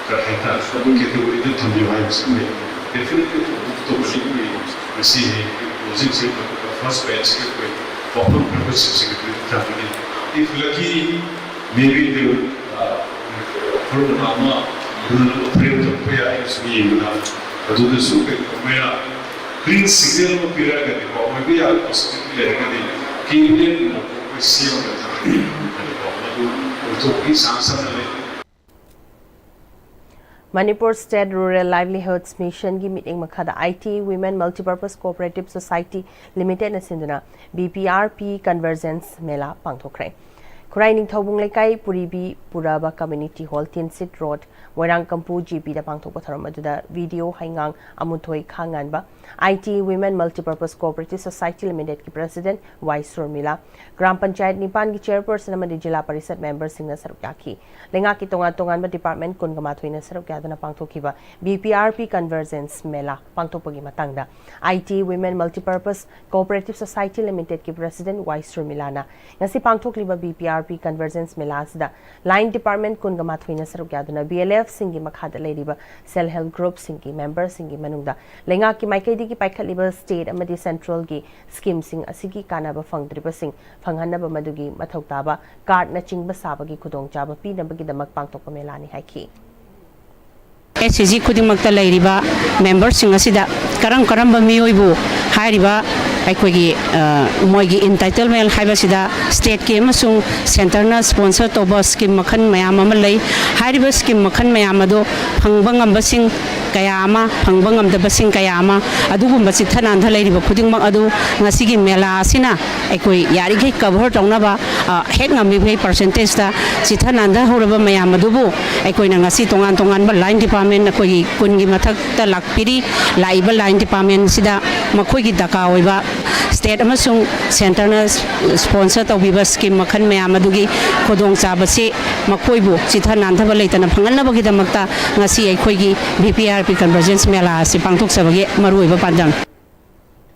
ꯀꯔꯤ ꯍꯥꯏꯇꯥꯔꯦ, ꯊꯕꯛ categoryꯗ ꯊꯝꯕꯤꯌꯨ ꯍꯥꯏꯕꯁꯤ ꯑꯩꯈꯣꯏ definitely ꯇꯧꯒꯅꯤ꯫ ꯑꯩꯈꯣꯏ ꯉꯁꯤ ꯍꯌꯦꯡ ꯍꯧꯖꯤꯛ ꯍꯧꯖꯤꯛ first batchꯀꯤ ꯑꯩꯈꯣꯏ ꯋꯥꯐꯝ ꯈꯔ secretary ꯊꯝꯒꯅꯤ꯫ If lucky, maybe they will, uh, formula ꯑꯃ ꯔꯨꯜ ꯐ꯭ꯔꯦꯝ ꯇꯧꯔꯛꯄ ꯌꯥꯏ ꯍꯥꯏꯕꯁꯤ ꯌꯦꯡꯕꯗ ꯑꯗꯨꯗꯁꯨ ꯀꯩꯒꯨꯝꯕ ꯃꯣꯏꯅ green signal ꯑꯃ ꯄꯤꯔꯛꯑꯒꯗꯤꯀꯣ, ꯑꯣꯏꯕ ꯌꯥꯕ possibility ꯂꯩꯔꯒꯗꯤ cabinet ꯑꯩꯈꯣꯏ ꯁꯦꯝꯃꯒ ꯊꯝꯃꯒꯗꯤꯀꯣ, ꯃꯗꯨ ꯑꯣꯏꯊꯣꯛꯄꯒꯤ chance ꯑꯃ ꯂꯩ꯫ ꯃꯅꯤꯄꯨꯔ ꯁ꯭ꯇꯦꯠ ꯔꯨꯔꯦꯜ ꯂꯥꯏꯚꯂꯤꯍꯨꯗꯁ ꯃꯤꯁꯟꯒꯤ ꯃꯤꯠꯌꯦꯡ ꯃꯈꯥꯗ ꯑꯥꯏ T women multipurpose cooperative society ꯂꯤꯃꯤꯇꯦꯗꯅ ꯁꯤꯟꯗꯨꯅ B P R P convergence ꯃꯦꯂꯥ ꯄꯥꯡꯊꯣꯛꯈ꯭ꯔꯦ꯫ ꯈꯨꯔꯥꯏ ꯅꯤꯡꯊꯧꯕꯨꯡ ꯂꯩꯀꯥꯏ ꯄꯨꯔꯤꯕꯤ ꯄꯨꯔꯕ community hall, Tinsid road, Moirangkampu ꯖꯤ ꯄꯤꯗ ꯄꯥꯡꯊꯣꯛꯄ ꯊꯧꯔꯝ ꯑꯗꯨꯗ ꯕꯤ ꯗꯤ ꯑꯣ ꯍꯩꯉꯥꯡ ꯑꯃꯨꯊꯣꯏ ꯈꯥꯉꯥꯟꯕ, I T women multipurpose cooperative society ꯂꯤꯃꯤꯇꯦꯗꯀꯤ ꯄ꯭ꯔꯦꯁꯤꯗꯦꯟꯠ ꯋꯥꯏ ꯁꯨꯔꯃꯤꯂꯥ, ꯒ꯭ꯔꯥꯝ ꯄꯟꯆꯥꯌꯠ ꯅꯤꯄꯥꯟꯒꯤ ꯆꯦꯌꯔꯄꯔꯁꯟ ꯑꯃꯗꯤ ꯖꯤꯂꯥ ꯄꯔꯤꯁꯗ ꯃꯦꯝꯕꯔꯁꯤꯡꯅ ꯁꯔꯨꯛ ꯌꯥꯈꯤ꯫ ꯂꯩꯉꯥꯛꯀꯤ ꯇꯣꯉꯥꯟ ꯇꯣꯉꯥꯟꯕ ꯗꯤꯄꯥꯔꯠꯃꯦꯟꯠ ꯀꯨꯟꯒ ꯃꯥꯊꯣꯏꯅ ꯁꯔꯨꯛ ꯌꯥꯗꯨꯅ ꯄꯥꯡꯊꯣꯛꯈꯤꯕ B P R P convergence mela ꯄꯥꯡꯊꯣꯛꯄꯒꯤ ꯃꯇꯥꯡꯗ I T women multipurpose cooperative society ꯂꯤꯃꯤꯇꯦꯗꯀꯤ ꯄ꯭ꯔꯦꯁꯤꯗꯦꯟꯠ ꯋꯥꯏ ꯁꯨꯔꯃꯤꯂꯥꯅ ꯉꯁꯤ ꯄꯥꯡꯊꯣꯛꯂꯤꯕ B P R P convergence ꯃꯦꯂꯥ ꯑꯁꯤꯗ ꯂꯥꯏꯟ ꯗꯤꯄꯥꯔꯠꯃꯦꯟꯠ ꯀꯨꯟꯒ ꯃꯥꯊꯣꯏꯅ ꯁꯔꯨꯛ ꯌꯥꯗꯨꯅ ꯕꯤ ꯑꯦꯜ ꯑꯦꯐꯁꯤꯡꯒꯤ ꯃꯈꯥꯗ ꯂꯩꯔꯤꯕ ꯁꯦꯜꯐ ꯍꯦꯜꯞ ꯒ꯭ꯔꯨꯞꯁꯤꯡꯒꯤ ꯃꯦꯝꯕꯔꯁꯤꯡꯒꯤ ꯃꯅꯨꯡꯗ ꯂꯩꯉꯥꯛꯀꯤ ꯃꯥꯏꯀꯩꯗꯒꯤ ꯄꯥꯏꯈꯠꯂꯤꯕ ꯁ꯭ꯇꯦꯠ ꯑꯃꯗꯤ ꯁꯦꯟꯇ꯭ꯔꯦꯜꯒꯤ ꯁ꯭ꯀꯤꯝꯁꯤꯡ ꯑꯁꯤꯒꯤ ꯀꯥꯟꯅꯕ ꯐꯪꯗ꯭ꯔꯤꯕꯁꯤꯡ ꯐꯪꯍꯟꯅꯕ ꯃꯗꯨꯒꯤ ꯃꯊꯧ ꯇꯥꯕ ꯀꯥꯔꯗꯅꯆꯤꯡꯕ ꯁꯥꯕꯒꯤ ꯈꯨꯗꯣꯡꯆꯥꯕ ꯄꯤꯅꯕꯒꯤꯗꯃꯛ ꯄꯥꯡꯊꯣꯛꯄ ꯃꯦꯂꯥꯅꯤ ꯍꯥꯏꯈꯤ꯫ ꯑꯦꯁ ꯁꯤ ꯖꯤ ꯈꯨꯗꯤꯡꯃꯛꯇ ꯂꯩꯔꯤꯕ ꯃꯦꯝꯕꯔꯁꯤꯡ ꯑꯁꯤꯗ ꯀꯔꯝ ꯀꯔꯝꯕ ꯃꯤꯑꯣꯏꯕꯨ ꯍꯥꯏꯔꯤꯕ ꯑꯩꯈꯣꯏꯒꯤ, ꯑ, ꯃꯣꯏꯒꯤ ꯏꯟꯇꯥꯏꯇꯜꯃꯦꯟ ꯍꯥꯏꯕꯁꯤꯗ ꯁ꯭ꯇꯦꯠꯀꯤ ꯑꯃꯁꯨꯡ ꯁꯦꯟꯇꯔꯅ ꯁ꯭ꯄꯣꯟꯁꯔ ꯇꯧꯕ ꯁ꯭ꯀꯤꯝ ꯃꯈꯜ ꯃꯌꯥꯝ ꯑꯃ ꯂꯩ꯫ ꯍꯥꯏꯔꯤꯕ ꯁ꯭ꯀꯤꯝ ꯃꯈꯜ ꯃꯌꯥꯝ ꯑꯗꯨ ꯐꯪꯕ ꯉꯝꯕꯁꯤꯡ ꯀꯌꯥ ꯑꯃ, ꯐꯪꯕ ꯉꯝꯗꯕꯁꯤꯡ ꯀꯌꯥ ꯑꯃ, ꯑꯗꯨꯒꯨꯝꯕ ꯆꯤꯠꯊ ꯅꯥꯟꯊ ꯂꯩꯔꯤꯕ ꯈꯨꯗꯤꯡꯃꯛ ꯑꯗꯨ ꯉꯁꯤꯒꯤ ꯃꯦꯂꯥ ꯑꯁꯤꯅ ꯑꯩꯈꯣꯏ ꯌꯥꯔꯤꯈꯩ ꯀꯚꯔ ꯇꯧꯅꯕ, ꯑ, ꯍꯦꯛ ꯉꯝꯃꯤꯈꯩ ꯄꯔꯁꯦꯟꯇꯦꯖꯇ ꯆꯤꯠꯊ ꯅꯥꯟꯊꯍꯧꯔꯕ ꯃꯌꯥꯝ ꯑꯗꯨꯕꯨ ꯑꯩꯈꯣꯏꯅ ꯉꯁꯤ ꯇꯣꯉꯥꯟ ꯇꯣꯉꯥꯟꯕ ꯂꯥꯏꯟ ꯗꯤꯄꯥꯔꯠꯃꯦꯟ ꯑꯩꯈꯣꯏꯒꯤ ꯀꯨꯟꯒꯤ ꯃꯊꯛꯇ ꯂꯥꯛꯄꯤꯔꯤ꯫ ꯂꯥꯛꯏꯕ ꯂꯥꯏꯟ ꯗꯤꯄꯥꯔꯠꯃꯦꯟꯁꯤꯗ ꯃꯈꯣꯏꯒꯤ ꯗꯔꯀꯥꯔ ꯑꯣꯏꯕ ꯁ꯭ꯇꯦꯠ ꯑꯃꯁꯨꯡ ꯁꯦꯟꯇꯔꯅ ꯁ꯭ꯄꯣꯟꯁꯔ ꯇꯧꯕꯤꯕ ꯁ꯭ꯀꯤꯝ ꯃꯈꯜ ꯃꯌꯥꯝ ꯑꯗꯨꯒꯤ ꯈꯨꯗꯣꯡꯆꯥꯕꯁꯤ ꯃꯈꯣꯏꯕꯨ ꯆꯤꯠꯊ ꯅꯥꯟꯊꯕ ꯂꯩꯇꯅ ꯐꯪꯍꯟꯅꯕꯒꯤꯗꯃꯛꯇ ꯉꯁꯤ ꯑꯩꯈꯣꯏꯒꯤ B P R P convergence ꯃꯦꯂꯥ ꯑꯁꯤ ꯄꯥꯡꯊꯣꯛꯆꯕꯒꯤ ꯃꯔꯨꯑꯣꯏꯕ ꯄꯥꯟꯗꯝ꯫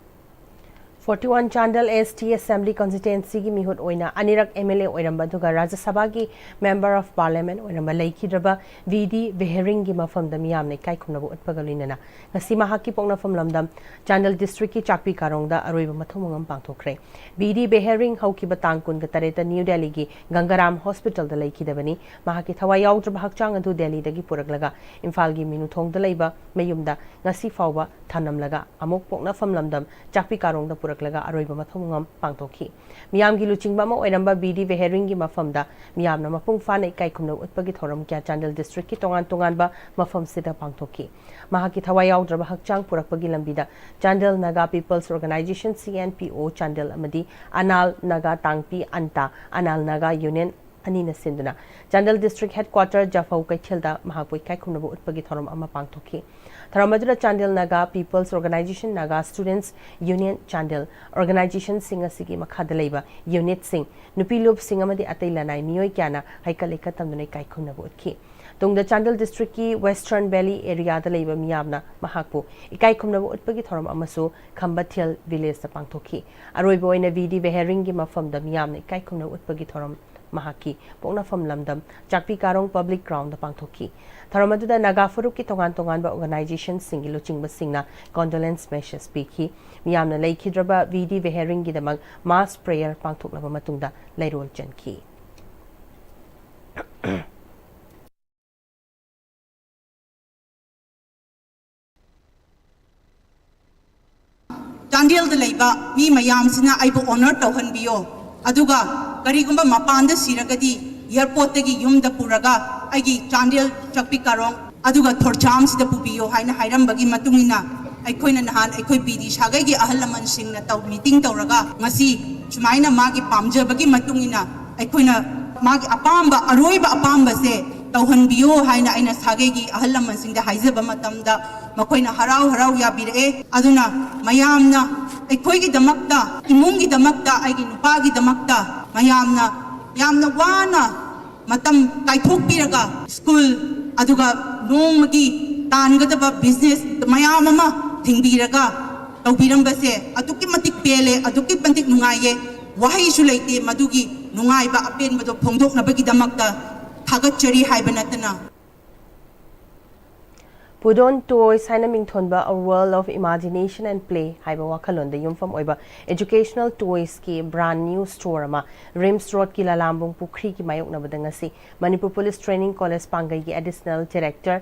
ꯐꯣꯔꯇꯤ ꯋꯥꯟ ꯆꯥꯟꯗꯦꯜ ꯑꯦꯁ ꯇꯤ ꯑꯦꯁꯦꯝꯕ꯭ꯂꯤ ꯀꯟꯁꯇꯤꯇ꯭ꯋꯦꯟꯁꯤꯒꯤ ꯃꯤꯍꯨꯠ ꯑꯣꯏꯅ ꯑꯅꯤꯔꯛ ꯑꯦꯝ ꯑꯦꯜ ꯑꯦ ꯑꯣꯏꯔꯝꯕ ꯑꯗꯨꯒ ꯔꯥꯖ꯭ꯌ ꯁꯚꯥꯒꯤ ꯃꯦꯝꯕꯔ ꯑꯣꯐ ꯄꯥꯔꯂꯤꯌꯥꯃꯦꯟꯠ ꯑꯣꯏꯔꯝꯕ ꯂꯩꯈꯤꯗ꯭ꯔꯕ ꯚꯤ ꯗꯤ ꯕꯦꯍꯦꯔꯤꯡꯒꯤ ꯃꯐꯝꯗ ꯃꯤꯌꯥꯝꯅ ꯏꯀꯥꯏ ꯈꯨꯝꯅꯕ ꯎꯠꯄꯒ ꯂꯣꯏꯅꯅ ꯉꯁꯤ ꯃꯍꯥꯛꯀꯤ ꯄꯣꯛꯅꯐꯝ ꯂꯝꯗꯝ ꯆꯥꯟꯗꯦꯜ ꯗꯤꯁꯇ꯭ꯔꯤꯛꯀꯤ ꯆꯥꯛꯄꯤ ꯀꯥꯔꯣꯡꯗ ꯑꯔꯣꯏꯕ ꯃꯊꯧ ꯃꯉꯝ ꯄꯥꯡꯊꯣꯛꯈ꯭ꯔꯦ꯫ ꯚꯤ ꯗꯤ ꯕꯦꯍꯦꯔꯤꯡ ꯍꯧꯈꯤꯕ ꯇꯥꯡ ꯀꯨꯟꯒ ꯇꯔꯦꯠꯇ ꯅ꯭ꯌꯨ ꯗꯦꯜꯂꯤꯒꯤ ꯒꯪꯒꯥꯔꯥꯝ ꯍꯣꯁꯄꯤꯇꯥꯜꯗ ꯂꯩꯈꯤꯗꯕꯅꯤ꯫ ꯃꯍꯥꯛꯀꯤ ꯊꯋꯥꯏ ꯌꯥꯎꯗ꯭ꯔꯕ ꯍꯛꯆꯥꯡ ꯑꯗꯨ ꯗꯦꯜꯂꯤꯗꯒꯤ ꯄꯨꯔꯛꯂꯒ ꯏꯝꯐꯥꯜꯒꯤ ꯃꯤꯅꯨꯊꯣꯡꯗ ꯂꯩꯕ ꯃꯌꯨꯝꯗ ꯉꯁꯤ ꯐꯥꯎꯕ ꯊꯝꯂꯝꯂꯒ ꯑꯃꯨꯛ ꯄꯣꯛꯅꯐꯝ ꯂꯝꯗꯝ ꯆꯥꯛꯄꯤ ꯀꯥꯔꯣꯡꯗ ꯄꯨꯔꯛꯂꯒ ꯂꯒ ꯑꯔꯣꯏꯕ ꯃꯊꯧ ꯃꯉꯝ ꯄꯥꯡꯊꯣꯛꯈꯤ꯫ ꯃꯤꯌꯥꯝꯒꯤ ꯂꯨꯆꯤꯡꯕ ꯑꯃ ꯑꯣꯏꯔꯝꯕ ꯕꯤ ꯗꯤ ꯚꯦꯍꯦꯔꯤꯡꯒꯤ ꯃꯐꯝꯗ ꯃꯤꯌꯥꯝꯅ ꯃꯄꯨꯡ ꯐꯥꯅ ꯏꯀꯥꯏ ꯈꯨꯝꯅꯕ ꯎꯠꯄꯒꯤ ꯊꯧꯔꯝ ꯀꯌꯥ ꯆꯥꯟꯗꯦꯜ ꯗꯤꯁꯇ꯭ꯔꯤꯛꯀꯤ ꯇꯣꯉꯥꯟ ꯇꯣꯉꯥꯟꯕ ꯃꯐꯝꯁꯤꯗ ꯄꯥꯡꯊꯣꯛꯈꯤ꯫ ꯃꯍꯥꯛꯀꯤ ꯊꯋꯥꯏ ꯌꯥꯎꯗ꯭ꯔꯕ ꯍꯛꯆꯥꯡ ꯄꯨꯔꯛꯄꯒꯤ ꯂꯝꯕꯤꯗ Chandel Naga people's organisation, C N P O, Chandel ꯑꯃꯗꯤ ꯑꯅꯥꯜ ꯅꯥꯒꯥ ꯇꯥꯡꯄꯤ ꯑꯟꯇꯥ, ꯑꯅꯥꯜ ꯅꯥꯒꯥ ꯌꯨꯅꯤꯌꯟ ꯑꯅꯤꯅ ꯁꯤꯟꯗꯨꯅ ꯆꯥꯟꯗꯦꯜ ꯗꯤꯁꯇ꯭ꯔꯤꯛ ꯍꯦꯗꯀ꯭ꯋꯥꯇꯔ ꯖꯐꯧ ꯀꯩꯊꯦꯜꯗ ꯃꯍꯥꯛꯄꯨ ꯏꯀꯥꯏ ꯈꯨꯝꯅꯕ ꯎꯠꯄꯒꯤ ꯊꯧꯔꯝ ꯑꯃ ꯄꯥꯡꯊꯣꯛꯈꯤ꯫ ꯊꯧꯔꯝ ꯑꯗꯨꯗ Chandel Naga people's organisation, Naga students union Chandel, ꯑꯣꯔꯒꯅꯥꯏꯖꯦꯁꯟꯁꯤꯡ ꯑꯁꯤꯒꯤ ꯃꯈꯥꯗ ꯂꯩꯕ ꯌꯨꯅꯤꯠꯁꯤꯡ, ꯅꯨꯄꯤ ꯂꯨꯞꯁꯤꯡ ꯑꯃꯗꯤ ꯑꯇꯩ ꯂꯅꯥꯏ ꯃꯤꯑꯣꯏ ꯀꯌꯥꯅ ꯍꯩꯀꯠ ꯂꯩꯀꯠ ꯇꯝꯗꯨꯅ ꯏꯀꯥꯏ ꯈꯨꯝꯅꯕ ꯎꯠꯈꯤ꯫ ꯇꯨꯡꯗ ꯆꯥꯟꯗꯦꯜ ꯗꯤꯁꯇ꯭ꯔꯤꯛꯀꯤ ꯋꯦꯁꯇꯔꯟ ꯚꯦꯂꯤ ꯑꯦꯔꯤꯌꯥꯗ ꯂꯩꯕ ꯃꯤꯌꯥꯝꯅ ꯃꯍꯥꯛꯄꯨ ꯏꯀꯥꯏ ꯈꯨꯝꯅꯕ ꯎꯠꯄꯒꯤ ꯊꯧꯔꯝ ꯑꯃꯁꯨ ꯈꯝꯕꯊꯦꯜ ꯚꯤꯂꯦꯖꯇ ꯄꯥꯡꯊꯣꯛꯈꯤ꯫ ꯑꯔꯣꯏꯕ ꯑꯣꯏꯅ ꯕꯤ ꯗꯤ ꯚꯦꯍꯦꯔꯤꯡꯒꯤ ꯃꯐꯝꯗ ꯃꯤꯌꯥꯝꯅ ꯏꯀꯥꯏ ꯈꯨꯝꯅꯕ ꯎꯠꯄꯒꯤ ꯊꯧꯔꯝ ꯃꯍꯥꯛꯀꯤ ꯄꯣꯛꯅꯐꯝ ꯂꯝꯗꯝ ꯆꯥꯛꯄꯤ ꯀꯥꯔꯣꯡ ꯄꯕ꯭ꯂꯤꯛ ꯒ꯭ꯔꯥꯎꯟꯗ ꯄꯥꯡꯊꯣꯛꯈꯤ꯫ ꯊꯧꯔꯝ ꯑꯗꯨꯗ ꯅꯥꯒꯥ ꯐꯨꯔꯨꯞꯀꯤ ꯇꯣꯉꯥꯟ ꯇꯣꯉꯥꯟꯕ ꯑꯣꯔꯒꯅꯥꯏꯖꯦꯁꯟꯁꯤꯡꯒꯤ ꯂꯨꯆꯤꯡꯕꯁꯤꯡꯅ ꯀꯣꯟꯗꯣꯂꯦꯟꯁ ꯃꯦꯁꯦꯖ ꯄꯤꯈꯤ꯫ ꯃꯤꯌꯥꯝꯅ ꯂꯩꯈꯤꯗ꯭ꯔꯕ ꯕꯤ ꯗꯤ ꯚꯦꯍꯦꯔꯤꯡꯒꯤꯗꯃꯛ ꯃꯥꯁ ꯄ꯭ꯔꯦꯌꯔ ꯄꯥꯡꯊꯣꯛꯂꯕ ꯃꯇꯨꯡꯗ ꯂꯩꯔꯣꯜ ꯆꯟꯈꯤ꯫ ꯆꯥꯟꯗꯦꯜꯗ ꯂꯩꯕ ꯃꯤ ꯃꯌꯥꯝꯁꯤꯅ ꯑꯩꯕꯨ ꯑꯣꯅꯔ ꯇꯧꯍꯟꯕꯤꯌꯣ, ꯑꯗꯨꯒ ꯀꯔꯤꯒꯨꯝꯕ ꯃꯄꯥꯟꯗ ꯁꯤꯔꯒꯗꯤ ꯑꯦꯌꯔꯄꯣꯔꯠꯇꯒꯤ ꯌꯨꯝꯗ ꯄꯨꯔꯒ ꯑꯩꯒꯤ ꯆꯥꯟꯗꯦꯜ ꯆꯥꯛꯄꯤ ꯀꯥꯔꯣꯡ ꯑꯗꯨꯒ ꯊꯣꯔꯖꯥꯝꯁꯤꯗ ꯄꯨꯕꯤꯌꯣ ꯍꯥꯏꯅ ꯍꯥꯏꯔꯝꯕꯒꯤ ꯃꯇꯨꯡ ꯏꯟꯅ ꯑꯩꯈꯣꯏꯅ ꯅꯍꯥꯟ ꯑꯩꯈꯣꯏ ꯕꯤ ꯗꯤ ꯁꯥꯒꯩꯒꯤ ꯑꯍꯜ ꯂꯃꯟꯁꯤꯡꯅ ꯇꯧ ꯃꯤꯇꯤꯡ ꯇꯧꯔꯒ ꯉꯁꯤ ꯁꯨꯃꯥꯏꯅ ꯃꯥꯒꯤ ꯄꯥꯝꯖꯕꯒꯤ ꯃꯇꯨꯡ ꯏꯟꯅ ꯑꯩꯈꯣꯏꯅ ꯃꯥꯒꯤ ꯑꯄꯥꯝꯕ, ꯑꯔꯣꯏꯕ ꯑꯄꯥꯝꯕꯁꯦ ꯇꯧꯍꯟꯕꯤꯌꯣ ꯍꯥꯏꯅ ꯑꯩꯅ ꯁꯥꯒꯩꯒꯤ ꯑꯍꯜ ꯂꯃꯟꯁꯤꯡꯗ ꯍꯥꯏꯖꯕ ꯃꯇꯝꯗ ꯃꯈꯣꯏꯅ ꯍꯔꯥꯎ ꯍꯔꯥꯎ ꯌꯥꯕꯤꯔꯛꯑꯦ꯫ ꯑꯗꯨꯅ ꯃꯌꯥꯝꯅ ꯑꯩꯈꯣꯏꯒꯤꯗꯃꯛꯇ, ꯏꯃꯨꯡꯒꯤꯗꯃꯛꯇ, ꯑꯩꯒꯤ ꯅꯨꯄꯥꯒꯤꯗꯃꯛꯇ ꯃꯌꯥꯝꯅ ꯌꯥꯝꯅ ꯋꯥꯅ ꯃꯇꯝ ꯀꯥꯏꯊꯣꯛꯄꯤꯔꯒ ꯁ꯭ꯀꯨꯜ, ꯑꯗꯨꯒ ꯅꯣꯡꯃꯒꯤ ꯇꯥꯟꯒꯗꯕ ꯕꯤꯖꯤꯅꯦꯁ ꯃꯌꯥꯝ ꯑꯃ ꯊꯤꯡꯕꯤꯔꯒ ꯇꯧꯕꯤꯔꯝꯕꯁꯦ ꯑꯗꯨꯛꯀꯤ ꯃꯇꯤꯛ ꯄꯦꯜꯂꯦ, ꯑꯗꯨꯛꯀꯤ ꯃꯇꯤꯛ ꯅꯨꯡꯉꯥꯏꯌꯦ꯫ ꯋꯥꯍꯩꯁꯨ ꯂꯩꯇꯦ ꯃꯗꯨꯒꯤ ꯅꯨꯡꯉꯥꯏꯕ ꯑꯄꯦꯟꯕꯗꯣ ꯐꯣꯡꯗꯣꯛꯅꯕꯒꯤꯗꯃꯛꯇ ꯊꯥꯒꯠꯆꯔꯤ ꯍꯥꯏꯕ ꯅꯠꯇꯅ꯫ ꯄꯨꯗꯣꯟ ꯇꯣꯏꯁ ꯍꯥꯏꯅ ꯃꯤꯡꯊꯣꯟꯕ A World of Imagination and Play ꯍꯥꯏꯕ ꯋꯥꯈꯜꯂꯣꯟꯗ ꯌꯨꯝꯐꯝ ꯑꯣꯏꯕ ꯏꯖꯨꯀꯦꯁꯅꯦꯜ ꯇꯣꯏꯁꯀꯤ ꯕ꯭ꯔꯥꯟ ꯅ꯭ꯌꯨ ꯁ꯭ꯇꯣꯔ ꯑꯃ ꯔꯤꯝꯁ ꯔꯣꯗꯀꯤ ꯂꯂꯥꯝꯕꯨꯡ ꯄꯨꯈ꯭ꯔꯤꯒꯤ ꯃꯥꯌꯣꯛꯅꯕꯗ ꯉꯁꯤ ꯃꯅꯤꯄꯨꯔ ꯄꯨꯂꯤꯁ ꯇ꯭ꯔꯦꯅꯤꯡ ꯀꯣꯂꯦꯖ ꯄꯥꯡꯒꯩꯒꯤ ꯑꯦꯗꯤꯁꯅꯦꯜ ꯗꯤꯔꯦꯛꯇꯔ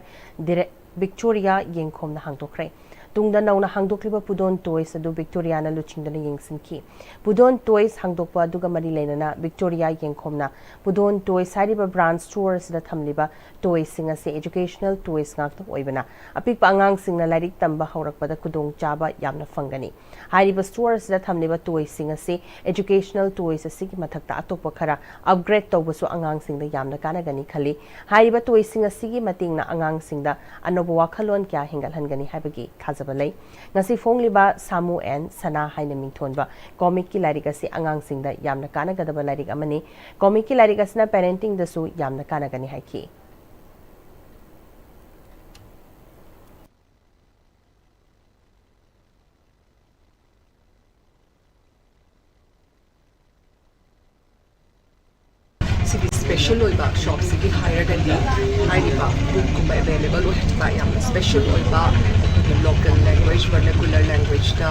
ꯗꯤꯔꯦ-, ꯚꯤꯛꯇꯣꯔꯤꯌꯥ ꯌꯦꯡꯈꯣꯝꯅ ꯍꯥꯡꯗꯣꯛꯈ꯭ꯔꯦ꯫ ꯇꯨꯡꯗ ꯅꯧꯅ ꯍꯥꯡꯗꯣꯛꯂꯤꯕ ꯄꯨꯗꯣꯟ ꯇꯣꯏꯁ ꯑꯗꯨ ꯚꯤꯛꯇꯣꯔꯤꯌꯥꯅ ꯂꯨꯆꯤꯡꯗꯨꯅ ꯌꯦꯡꯁꯤꯟꯈꯤ꯫ ꯄꯨꯗꯣꯟ ꯇꯣꯏꯁ ꯍꯥꯡꯗꯣꯛꯄ ꯑꯗꯨꯒ ꯃꯔꯤ ꯂꯩꯅꯅ ꯚꯤꯛꯇꯣꯔꯤꯌꯥ ꯌꯦꯡꯈꯣꯝꯅ ꯄꯨꯗꯣꯟ ꯇꯣꯏꯁ ꯍꯥꯏꯔꯤꯕ ꯕ꯭ꯔꯥꯟꯁ ꯁ꯭ꯇꯣꯔ ꯑꯁꯤꯗ ꯊꯝꯂꯤꯕ ꯇꯣꯏꯁꯁꯤꯡ ꯑꯁꯤ ꯑꯦꯖꯨꯀꯦꯁꯅꯦꯜ ꯇꯣꯏꯁ ꯉꯥꯛꯇ ꯑꯣꯏꯕꯅ, ꯑꯄꯤꯛꯄ ꯑꯉꯥꯡꯁꯤꯡꯅ ꯂꯥꯏꯔꯤꯛ ꯇꯝꯕ ꯍꯧꯔꯛꯄꯗ ꯈꯨꯗꯣꯡꯆꯥꯕ ꯌꯥꯝꯅ ꯐꯪꯒꯅꯤ꯫ ꯍꯥꯏꯔꯤꯕ ꯁ꯭ꯇꯣꯔ ꯑꯁꯤꯗ ꯊꯝꯂꯤꯕ ꯇꯣꯏꯁꯁꯤꯡ ꯑꯁꯤ ꯑꯦꯖꯨꯀꯦꯁꯅꯦꯜ ꯇꯣꯏꯁ ꯑꯁꯤꯒꯤ ꯃꯊꯛꯇ ꯑꯇꯣꯞꯄ ꯈꯔ ꯑꯞꯒ꯭ꯔꯦꯗ ꯇꯧꯕꯁꯨ ꯑꯉꯥꯡꯁꯤꯡꯗ ꯌꯥꯝꯅ ꯀꯥꯟꯅꯒꯅꯤ ꯈꯜꯂꯤ꯫ ꯍꯥꯏꯔꯤꯕ ꯇꯣꯏꯁꯁꯤꯡ ꯑꯁꯤꯒꯤ ꯃꯇꯦꯡꯅ ꯑꯉꯥꯡꯁꯤꯡꯗ ꯑꯅꯧꯕ ꯋꯥꯈꯜꯂꯣꯟ ꯀꯌꯥ ꯍꯦꯟꯒꯠꯍꯟꯒꯅꯤ ꯍꯥꯏꯕꯒꯤ ꯊꯥꯖꯕ ꯂꯩ꯫ ꯉꯁꯤ ꯐꯣꯡꯂꯤꯕ ꯁꯥꯃꯨ ꯑꯦꯟ ꯁꯅꯥ ꯍꯥꯏꯅ ꯃꯤꯡꯊꯣꯟꯕ ꯀꯣꯃꯤꯛꯀꯤ ꯂꯥꯏꯔꯤꯛ ꯑꯁꯤ ꯑꯉꯥꯡꯁꯤꯡꯗ ꯌꯥꯝꯅ ꯀꯥꯟꯅꯒꯗꯕ ꯂꯥꯏꯔꯤꯛ ꯑꯃꯅꯤ꯫ ꯀꯣꯃꯤꯛꯀꯤ ꯂꯥꯏꯔꯤꯛ ꯑꯁꯤꯅ ꯄꯦꯔꯦꯟꯇꯤꯡꯗꯁꯨ ꯌꯥꯝꯅ ꯀꯥꯟꯅꯒꯅꯤ ꯍꯥꯏꯈꯤ꯫ ꯁꯤꯒꯤ ꯁ꯭ꯄꯦꯁꯦꯜ ꯑꯣꯏꯕ ꯁꯣꯞꯁꯤꯒꯤ ꯍꯥꯏꯔꯒꯗꯤ, ꯍꯥꯏꯔꯤꯕ ꯕꯨꯛꯀꯨꯝꯕ ꯑꯦꯕꯥꯏꯂꯦꯕꯜ ꯑꯣꯏꯍꯟꯕ, ꯌꯥꯝꯅ ꯁ꯭ꯄꯦꯁꯦꯜ ꯑꯣꯏꯕ ꯑꯩꯈꯣꯏꯒꯤ ꯂꯣꯀꯦꯜ ꯂꯦꯡꯒ꯭ꯋꯦꯖ, ꯚꯔꯅꯦꯀꯨꯂꯔ ꯂꯦꯡꯒ꯭ꯋꯦꯖꯇ,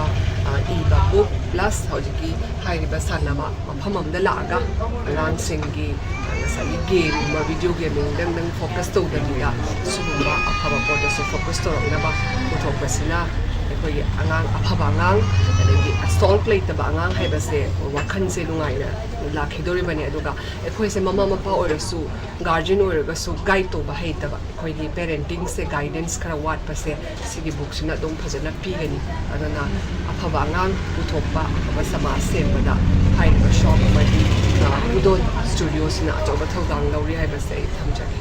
ꯑ, ꯏꯕ ꯕꯨꯛ, ꯄ꯭ꯂꯁ ꯍꯧꯖꯤꯛꯀꯤ ꯍꯥꯏꯔꯤꯕ ꯁꯥꯟꯅꯕ ꯃꯐꯝ ꯑꯃꯗ ꯂꯥꯛꯑꯒ ꯑꯉꯥꯡꯁꯤꯡꯒꯤ, ꯑ, ꯉꯁꯥꯏꯒꯤ ꯒꯦꯝꯒꯨꯝꯕ, ꯚꯤꯗꯤꯑꯣ ꯒꯦꯝꯃꯤꯡꯗꯪꯗꯪ ꯐꯣꯀꯁ ꯇꯧꯗꯕꯤꯗ, ꯁꯤꯒꯨꯝꯕ ꯑꯐꯕ ꯄꯣꯠꯇꯁꯨ ꯐꯣꯀꯁ ꯇꯧꯔꯛꯅꯕ ꯄꯨꯊꯣꯛꯄꯁꯤꯅ ꯑꯩꯈꯣꯏꯒꯤ ꯑꯉꯥꯡ, ꯑꯐꯕ ꯑꯉꯥꯡ, ꯑꯗꯒꯤ ꯑꯁꯣꯜꯠ ꯂꯩꯇꯕ ꯑꯉꯥꯡ ꯍꯥꯏꯕꯁꯦ ꯋꯥꯈꯜꯁꯦ ꯅꯨꯡꯉꯥꯏꯅ ꯂꯥꯛꯈꯤꯗꯣꯔꯤꯕꯅꯤ꯫ ꯑꯗꯨꯒ ꯑꯩꯈꯣꯏꯁꯦ ꯃꯃꯥ ꯃꯄꯥ ꯑꯣꯏꯔꯁꯨ, ꯒꯥꯔꯖꯤꯌꯟ ꯑꯣꯏꯔꯒꯁꯨ ꯒꯥꯏꯗ ꯇꯧꯕ ꯍꯩꯇꯕ, ꯑꯩꯈꯣꯏꯒꯤ ꯄꯦꯔꯦꯟꯇꯤꯡꯁꯦ ꯒꯥꯏꯗꯦꯟꯁ ꯈꯔ ꯋꯥꯠꯄꯁꯦ ꯁꯤꯒꯤ ꯕꯨꯛꯁꯤꯅ ꯑꯗꯨꯝ ꯐꯖꯅ ꯄꯤꯒꯅꯤ꯫ ꯑꯗꯨꯅ ꯑꯐꯕ ꯑꯉꯥꯡ ꯄꯨꯊꯣꯛꯄ, ꯑꯐꯕ ꯁꯃꯥꯖ ꯁꯦꯝꯕꯗ ꯍꯥꯏꯔꯤꯕ ꯁꯣꯞ ꯑꯃꯗꯤ, ꯑ, ꯄꯨꯗꯣꯟ ꯁ꯭ꯇꯨꯗꯤꯑꯣꯁꯤꯅ ꯑꯆꯧꯕ ꯊꯧꯗꯥꯡ ꯂꯧꯔꯤ ꯍꯥꯏꯕꯁꯦ ꯑꯩ ꯊꯝꯖꯒꯦ꯫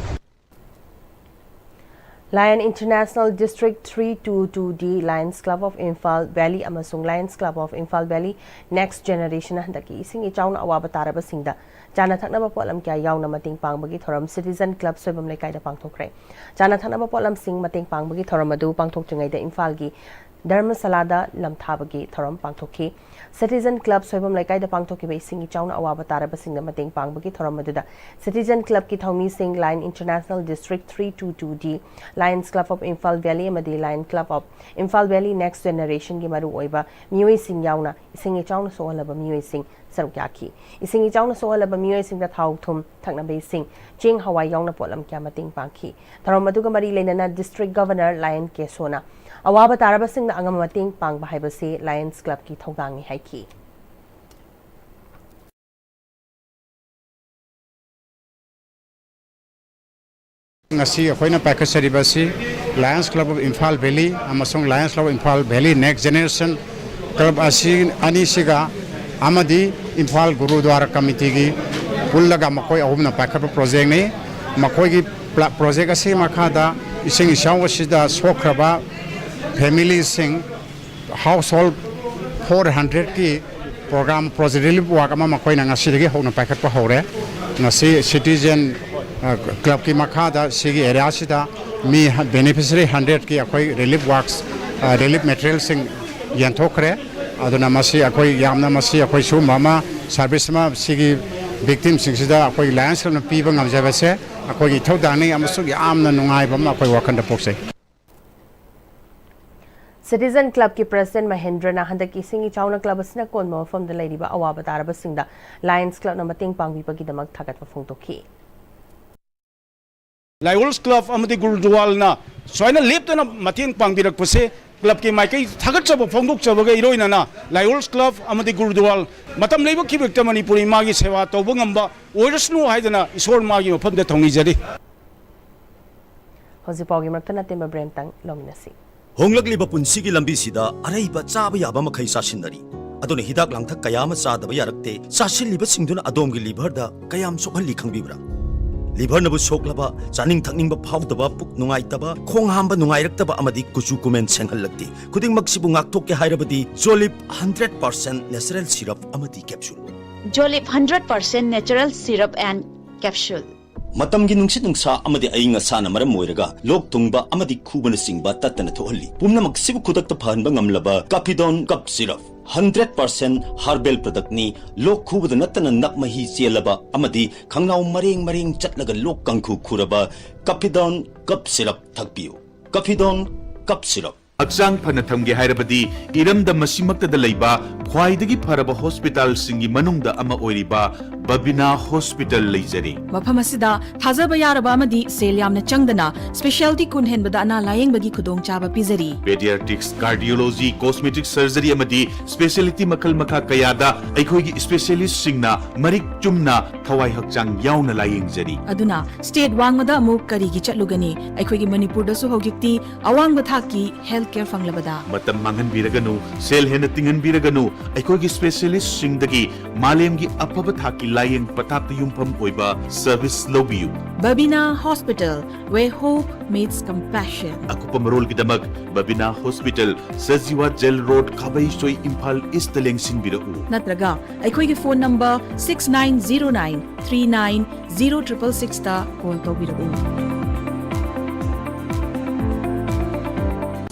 Lion International District three two two D, Lions Club of Imphal Valley ꯑꯃꯁꯨꯡ Lions Club of Imphal Valley Next Generation ꯍꯟꯗꯛꯀꯤ ꯏꯁꯤꯡ ꯏꯆꯥꯎꯅ ꯑꯋꯥꯕ ꯇꯥꯔꯕꯁꯤꯡꯗ ꯆꯥꯅ ꯊꯛꯅꯕ ꯄꯣꯠꯂꯝ ꯀꯌꯥ ꯌꯥꯎꯅ ꯃꯇꯦꯡ ꯄꯥꯡꯕꯒꯤ ꯊꯧꯔꯝ ꯁꯤꯇꯤꯖꯟ ꯀ꯭ꯂꯕ ꯁꯣꯏꯕꯝ ꯂꯩꯀꯥꯏꯗ ꯄꯥꯡꯊꯣꯛꯈ꯭ꯔꯦ꯫ ꯆꯥꯅ ꯊꯛꯅꯕ ꯄꯣꯠꯂꯝꯁꯤꯡ ꯃꯇꯦꯡ ꯄꯥꯡꯕꯒꯤ ꯊꯧꯔꯝ ꯑꯗꯨ ꯄꯥꯡꯊꯣꯛꯇ꯭ꯔꯤꯉꯩꯗ ꯏꯝꯐꯥꯜꯒꯤ ꯙꯔꯃꯁꯥꯂꯥꯗ ꯂꯝꯊꯥꯕꯒꯤ ꯊꯧꯔꯝ ꯄꯥꯡꯊꯣꯛꯈꯤ꯫ ꯁꯤꯇꯤꯖꯟ ꯀ꯭ꯂꯕ ꯁꯣꯏꯕꯝ ꯂꯩꯀꯥꯏꯗ ꯄꯥꯡꯊꯣꯛꯈꯤꯕ ꯏꯁꯤꯡ ꯏꯆꯥꯎꯅ ꯑꯋꯥꯕ ꯇꯥꯔꯕꯁꯤꯡꯗ ꯃꯇꯦꯡ ꯄꯥꯡꯕꯒꯤ ꯊꯧꯔꯝ ꯑꯗꯨꯗ ꯁꯤꯇꯤꯖꯟ ꯀ꯭ꯂꯕꯀꯤ ꯊꯧꯃꯤꯁꯤꯡ, Lion International District three two two D, Lions Club of Imphal Valley ꯑꯃꯗꯤ Lion Club of Imphal Valley Next Generation ꯒꯤ ꯃꯔꯨꯑꯣꯏꯕ ꯃꯤꯑꯣꯏꯁꯤꯡ ꯌꯥꯎꯅ ꯏꯁꯤꯡ ꯏꯆꯥꯎꯅ ꯁꯣꯛꯍꯜꯂꯕ ꯃꯤꯑꯣꯏꯁꯤꯡ ꯁꯔꯨꯛ ꯌꯥꯈꯤ꯫ ꯏꯁꯤꯡ ꯏꯆꯥꯎꯅ ꯁꯣꯛꯍꯜꯂꯕ ꯃꯤꯑꯣꯏꯁꯤꯡꯗ ꯊꯥꯎ, ꯊꯨꯝ, ꯊꯛꯅꯕ ꯏꯁꯤꯡ, ꯆꯦꯡ, ꯍꯋꯥꯏ ꯌꯥꯎꯅ ꯄꯣꯠꯂꯝ ꯀꯌꯥ ꯃꯇꯦꯡ ꯄꯥꯡꯈꯤ꯫ ꯊꯧꯔꯝ ꯑꯗꯨꯒ ꯃꯔꯤ ꯂꯩꯅꯅ ꯗꯤꯁꯇ꯭ꯔꯤꯛ ꯒꯚꯔꯅꯔ ꯂꯥꯌꯟ ꯀꯦꯁꯣꯅ ꯑꯋꯥꯕ ꯇꯥꯔꯕꯁꯤꯡꯅ ꯑꯉꯝꯕ ꯃꯇꯦꯡ ꯄꯥꯡꯕ ꯍꯥꯏꯕꯁꯤ Lions Clubꯀꯤ ꯊꯧꯗꯥꯡꯅꯤ ꯍꯥꯏꯈꯤ꯫ ꯉꯁꯤ ꯑꯩꯈꯣꯏꯅ ꯄꯥꯏꯈꯠꯆꯔꯤꯕ ꯑꯁꯤ Lions Club of Imphal Valley ꯑꯃꯁꯨꯡ Lions Club of Imphal Valley Next Generation Club ꯑꯁꯤ ꯑꯅꯤꯁꯤꯒ ꯑꯃꯗꯤ ꯏꯝꯐꯥꯜ ꯒꯨꯔꯨꯗ꯭ꯋꯥꯔꯥ ꯀꯃꯤꯇꯤꯒꯤ ꯄꯨꯜꯂꯒ ꯃꯈꯣꯏ ꯑꯍꯨꯝꯅ ꯄꯥꯏꯈꯠꯄ ꯄ꯭ꯔꯣꯖꯦꯛꯅꯤ꯫ ꯃꯈꯣꯏꯒꯤ ꯄ꯭ꯂ-, ꯄ꯭ꯔꯣꯖꯦꯛ ꯑꯁꯤꯒꯤ ꯃꯈꯥꯗ ꯏꯁꯤꯡ ꯏꯆꯥꯎ ꯑꯁꯤꯗ ꯁꯣꯛꯈ꯭ꯔꯕ ꯐꯦꯃꯤꯂꯤꯁꯤꯡ, ꯍꯥꯎꯁ ꯍꯣꯜ ꯐꯣꯔ ꯍꯟꯗ꯭ꯔꯦꯠꯀꯤ ꯄ꯭ꯔꯣꯒ꯭ꯔꯥꯝ, ꯄ꯭ꯔꯣꯖꯦꯛ ꯔꯤꯂꯤꯐ ꯋꯥꯔꯛ ꯑꯃ ꯃꯈꯣꯏꯅ ꯉꯁꯤꯗꯒꯤ ꯍꯧꯅ ꯄꯥꯏꯈꯠꯄ ꯍꯧꯔꯦ꯫ ꯉꯁꯤ ꯁꯤꯇꯤꯖꯦꯟ, ꯑ, ꯀ꯭ꯂꯕꯀꯤ ꯃꯈꯥꯗ ꯁꯤꯒꯤ ꯑꯦꯔꯤꯌꯥꯁꯤꯗ ꯃꯤ ꯍ-, ꯕꯦꯅꯤꯐꯤꯁꯔꯤ ꯍꯟꯗ꯭ꯔꯦꯠꯀꯤ ꯑꯩꯈꯣꯏ ꯔꯤꯂꯤꯐ ꯋꯥꯔꯛꯁ, ꯑ, ꯔꯤꯂꯤꯐ ꯃꯦꯇꯔꯤꯌꯦꯜꯁꯤꯡ ꯌꯦꯟꯊꯣꯛꯈ꯭ꯔꯦ꯫ ꯑꯗꯨꯅ ꯃꯁꯤ ꯑꯩꯈꯣꯏ ꯌꯥꯝꯅ, ꯃꯁꯤ ꯑꯩꯈꯣꯏ ꯁꯤꯒꯨꯝꯕ ꯑꯃ, ꯁꯥꯔꯚꯤꯁ ꯑꯃ ꯁꯤꯒꯤ ꯚꯤꯛꯇꯤꯝꯁꯤꯡꯁꯤꯗ ꯑꯩꯈꯣꯏ ꯂꯥꯌꯟꯁ ꯀ꯭ꯂꯕꯅ ꯄꯤꯕ ꯉꯝꯖꯕꯁꯦ ꯑꯩꯈꯣꯏꯒꯤ ꯏꯊꯧꯗꯥꯡꯅꯤ ꯑꯃꯁꯨꯡ ꯌꯥꯝꯅ ꯅꯨꯡꯉꯥꯏꯕ ꯑꯃ ꯑꯩꯈꯣꯏ ꯋꯥꯈꯜꯗ ꯄꯣꯛꯆꯩ꯫ ꯁꯤꯇꯤꯖꯟ ꯀ꯭ꯂꯕꯀꯤ ꯄ꯭ꯔꯁꯤꯗꯦꯟꯠ ꯃꯍꯦꯟꯗ꯭ꯔꯅ ꯍꯟꯗꯛꯀꯤ ꯏꯁꯤꯡ ꯏꯆꯥꯎꯅ ꯀ꯭ꯂꯕ ꯑꯁꯤꯅ ꯀꯣꯟꯕ ꯃꯐꯝꯗ ꯂꯩꯔꯤꯕ ꯑꯋꯥꯕ ꯇꯥꯔꯕꯁꯤꯡꯗ ꯂꯥꯌꯟꯁ ꯀ꯭ꯂꯕꯅ ꯃꯇꯦꯡ ꯄꯥꯡꯕꯤꯕꯒꯤꯗꯃꯛ ꯊꯥꯒꯠꯄ ꯐꯣꯡꯗꯣꯛꯈꯤ꯫ ꯂꯥꯏꯑꯣꯜꯁ ꯀ꯭ꯂꯕ ꯑꯃꯗꯤ ꯒꯨꯔꯨꯗ꯭ꯋꯥꯜꯅ ꯁꯨꯃꯥꯏꯅ ꯂꯦꯞꯇꯅ ꯃꯇꯦꯡ ꯄꯥꯡꯕꯤꯔꯛꯄꯁꯦ ꯀ꯭ꯂꯕꯀꯤ ꯃꯥꯏꯀꯩ ꯊꯥꯒꯠꯆꯕ ꯐꯣꯡꯗꯣꯛꯆꯕꯒ ꯏꯔꯣꯏꯅꯅ ꯂꯥꯏꯑꯣꯜꯁ ꯀ꯭ꯂꯕ ꯑꯃꯗꯤ ꯒꯨꯔꯨꯗ꯭ꯋꯥꯜ ꯃꯇꯝ ꯂꯩꯕ ꯈꯤꯕꯦꯛꯇ ꯃꯅꯤꯄꯨꯔꯤ ꯏꯃꯥꯒꯤ ꯁꯦꯕꯥ ꯇꯧꯕ ꯉꯝꯕ ꯑꯣꯏꯔꯁꯅꯨ ꯍꯥꯏꯗꯅ ꯏꯁꯣꯔ ꯃꯥꯒꯤ ꯃꯐꯝꯗ ꯊꯧꯅꯤꯖꯔꯤ꯫ ꯍꯧꯖꯤꯛ ꯄꯥꯎꯒꯤ ꯃꯔꯛꯇ ꯅꯇꯦꯝꯕ ꯕ꯭ꯔꯦꯟꯇꯪ ꯂꯧꯃꯤꯟꯅꯁꯤ꯫ ꯍꯣꯡꯂꯛꯂꯤꯕ ꯄꯨꯟꯁꯤꯒꯤ ꯂꯝꯕꯤꯁꯤꯗ ꯑꯔꯩꯕ ꯆꯥꯕ ꯌꯥꯕ ꯃꯈꯩ ꯆꯥꯁꯤꯟꯅꯔꯤ꯫ ꯑꯗꯨꯅ ꯍꯤꯗꯥꯛ ꯂꯥꯡꯊꯛ ꯀꯌꯥ ꯑꯃ ꯆꯥꯗꯕ ꯌꯥꯔꯛꯇꯦ꯫ ꯆꯥꯁꯤꯜꯂꯤꯕꯁꯤꯡꯗꯨꯅ ꯑꯗꯣꯝꯒꯤ ꯂꯤꯚꯔꯗ ꯀꯌꯥꯝ ꯁꯣꯛꯍꯜꯂꯤ ꯈꯪꯕꯤꯕ꯭ꯔꯥ? ꯂꯤꯚꯔꯅꯕꯨ ꯁꯣꯛꯂꯕ, ꯆꯥꯅꯤꯡ ꯊꯛꯅꯤꯡꯕ ꯐꯥꯎꯗꯕ, ꯄꯨꯛ ꯅꯨꯡꯉꯥꯏꯇꯕ, ꯈꯣꯡ ꯍꯥꯝꯕ ꯅꯨꯡꯉꯥꯏꯔꯛꯇꯕ ꯑꯃꯗꯤ ꯀꯨꯆꯨ ꯀꯨꯃꯦꯟ ꯁꯦꯡꯍꯜꯂꯛꯇꯦ꯫ ꯈꯨꯗꯤꯡꯃꯛꯁꯤꯕꯨ ꯉꯥꯛꯊꯣꯛꯀꯦ ꯍꯥꯏꯔꯕꯗꯤ ꯖꯣꯂꯤꯞ ꯍꯟꯗ꯭ꯔꯦꯠ ꯄꯥꯔꯁꯦꯟꯠ ꯅꯦꯆꯔꯦꯜ ꯁꯤꯔꯞ ꯑꯃꯗꯤ capsule. Jolip hundred percent natural syrup and capsule. ꯃꯇꯝꯒꯤ ꯅꯨꯡꯁꯤꯠ ꯅꯨꯡꯁꯥ ꯑꯃꯗꯤ ꯑꯏꯪ ꯑꯁꯥꯅ ꯃꯔꯝ ꯑꯣꯏꯔꯒ ꯂꯣꯛ ꯊꯨꯡꯕ ꯑꯃꯗꯤ ꯈꯨꯕꯅꯆꯤꯡꯕ ꯇꯠꯇꯅ ꯊꯣꯛꯍꯜꯂꯤ꯫ ꯄꯨꯝꯅꯃꯛꯁꯤꯕꯨ ꯈꯨꯗꯛꯇ ꯐꯍꯟꯕ ꯉꯝꯂꯕ ꯀꯥꯐꯤꯗꯣꯟ cough syrup. Hundred percent herbal ꯄ꯭ꯔꯗꯛꯅꯤ꯫ ꯂꯣꯛ ꯈꯨꯕꯗ ꯅꯠꯇꯅ ꯅꯞ ꯃꯍꯤ ꯆꯦꯜꯂꯕ ꯑꯃꯗꯤ ꯈꯪꯅꯥꯎ ꯃꯔꯦꯡ ꯃꯔꯦꯡ ꯆꯠꯂꯒ ꯂꯣꯛ ꯀꯥꯡꯈꯨ ꯈꯨꯔꯕ ꯀꯥꯐꯤꯗꯣꯟ ꯀꯞ ꯁꯤꯔꯞ ꯊꯛꯄꯤꯌꯨ꯫ ꯀꯥꯐꯤꯗꯣꯟ cough syrup. ꯍꯛꯆꯥꯡ ꯐꯅ ꯊꯝꯒꯦ ꯍꯥꯏꯔꯕꯗꯤ ꯏꯔꯝꯗꯝ ꯑꯁꯤꯃꯛꯇꯗ ꯂꯩꯕ ꯈ꯭ꯋꯥꯏꯗꯒꯤ ꯐꯔꯕ ꯍꯣꯁꯄꯤꯇꯥꯜꯁꯤꯡꯒꯤ ꯃꯅꯨꯡꯗ ꯑꯃ ꯑꯣꯏꯔꯤꯕ ꯕꯕꯤꯅꯥ ꯍꯣꯁꯄꯤꯇꯥꯜ ꯂꯩꯖꯔꯤ꯫ ꯃꯐꯝ ꯑꯁꯤꯗ ꯊꯥꯖꯕ ꯌꯥꯔꯕ ꯑꯃꯗꯤ ꯁꯦꯜ ꯌꯥꯝꯅ ꯆꯪꯗꯅ specialty ꯀꯨꯟ ꯍꯦꯟꯕꯗ ꯑꯅꯥ ꯂꯥꯌꯦꯡꯕꯒꯤ ꯈꯨꯗꯣꯡꯆꯥꯕ ꯄꯤꯖꯔꯤ꯫ Pediatrics, Cardiology, Cosmetic Surgery ꯑꯃꯗꯤ specialty ꯃꯈꯜ ꯃꯈꯥ ꯀꯌꯥꯗ ꯑꯩꯈꯣꯏꯒꯤ specialistꯁꯤꯡꯅ ꯃꯔꯤꯛ ꯆꯨꯝꯅ ꯊꯋꯥꯏ ꯍꯛꯆꯥꯡ ꯌꯥꯎꯅ ꯂꯥꯌꯦꯡꯖꯔꯤ꯫ ꯑꯗꯨꯅ state ꯋꯥꯡꯃꯗ ꯑꯃꯨꯛ ꯀꯔꯤꯒꯤ ꯆꯠꯂꯨꯒꯅꯤ? ꯑꯩꯈꯣꯏꯒꯤ ꯃꯅꯤꯄꯨꯔꯗꯁꯨ ꯍꯧꯖꯤꯛꯇꯤ ꯑꯋꯥꯡꯕ ꯊꯥꯛꯀꯤ health care ꯐꯪꯂꯕꯗ꯫ ꯃꯇꯝ ꯃꯥꯡꯍꯟꯕꯤꯔꯒꯅꯨ, ꯁꯦꯜ ꯍꯦꯟꯅ ꯇꯤꯡꯍꯟꯕꯤꯔꯒꯅꯨ, ꯑꯩꯈꯣꯏꯒꯤ specialistꯁꯤꯡꯗꯒꯤ ꯃꯥꯂꯦꯝꯒꯤ ꯑꯐꯕ ꯊꯥꯛꯀꯤ ꯂꯥꯌꯦꯡ ꯄꯊꯥꯞꯇ ꯌꯨꯝꯐꯝ ꯑꯣꯏꯕ service ꯂꯧꯕꯤꯌꯨ꯫ Babina Hospital, where hope meets compassion. ꯑꯀꯨꯞꯄ ꯃꯔꯣꯜꯒꯤꯗꯃꯛ Babina hospital, Sajiwa jail road, Khabeisoi, Imphal east ꯂꯦꯡꯁꯤꯟꯕꯤꯔꯛꯎ꯫ ꯅꯠꯇ꯭ꯔꯒ ꯑꯩꯈꯣꯏꯒꯤ phone number six nine zero nine three nine zero triple sixꯇ call ꯇꯧꯕꯤꯔꯛꯎ꯫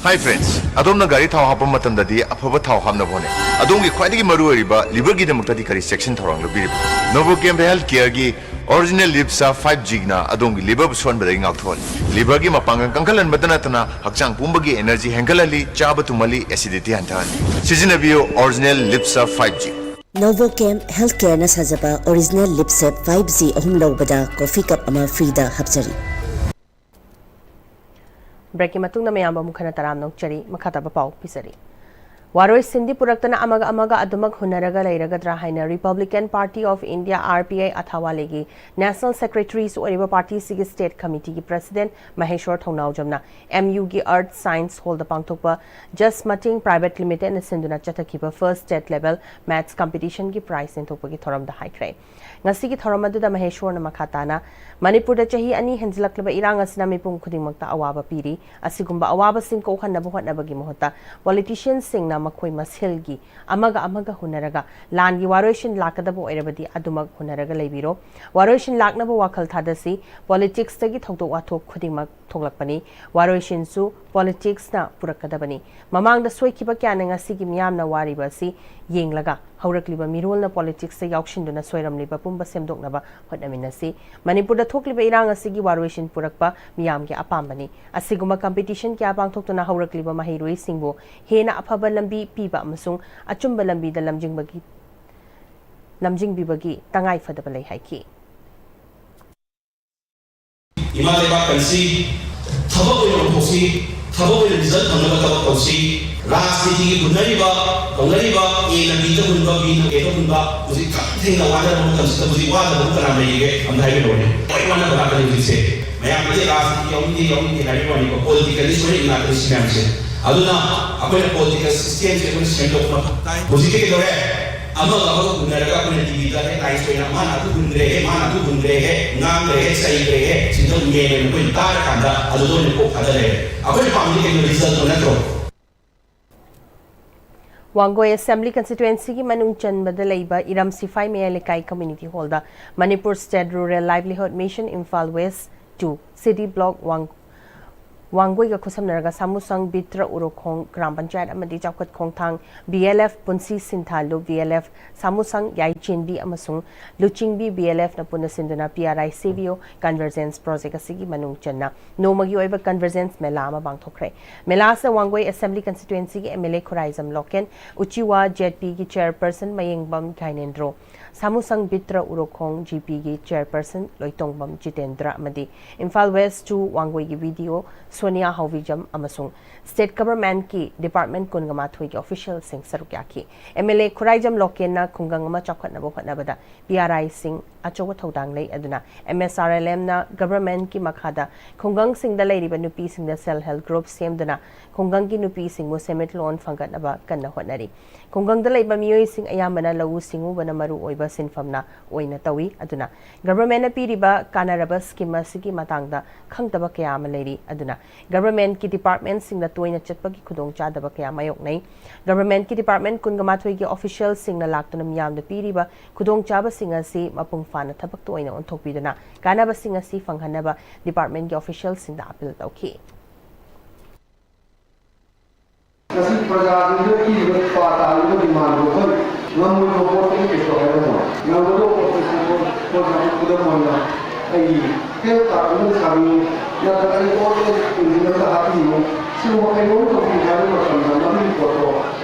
Hi friends, ꯑꯗꯣꯝꯅ ꯒꯥꯔꯤ ꯊꯥꯎ ꯍꯥꯞꯄ ꯃꯇꯝꯗꯗꯤ ꯑꯐꯕ ꯊꯥꯎ ꯍꯥꯞꯅꯕ ꯍꯣꯠꯅꯩ꯫ ꯑꯗꯣꯝꯒꯤ ꯈ꯭ꯋꯥꯏꯗꯒꯤ ꯃꯔꯨꯑꯣꯏꯔꯤꯕ liverꯒꯤꯗꯃꯛꯇꯗꯤ ꯀꯔꯤ ꯆꯦꯛꯁꯤꯟ ꯊꯧꯔꯥꯡ ꯂꯧꯕꯤꯔꯤꯕ? Novochem Health Careꯒꯤ Original Lip Surf five Gꯅ ꯑꯗꯣꯝꯒꯤ liverꯕꯨ ꯁꯣꯟꯕꯗꯒꯤ ꯉꯥꯛꯊꯣꯛꯍꯜꯂꯤ꯫ Liverꯒꯤ ꯃꯄꯥꯡꯒꯜ ꯀꯟꯈꯠꯍꯟꯕꯇ ꯅꯠꯇꯅ ꯍꯛꯆꯥꯡ ꯄꯨꯝꯕꯒꯤ energy ꯍꯦꯟꯒꯠꯍꯜꯂꯤ, ꯆꯥꯕ ꯇꯨꯝꯍꯜꯂꯤ, acidity ꯍꯟꯊꯍꯜꯂꯤ꯫ ꯁꯤꯖꯤꯟꯅꯕꯤꯌꯨ Original Lip Surf five G꯫ Novochem Healthcareꯅ ꯁꯥꯖꯕ Original Lip Surf five G ꯑꯍꯨꯝ ꯂꯧꯕꯗ coffee cup ꯑꯃ freeꯗ ꯍꯥꯞꯆꯔꯤ꯫ Breakꯀꯤ ꯃꯇꯨꯡꯗ ꯃꯌꯥꯝꯕꯨ ꯑꯃꯨꯛ ꯍꯟꯅ ꯇꯔꯥꯝꯅ ꯑꯣꯛꯆꯔꯤ꯫ ꯃꯈꯥ ꯇꯥꯕ ꯄꯥꯎ ꯄꯤꯖꯔꯤ꯫ ꯋꯥꯔꯣꯏꯁꯤꯟꯗꯤ ꯄꯨꯔꯛꯇꯅ ꯑꯃꯒ ꯑꯃꯒ ꯑꯗꯨꯃꯛ ꯍꯨꯟꯅꯔꯒ ꯂꯩꯔꯒꯗ꯭ꯔꯥ ꯍꯥꯏꯅ Republican Party of India, R P I, ꯑꯊꯥꯋꯥꯂꯦꯒꯤ National Secretaryꯁꯨ ꯑꯣꯏꯔꯤꯕ partyꯁꯤꯒꯤ State Committeeꯒꯤ President ꯃꯍꯦꯁ꯭ꯋꯔ ꯊꯧꯅꯥꯎꯖꯝꯅ M Uꯒꯤ Earth Science Hallꯗ ꯄꯥꯡꯊꯣꯛꯄ Just Mating Private Limitedꯅ ꯁꯤꯟꯗꯨꯅ ꯆꯠꯊꯈꯤꯕ First State Level Maths Competitionꯒꯤ prize ꯌꯦꯟꯊꯣꯛꯄꯒꯤ ꯊꯧꯔꯝꯗ ꯍꯥꯏꯈ꯭ꯔꯦ꯫ ꯉꯁꯤꯒꯤ ꯊꯧꯔꯝ ꯑꯗꯨꯗ ꯃꯍꯦꯁ꯭ꯋꯔꯅ ꯃꯈꯥ ꯇꯥꯅ, ꯃꯅꯤꯄꯨꯔꯗ ꯆꯍꯤ ꯑꯅꯤ ꯍꯦꯟꯖꯤꯜꯂꯛꯂꯕ ꯏꯔꯥꯡ ꯑꯁꯤꯅ ꯃꯤꯄꯨꯝ ꯈꯨꯗꯤꯡꯃꯛꯇ ꯑꯋꯥꯕ ꯄꯤꯔꯤ꯫ ꯑꯁꯤꯒꯨꯝꯕ ꯑꯋꯥꯕꯁꯤꯡ ꯀꯣꯛꯍꯟꯅꯕ ꯍꯣꯠꯅꯕꯒꯤ ꯃꯍꯨꯠꯇ politicianꯁꯤꯡꯅ ꯃꯈꯣꯏ ꯃꯁꯦꯜꯒꯤ ꯑꯃꯒ ꯑꯃꯒ ꯍꯨꯟꯅꯔꯒ ꯂꯥꯟꯒꯤ ꯋꯥꯔꯣꯏꯁꯤꯟ ꯂꯥꯛꯀꯗꯕ ꯑꯣꯏꯔꯕꯗꯤ ꯑꯗꯨꯃꯛ ꯍꯨꯟꯅꯔꯒ ꯂꯩꯕꯤꯔꯣ꯫ ꯋꯥꯔꯣꯏꯁꯤꯟ ꯂꯥꯛꯅꯕ ꯋꯥꯈꯜ ꯊꯥꯗꯁꯤ꯫ Politicsꯇꯒꯤ ꯊꯧꯗꯣꯛ ꯋꯥꯊꯣꯛ ꯈꯨꯗꯤꯡꯃꯛ ꯊꯣꯛꯂꯛꯄꯅꯤ꯫ ꯋꯥꯔꯣꯏꯁꯤꯟꯁꯨ politicsꯅ ꯄꯨꯔꯛꯀꯗꯕꯅꯤ꯫ ꯃꯃꯥꯡꯗ ꯁꯣꯏꯈꯤꯕ ꯀꯌꯥꯅ ꯉꯁꯤꯒꯤ ꯃꯤꯌꯥꯝꯅ ꯋꯥꯔꯤꯕ ꯑꯁꯤ ꯌꯦꯡꯂꯒ ꯍꯧꯔꯛꯂꯤꯕ ꯃꯤꯔꯣꯜꯅ politicsꯇ ꯌꯥꯎꯁꯤꯟꯗꯨꯅ ꯁꯣꯏꯔꯝꯂꯤꯕ ꯄꯨꯝꯕ ꯁꯦꯝꯗꯣꯛꯅꯕ ꯍꯣꯠꯅꯃꯤꯟꯅꯁꯤ꯫ ꯃꯅꯤꯄꯨꯔꯗ ꯊꯣꯛꯂꯤꯕ ꯏꯔꯥꯡ ꯑꯁꯤꯒꯤ ꯋꯥꯔꯣꯏꯁꯤꯟ ꯄꯨꯔꯛꯄ ꯃꯤꯌꯥꯝꯒꯤ ꯑꯄꯥꯝꯕꯅꯤ꯫ ꯑꯁꯤꯒꯨꯝꯕ competition ꯀꯌꯥ ꯄꯥꯡꯊꯣꯛꯇꯨꯅ ꯍꯧꯔꯛꯂꯤꯕ ꯃꯍꯩꯔꯣꯏꯁꯤꯡꯕꯨ ꯍꯦꯟꯅ ꯑꯐꯕ ꯂꯝꯕꯤ ꯄꯤꯕ ꯑꯃꯁꯨꯡ ꯑꯆꯨꯝꯕ ꯂꯝꯕꯤꯗ ꯂꯝꯖꯤꯡꯕꯒꯤ ꯂꯝꯖꯤꯡꯕꯤꯕꯒꯤ ꯇꯉꯥꯏ ꯐꯗꯕ ꯂꯩ ꯍꯥꯏꯈꯤ꯫ ꯏꯃꯥ ꯂꯩꯕꯥꯛ ꯀꯟꯁꯤ, ꯊꯕꯛ ꯑꯣꯏꯅ ꯑꯣꯟꯊꯣꯛꯁꯤ, ꯊꯕꯛ ꯑꯣꯏꯅ ꯔꯤꯖꯜ ꯐꯪꯅꯕ ꯊꯕꯛ ꯇꯧꯁꯤ꯫ ꯔꯥꯖꯅꯤꯇꯤꯒꯤ ꯍꯨꯟꯅꯔꯤꯕ, ꯇꯧꯅꯔꯤꯕ, ꯑꯦꯅ ꯕꯤꯗ ꯍꯨꯟꯕ, ꯕꯤꯅ ꯑꯦꯗ ꯍꯨꯟꯕ, ꯍꯧꯖꯤꯛ ꯌꯥꯝ ꯊꯦꯡꯅ ꯋꯥꯅꯔꯕ ꯃꯇꯝꯁꯤꯗ ꯍꯧꯖꯤꯛ ꯋꯥꯗꯕꯕꯨ ꯀꯅꯥ ꯂꯩꯔꯤꯒꯦ? ꯑꯝꯇ ꯍꯥꯏꯕꯤꯔꯛꯑꯣꯅꯦ꯫ ꯂꯣꯏ ꯋꯥꯅꯕ ꯉꯥꯛꯇꯅꯤ ꯍꯧꯖꯤꯛꯁꯦ꯫ ꯃꯌꯥꯝꯗꯤ ꯔꯥꯖꯅꯤꯇꯤ ꯌꯥꯎꯅꯤꯡꯗꯦ, ꯌꯥꯎꯅꯤꯡꯗꯦ ꯍꯥꯏꯕꯒꯤ ꯋꯥꯅꯤꯀꯣ, ꯄꯣꯂꯤꯇꯤꯀꯦꯜ ꯏꯁꯨ ꯂꯣꯏ ꯉꯥꯛꯇꯅꯤ ꯁꯤ ꯃꯌꯥꯝꯁꯦ꯫ ꯑꯗꯨꯅ ꯑꯩꯈꯣꯏꯅ ꯄꯣꯂꯤꯇꯤꯀꯦꯜ ꯁꯤꯁꯇꯦꯝꯁꯦ ꯑꯩꯈꯣꯏꯅ ꯁꯦꯝꯗꯣꯛꯄ ꯃꯊꯧ ꯇꯥꯏ꯫ ꯍꯧꯖꯤꯛꯇꯤ ꯀꯩꯗꯧꯔꯦ? ꯑꯃꯒ ꯑꯃꯒ ꯎꯅꯔꯒ ꯑꯩꯈꯣꯏꯅ ꯇꯤꯚꯤꯗ ꯍꯦꯗꯂꯥꯏꯟꯁ ꯑꯣꯏꯅ ꯃꯥꯅ ꯑꯗꯨ ꯍꯨꯟꯈ꯭ꯔꯦꯍꯦ, ꯃꯥꯅ ꯑꯗꯨ ꯍꯨꯟꯈ꯭ꯔꯦꯍꯦ, ꯉꯥꯡꯈ꯭ꯔꯦꯍꯦ, ꯆꯩꯈ꯭ꯔꯦꯍꯦ, ꯁꯤꯗ ꯃꯦꯟ ꯑꯣꯏꯅ ꯑꯩꯈꯣꯏꯅ ꯇꯥꯔꯀꯥꯟꯗ ꯑꯗꯨꯗ ꯑꯣꯏꯅ ꯀꯣꯛ ꯊꯥꯗ ꯂꯩꯔꯦ꯫ ꯑꯩꯈꯣꯏꯅ ꯄꯥꯝꯃꯤꯗꯤ ꯀꯩꯅꯣ? ꯔꯤꯖꯜꯇꯣ ꯅꯠꯇ꯭ꯔꯣ? ꯋꯥꯡꯒꯣꯏ ꯑꯦꯁꯦꯝꯕ꯭ꯂꯤ ꯀꯟꯁꯇꯤꯇ꯭ꯋꯦꯟꯁꯤꯒꯤ ꯃꯅꯨꯡ ꯆꯟꯕꯗ ꯂꯩꯕ ꯏꯔꯝ ꯁꯤꯐꯥꯏ ꯃꯌꯥꯏ ꯂꯩꯀꯥꯏ ꯀꯝꯃ꯭ꯌꯨꯅꯤꯇꯤ ꯍꯣꯜꯗ Manipur state rural livelihood mission Imphal west two city block ꯋꯥꯡ-, ꯋꯥꯡꯒꯣꯏꯒ ꯈꯨꯠꯁꯝꯅꯔꯒ ꯁꯥꯃꯨꯁꯪ ꯕꯤꯇ꯭ꯔ ꯎꯔꯣꯈꯣꯡ ꯒ꯭ꯔꯥꯝ ꯄꯟꯆꯥꯌꯠ ꯑꯃꯗꯤ ꯆꯥꯎꯈꯠ ꯈꯣꯡꯊꯥꯡ ꯕꯤ ꯑꯦꯜ ꯑꯦꯐ ꯄꯨꯟꯁꯤ ꯁꯤꯟꯊꯥ ꯂꯨꯞ ꯕꯤ ꯑꯦꯜ ꯑꯦꯐ ꯁꯥꯃꯨꯁꯪ ꯌꯥꯏꯆꯦꯟꯕꯤ ꯑꯃꯁꯨꯡ ꯂꯨꯆꯤꯡꯕꯤ ꯕꯤ ꯑꯦꯜ ꯑꯦꯐꯅ ꯄꯨꯟꯅ ꯁꯤꯟꯗꯨꯅ P R I C B ꯑꯣ ꯀꯟꯚꯔꯖꯦꯟꯁ ꯄ꯭ꯔꯣꯖꯦꯛ ꯑꯁꯤꯒꯤ ꯃꯅꯨꯡ ꯆꯟꯅ ꯅꯣꯡꯃꯒꯤ ꯑꯣꯏꯕ ꯀꯟꯚꯔꯖꯦꯟꯁ ꯃꯦꯂꯥ ꯑꯃ ꯄꯥꯡꯊꯣꯛꯈ꯭ꯔꯦ꯫ ꯃꯦꯂꯥ ꯑꯁꯤꯗ ꯋꯥꯡꯒꯣꯏ ꯑꯦꯁꯦꯝꯕ꯭ꯂꯤ ꯀꯟꯁꯇꯤꯇ꯭ꯋꯦꯟꯁꯤꯒꯤ M L A Khuraijam Loken, Uchiwa Z ꯄꯤꯒꯤ ꯆꯦꯌꯔꯄꯔꯁꯟ ꯃꯌꯦꯡꯕꯝ ꯒ꯭ꯌꯥꯅꯦꯟꯗ꯭ꯔꯣ, ꯁꯥꯃꯨꯁꯪ ꯕꯤꯇ꯭ꯔ ꯎꯔꯣꯈꯣꯡ ꯖꯤ ꯄꯤꯒꯤ ꯆꯦꯌꯔꯄꯔꯁꯟ ꯂꯣꯏꯇꯣꯡꯕꯝ ꯖꯤꯇꯦꯟꯗ꯭ꯔ ꯑꯃꯗꯤ ꯏꯝꯐꯥꯜ ꯋꯦꯁ ꯇꯨ ꯋꯥꯡꯒꯣꯏꯒꯤ ꯕꯤ ꯗꯤ ꯑꯣ ꯁꯣꯅꯤꯌꯥ ꯍꯥꯎꯕꯤꯖꯝ ꯑꯃꯁꯨꯡ ꯁ꯭ꯇꯦꯠ ꯒꯚꯔꯟꯃꯦꯟꯠꯀꯤ ꯗꯤꯄꯥꯔꯠꯃꯦꯟꯠ ꯀꯨꯟꯒ ꯃꯥꯊꯣꯏꯒꯤ ꯑꯣꯐꯤꯁꯤꯌꯦꯜꯁꯤꯡ ꯁꯔꯨꯛ ꯌꯥꯈꯤ꯫ ꯑꯦꯝ ꯑꯦꯜ ꯑꯦ ꯈꯨꯔꯥꯏꯖꯝ ꯂꯣꯀꯦꯟꯅ ꯈꯨꯡꯒꯪ ꯑꯃ ꯆꯥꯎꯈꯠꯅꯕ ꯍꯣꯠꯅꯕꯗ ꯄꯤ ꯑꯥꯔ ꯑꯥꯏꯁꯤꯡ ꯑꯆꯧꯕ ꯊꯧꯗꯥꯡ ꯂꯩ꯫ ꯑꯗꯨꯅ ꯑꯦꯝ ꯑꯦꯁ ꯑꯥꯔ ꯑꯦꯜ ꯑꯦꯝꯅ ꯒꯚꯔꯟꯃꯦꯟꯠꯀꯤ ꯃꯈꯥꯗ ꯈꯨꯡꯒꯪꯁꯤꯡꯗ ꯂꯩꯔꯤꯕ ꯅꯨꯄꯤꯁꯤꯡꯗ ꯁꯦꯜꯐ ꯍꯦꯜꯞ ꯒ꯭ꯔꯨꯞ ꯁꯦꯝꯗꯨꯅ ꯈꯨꯡꯒꯪꯒꯤ ꯅꯨꯄꯤꯁꯤꯡꯕꯨ ꯁꯦꯟꯃꯤꯠꯂꯣꯟ ꯐꯒꯠꯅꯕ ꯀꯟꯅ ꯍꯣꯠꯅꯔꯤ꯫ ꯈꯨꯡꯒꯪꯗ ꯂꯩꯕ ꯃꯤꯑꯣꯏꯁꯤꯡ ꯑꯌꯥꯝꯕꯅ ꯂꯧꯎ ꯁꯤꯡꯎꯕꯅ ꯃꯔꯨ ꯑꯣꯏꯕ ꯁꯤꯟꯐꯝꯅ ꯑꯣꯏꯅ ꯇꯧꯏ꯫ ꯑꯗꯨꯅ ꯒꯚꯔꯟꯃꯦꯟꯠꯅ ꯄꯤꯔꯤꯕ ꯀꯥꯟꯅꯔꯕ ꯁ꯭ꯀꯤꯝ ꯑꯁꯤꯒꯤ ꯃꯇꯥꯡꯗ ꯈꯪꯗꯕ ꯀꯌꯥ ꯑꯃ ꯂꯩꯔꯤ꯫ ꯑꯗꯨꯅ ꯒꯚꯔꯟꯃꯦꯟꯠꯀꯤ ꯗꯤꯄꯥꯔꯠꯃꯦꯟꯠꯁꯤꯡꯗ ꯇꯣꯏꯅ ꯆꯠꯄꯒꯤ ꯈꯨꯗꯣꯡꯆꯥꯗꯕ ꯀꯌꯥ ꯃꯥꯌꯣꯛꯅꯩ꯫ ꯒꯚꯔꯟꯃꯦꯟꯠꯀꯤ ꯗꯤꯄꯥꯔꯠꯃꯦꯟꯠ ꯀꯨꯟꯒ ꯃꯥꯊꯣꯏꯒꯤ ꯑꯣꯐꯤꯁꯤꯌꯦꯜꯁꯤꯡꯅ ꯂꯥꯛꯇꯨꯅ ꯃꯤꯌꯥꯝꯗ ꯄꯤꯔꯤꯕ ꯈꯨꯗꯣꯡꯆꯥꯕꯁꯤꯡ ꯑꯁꯤ ꯃꯄꯨꯡ ꯐꯥꯅ ꯊꯕꯛꯇ ꯑꯣꯏꯅ ꯑꯣꯟꯊꯣꯛꯄꯤꯗꯨꯅ ꯀꯥꯟꯅꯕꯁꯤꯡ ꯑꯁꯤ ꯐꯪꯍꯟꯅꯕ ꯗꯤꯄꯥꯔꯠꯃꯦꯟꯠꯀꯤ ꯑꯣꯐꯤꯁꯤꯌꯦꯜꯁꯤꯡꯗ ꯑꯄꯤꯜ ꯇꯧꯈꯤ꯫ ꯃꯁꯤ ꯄ꯭ꯔꯖꯥꯁꯤꯡꯗ ꯄꯤꯔꯤꯕ ꯄꯥ ꯇꯥꯔꯤꯕ ꯗꯤꯃꯥꯟꯗꯨ ꯑꯩꯈꯣꯏ ꯉꯝꯃꯣꯏꯗꯕ ꯄꯣꯠꯇꯨꯗꯤ ꯀꯩꯁꯨ ꯍꯥꯏꯔꯝꯃꯣꯏ꯫ ꯉꯝꯒꯗꯧꯕ ꯄꯣꯠꯇꯨ ꯁꯦꯝꯗꯣꯛ-, ꯈꯣꯗꯣꯛ-, ꯈꯨꯗꯝ ꯑꯣꯏꯅ ꯑꯩꯒꯤ ꯍꯦꯜꯊ ꯀꯥꯔꯗ ꯑꯃ ꯁꯥꯕꯤꯌꯨ, ꯅꯠꯇ꯭ꯔꯒ ꯑꯩ ꯑꯣꯜ ꯑꯦꯖ ꯄꯦꯟꯁꯤꯟ ꯑꯝꯇ ꯍꯥꯞꯄꯤꯌꯨ, ꯁꯤꯒꯨꯝꯕ ꯀꯩꯅꯣꯝ ꯇꯧꯕꯤꯌꯨ ꯍꯥꯏꯕ ꯃꯇꯝꯗ ꯃꯗꯨꯒꯤ ꯄꯣꯠꯇꯣ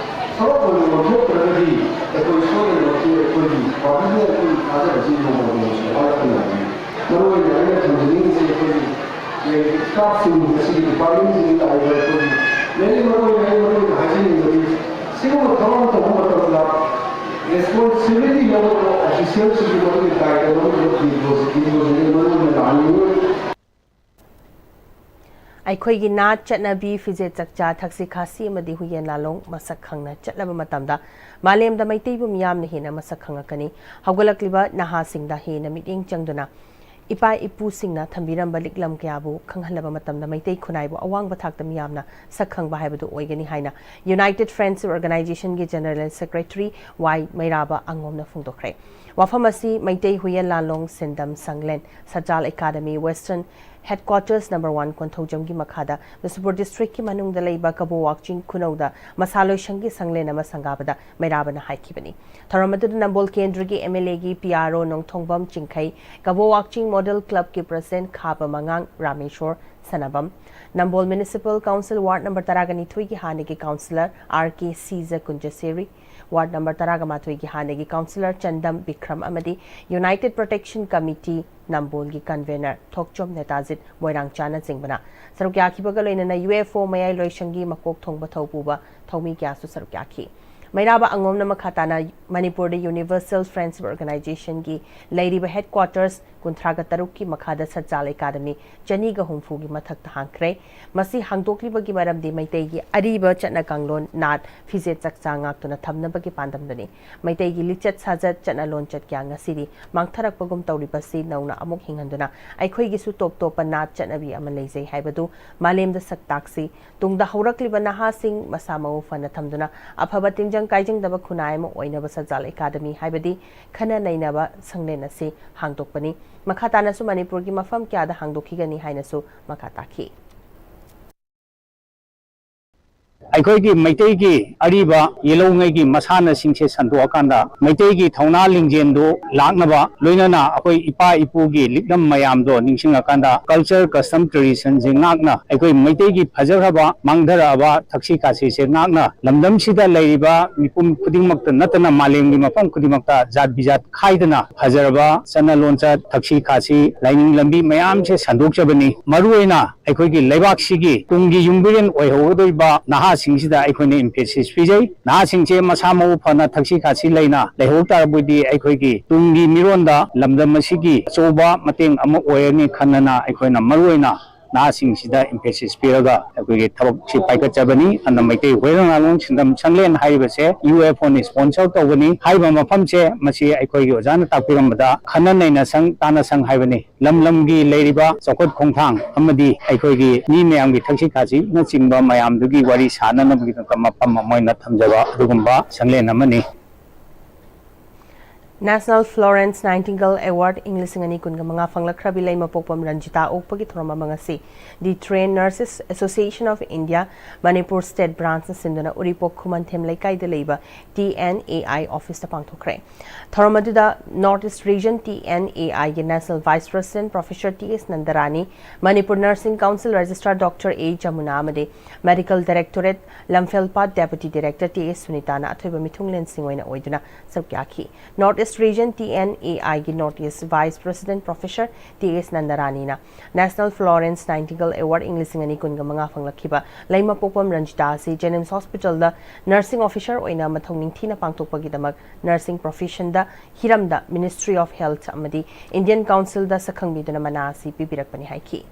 ꯊꯕꯛ ꯑꯣꯏꯅ ꯑꯣꯟꯊꯣꯛꯇ꯭ꯔꯒꯗꯤ ꯑꯩꯈꯣꯏ ꯁꯣꯏꯗꯅꯃꯛꯀꯤ ꯑꯩꯈꯣꯏꯒꯤ ꯁ꯭ꯇꯥꯐꯁꯤꯡ ꯑꯁꯤꯒꯤ ꯗꯤꯄꯥꯔꯠꯃꯦꯟꯁꯤꯡꯗ ꯍꯥꯏꯕ ꯑꯩꯈꯣꯏꯒꯤ ꯂꯩꯔꯤꯕ ꯃꯔꯨ ꯑꯣꯏꯅ ꯑꯩ ꯃꯔꯨ ꯑꯣꯏꯅ ꯍꯥꯏꯖꯅꯤꯡꯕꯗꯤ ꯁꯤꯒꯨꯝꯕ ꯊꯕꯛ ꯑꯃ ꯇꯧꯕ ꯃꯇꯝꯗ ꯔꯦꯁꯄꯣꯟꯁꯤꯕꯤꯂꯤꯇꯤ ꯂꯧꯔꯒ ꯑꯣꯐꯤꯁꯤꯌꯦꯜꯁꯤꯡꯒꯤ ꯃꯗꯨꯒꯤ ꯗꯥꯏꯇ ꯂꯧꯔꯤꯕ ꯗꯤꯄꯣꯖꯤꯠꯀꯤ ꯃꯗꯨꯗꯤ ꯃꯔꯨ ꯑꯣꯏꯅ ꯂꯥꯛꯍꯟꯅꯤꯡꯉꯤ꯫ ꯑꯩꯈꯣꯏꯒꯤ ꯅꯥꯠ ꯆꯠꯅꯕꯤ ꯐꯤꯖꯦꯠ ꯆꯛꯆꯥ ꯊꯛꯁꯤ ꯈꯥꯁꯤ ꯑꯃꯗꯤ ꯍꯨꯏꯌꯦꯟ ꯂꯥꯂꯣꯡ ꯃꯁꯛ ꯈꯪꯅ ꯆꯠꯂꯕ ꯃꯇꯝꯗ ꯃꯥꯂꯦꯝꯗ ꯃꯩꯇꯩꯕꯨ ꯃꯤꯌꯥꯝꯅ ꯍꯦꯟꯅ ꯃꯁꯛ ꯈꯪꯉꯛꯀꯅꯤ꯫ ꯍꯧꯒꯠꯂꯛꯂꯤꯕ ꯅꯍꯥꯁꯤꯡꯗ ꯍꯦꯟꯅ ꯃꯤꯠꯌꯦꯡ ꯆꯪꯗꯨꯅ ꯏꯄꯥ ꯏꯄꯨꯁꯤꯡꯅ ꯊꯝꯕꯤꯔꯝꯕ ꯂꯤꯛꯂꯝ ꯀꯌꯥꯕꯨ ꯈꯪꯍꯜꯂꯕ ꯃꯇꯝꯗ ꯃꯩꯇꯩ ꯈꯨꯟꯅꯥꯏꯕꯨ ꯑꯋꯥꯡꯕ ꯊꯥꯛꯇ ꯃꯤꯌꯥꯝꯅ ꯁꯛ ꯈꯪꯕ ꯍꯥꯏꯕꯗꯨ ꯑꯣꯏꯒꯅꯤ ꯍꯥꯏꯅ United Friendship Organizationꯒꯤ General Secretary ꯋꯥꯏ ꯃꯩꯔꯥꯕ ꯑꯉꯣꯝꯅ ꯐꯣꯡꯗꯣꯛꯈ꯭ꯔꯦ꯫ ꯋꯥꯐꯝ ꯑꯁꯤ Meitei Huiyen Lalong Sendam Sanglen Satchal academy Western Headquarters number one ꯀꯣꯟꯊꯧꯖꯝꯒꯤ ꯃꯈꯥꯗ ꯕꯤꯁꯅꯨꯄꯨꯔ ꯗꯤꯁꯇ꯭ꯔꯤꯛꯀꯤ ꯃꯅꯨꯡꯗ ꯂꯩꯕ ꯀꯕꯣ ꯋꯥꯛꯆꯤꯡ ꯈꯨꯅꯧꯗ ꯃꯁꯥ ꯂꯣꯏꯁꯪꯒꯤ ꯁꯪꯂꯦꯟ ꯑꯃ ꯁꯪꯒꯥꯕꯗ ꯃꯩꯔꯥꯕꯅ ꯍꯥꯏꯈꯤꯕꯅꯤ꯫ ꯊꯧꯔꯝ ꯑꯗꯨꯗ ꯅꯝꯕꯣꯜ ꯀꯦꯟꯗ꯭ꯔꯒꯤ MLAꯒꯤ PRO ꯅꯣꯡꯊꯣꯡꯕꯝ ꯆꯤꯡꯈꯩ, ꯀꯕꯣ ꯋꯥꯛꯆꯤꯡ ꯃꯣꯗꯦꯜ ꯀ꯭ꯂꯕꯀꯤ ꯄ꯭ꯔꯁꯤꯗꯦꯟꯠ ꯈꯥꯕ ꯃꯉꯥꯡ ꯔꯥꯃꯦꯁꯣꯔ ꯁꯅꯥꯕꯝ, ꯅꯝꯕꯣꯜ ꯃ꯭ꯌꯨꯅꯤꯁꯤꯄꯥꯜ ꯀꯥꯎꯟꯁꯤꯜ ꯋꯥꯔꯗ ꯅꯝꯕꯔ ꯇꯔꯥꯒ ꯅꯤꯊꯣꯏꯒꯤ ꯍꯥꯟꯅꯒꯤ ꯀꯥꯎꯟꯁꯤꯂꯔ ꯑꯥꯔ ꯀꯦ ꯁꯤꯖ ꯀꯨꯟꯖꯁꯦꯔꯤ, ꯋꯥꯔꯗ ꯅꯝꯕꯔ ꯇꯔꯥꯒ ꯃꯥꯊꯣꯏꯒꯤ ꯍꯥꯟꯅꯒꯤ ꯀꯥꯎꯟꯁꯤꯂꯔ ꯆꯟꯗꯝ ꯕꯤꯀ꯭ꯔꯝ ꯑꯃꯗꯤ United Protection Committee ꯅꯝꯕꯣꯜꯒꯤ ꯀꯟꯚꯦꯅꯔ ꯊꯣꯛꯆꯣꯝ ꯅꯦꯇꯥꯖꯤꯠ ꯃꯣꯏꯔꯥꯡꯆꯥꯅꯆꯤꯡꯕꯅ ꯁꯔꯨꯛ ꯌꯥꯈꯤꯕꯒ ꯂꯣꯏꯅꯅ UFO ꯃꯌꯥꯏ ꯂꯣꯏꯁꯪꯒꯤ ꯃꯀꯣꯛ ꯊꯣꯡꯕ ꯊꯧꯄꯨꯕ ꯊꯧꯃꯤ ꯀꯌꯥꯁꯨ ꯁꯔꯨꯛ ꯌꯥꯈꯤ꯫ ꯃꯩꯔꯥꯕ ꯑꯉꯣꯝꯅ ꯃꯈꯥ ꯇꯥꯅ ꯃꯅꯤꯄꯨꯔꯗ Universal Friendship Organizationꯒꯤ ꯂꯩꯔꯤꯕ headquarters ꯀꯨꯟꯊ꯭ꯔꯥꯒ ꯇꯔꯨꯛꯀꯤ ꯃꯈꯥꯗ ꯁꯠꯆꯥꯜ ꯑꯦꯀꯥꯗꯃꯤ ꯆꯅꯤꯒ ꯍꯨꯝꯐꯨꯒꯤ ꯃꯊꯛꯇ ꯍꯥꯡꯈ꯭ꯔꯦ꯫ ꯃꯁꯤ ꯍꯥꯡꯗꯣꯛꯂꯤꯕꯒꯤ ꯃꯔꯝꯗꯤ ꯃꯩꯇꯩꯒꯤ ꯑꯔꯤꯕ ꯆꯠꯅ ꯀꯥꯡꯂꯣꯟ, ꯅꯥꯠ, ꯐꯤꯖꯦꯠ ꯆꯛꯆꯥ ꯉꯥꯛꯇꯨꯅ ꯊꯝꯅꯕꯒꯤ ꯄꯥꯟꯗꯝꯗꯅꯤ꯫ ꯃꯩꯇꯩꯒꯤ ꯂꯤꯆꯠ ꯁꯥꯖꯠ, ꯆꯠꯅ ꯂꯣꯟꯆꯠ ꯀꯌꯥ ꯉꯁꯤꯗꯤ ꯃꯥꯡꯊꯔꯛꯄꯒꯨꯝ ꯇꯧꯔꯤꯕꯁꯤ ꯅꯧꯅ ꯑꯃꯨꯛ ꯍꯤꯡꯍꯟꯗꯨꯅ ꯑꯩꯈꯣꯏꯒꯤꯁꯨ ꯇꯣꯞ ꯇꯣꯞꯄ ꯅꯥꯠ ꯆꯠꯅꯕꯤ ꯑꯃ ꯂꯩꯖꯩ ꯍꯥꯏꯕꯗꯨ ꯃꯥꯂꯦꯝꯗ ꯁꯛ ꯇꯥꯛꯁꯤ꯫ ꯇꯨꯡꯗ ꯍꯧꯔꯛꯂꯤꯕ ꯅꯍꯥꯁꯤꯡ ꯃꯁꯥ ꯃꯎ ꯐꯅ ꯊꯝꯗꯨꯅ ꯑꯐꯕ ꯇꯤꯟꯖꯪ ꯀꯥꯏꯖꯪꯗꯕ ꯈꯨꯟꯅꯥꯏ ꯑꯃ ꯑꯣꯏꯅꯕ ꯁꯠꯆꯥꯜ ꯑꯦꯀꯥꯗꯃꯤ ꯍꯥꯏꯕꯗꯤ ꯈꯟꯅ ꯅꯩꯅꯕ ꯁꯪꯂꯦꯟ ꯑꯁꯤ ꯍꯥꯡꯗꯣꯛꯄꯅꯤ꯫ ꯃꯈꯥ ꯇꯥꯅꯁꯨ ꯃꯅꯤꯄꯨꯔꯒꯤ ꯃꯐꯝ ꯀꯌꯥꯗ ꯍꯥꯡꯗꯣꯛꯈꯤꯒꯅꯤ ꯍꯥꯏꯅꯁꯨ ꯃꯈꯥ ꯇꯥꯈꯤ꯫ ꯑꯩꯈꯣꯏꯒꯤ ꯃꯩꯇꯩꯒꯤ ꯑꯔꯤꯕ ꯌꯦꯜꯍꯧꯉꯩꯒꯤ ꯃꯁꯥꯟꯅꯁꯤꯡꯁꯦ ꯁꯟꯗꯣꯛꯑꯀꯥꯟꯗ, ꯃꯩꯇꯩꯒꯤ ꯊꯧꯅꯥ ꯂꯤꯡꯖꯦꯜꯗꯨ ꯂꯥꯛꯅꯕ, ꯂꯣꯏꯅꯅ ꯑꯩꯈꯣꯏ ꯏꯄꯥ ꯏꯄꯨꯒꯤ ꯂꯤꯛꯂꯝ ꯃꯌꯥꯝꯗꯣ ꯅꯤꯡꯁꯤꯡꯉꯀꯥꯟꯗ, culture, custom, traditionꯁꯦ ꯉꯥꯛꯅ, ꯑꯩꯈꯣꯏ ꯃꯩꯇꯩꯒꯤ ꯐꯖꯈ꯭ꯔꯕ ꯃꯥꯡꯊꯔꯛꯑꯕ ꯊꯛꯁꯤ ꯈꯥꯁꯤꯁꯦ ꯉꯥꯛꯅ, ꯂꯝꯗꯝꯁꯤꯗ ꯂꯩꯔꯤꯕ ꯃꯤꯄꯨꯝ ꯈꯨꯗꯤꯡꯃꯛꯇ ꯅꯠꯇꯅ ꯃꯥꯂꯦꯝꯒꯤ ꯃꯐꯝ ꯈꯨꯗꯤꯡꯃꯛꯇ ꯖꯥꯠ ꯕꯤꯖꯥꯠ ꯈꯥꯏꯗꯅ ꯐꯖꯔꯕ ꯆꯠꯅ ꯂꯣꯟꯆꯠ, ꯊꯛꯁꯤ ꯈꯥꯁꯤ, ꯂꯥꯏꯅꯤꯡ ꯂꯝꯕꯤ ꯃꯌꯥꯝꯁꯦ ꯁꯟꯗꯣꯛꯆꯕꯅꯤ꯫ ꯃꯔꯨꯑꯣꯏꯅ ꯑꯩꯈꯣꯏꯒꯤ ꯂꯩꯕꯥꯛꯁꯤꯒꯤ ꯇꯨꯡꯒꯤ ꯌꯨꯝꯕꯤꯔꯦꯟ ꯑꯣꯏꯍꯧꯒꯗꯧꯔꯤꯕ ꯅꯍꯥꯁꯤꯡꯁꯤꯗ ꯑꯩꯈꯣꯏꯅ emphasis ꯄꯤꯖꯩ꯫ ꯅꯍꯥꯁꯤꯡꯁꯦ ꯃꯁꯥ ꯃꯎ ꯐꯅ, ꯊꯛꯁꯤ ꯈꯥꯁꯤ ꯂꯩꯅ ꯂꯩꯍꯧ ꯇꯥꯔꯕꯗꯤ, ꯑꯩꯈꯣꯏꯒꯤ ꯇꯨꯡꯒꯤ ꯃꯤꯔꯣꯟꯗ ꯂꯝꯗꯝ ꯑꯁꯤꯒꯤ ꯑꯆꯧꯕ ꯃꯇꯦꯡ ꯑꯃ ꯑꯣꯏꯔꯅꯤ ꯈꯟꯗꯅ ꯑꯩꯈꯣꯏꯅ ꯃꯔꯨꯑꯣꯏꯅ ꯅꯍꯥꯁꯤꯡꯁꯤꯗ emphasis ꯄꯤꯔꯒ ꯑꯩꯈꯣꯏꯒꯤ ꯊꯕꯛꯁꯤ ꯄꯥꯏꯈꯠꯆꯕꯅꯤ꯫ ꯑꯗꯨꯅ ꯃꯩꯇꯩ ꯍꯣꯏꯔꯣꯡ ꯂꯥꯂꯣꯡ ꯁꯤꯟꯗꯝ ꯁꯪꯂꯦꯟ ꯍꯥꯏꯔꯤꯕꯁꯦ UFOꯅ sponsor ꯇꯧꯕꯅꯤ꯫ ꯍꯥꯏꯔꯤꯕ ꯃꯐꯝꯁꯦ, ꯃꯁꯤ ꯑꯩꯈꯣꯏꯒꯤ ꯑꯣꯖꯥꯅ ꯇꯥꯛꯄꯤꯔꯝꯕꯗ ꯈꯟꯅ ꯅꯩꯅ ꯁꯪ, ꯇꯥꯅ ꯁꯪ ꯍꯥꯏꯕꯅꯤ꯫ ꯂꯝ ꯂꯝꯒꯤ ꯂꯩꯔꯤꯕ ꯆꯥꯎꯈꯠ ꯈꯣꯡꯊꯥꯡ ꯑꯃꯗꯤ ꯑꯩꯈꯣꯏꯒꯤ ꯃꯤ ꯃꯌꯥꯝꯒꯤ ꯊꯛꯁꯤ ꯈꯥꯁꯤꯅꯆꯤꯡꯕ ꯃꯌꯥꯝꯗꯨꯒꯤ ꯋꯥꯔꯤ ꯁꯥꯅꯅꯕꯒꯤꯗꯃꯛꯇ ꯃꯐꯝ ꯑꯃ ꯑꯣꯏꯅ ꯊꯝꯖꯕ ꯑꯗꯨꯒꯨꯝꯕ ꯁꯪꯂꯦꯟ ꯑꯃꯅꯤ꯫ National Florence Nightingale Award ꯏꯪ ꯂꯤꯁꯤꯡ ꯑꯅꯤ ꯀꯨꯟꯒ ꯃꯉꯥ ꯐꯪꯂꯛꯈ꯭ꯔꯕꯤ ꯂꯩꯃꯄꯣꯛꯄꯝ ꯔꯟꯖꯤꯇꯥ ꯑꯣꯛꯄꯒꯤ ꯊꯧꯔꯝ ꯑꯃ ꯉꯁꯤ The Trained Nurses Association of India Manipur State Branchꯅ ꯁꯤꯟꯗꯨꯅ ꯎꯔꯤꯄꯣꯛ ꯈꯨꯃꯟꯊꯦꯝ ꯂꯩꯀꯥꯏꯗ ꯂꯩꯕ T N A I officeꯇ ꯄꯥꯡꯊꯣꯛꯈ꯭ꯔꯦ꯫ ꯊꯧꯔꯝ ꯑꯗꯨꯗ North East Region T N A Iꯒꯤ National Vice President Professor T S ꯅꯟꯗꯔꯥꯅꯤ, Manipur Nursing Council Registrar Doctor A Yamuna ꯑꯃꯗꯤ Medical Directorate ꯂꯝꯐꯦꯜꯄꯥꯠ Deputy Director T S ꯁꯨꯅꯤꯇꯥꯅ ꯑꯊꯣꯏꯕ ꯃꯤꯊꯨꯡꯂꯦꯟꯁꯤꯡ ꯑꯣꯏꯅ ꯑꯣꯏꯗꯨꯅ ꯁꯔꯨꯛ ꯌꯥꯈꯤ꯫ North East Region T N A Iꯒꯤ North East Vice President Professor T S ꯅꯟꯗꯔꯥꯅꯤꯅ National Florence Nightingale Award ꯏꯪ ꯂꯤꯁꯤꯡ ꯑꯅꯤ ꯀꯨꯟꯒ ꯃꯉꯥ ꯐꯪꯂꯛꯈꯤꯕ ꯂꯩꯃꯄꯣꯛꯄꯝ ꯔꯟꯖꯤꯇꯥ ꯑꯁꯤ JNIMS Hospitalꯗ nursing officer ꯑꯣꯏꯅ ꯃꯊꯧ ꯅꯤꯡꯊꯤꯅ ꯄꯥꯡꯊꯣꯛꯄꯒꯤꯗꯃꯛ nursing professionꯗ ꯍꯤꯔꯝꯗ Ministry of Health ꯑꯃꯗꯤ Indian Councilꯗ ꯁꯛꯈꯪꯕꯤꯗꯨꯅ ꯃꯅꯥ ꯑꯁꯤ ꯄꯤꯕꯤꯔꯛꯄꯅꯤ ꯍꯥꯏꯈꯤ꯫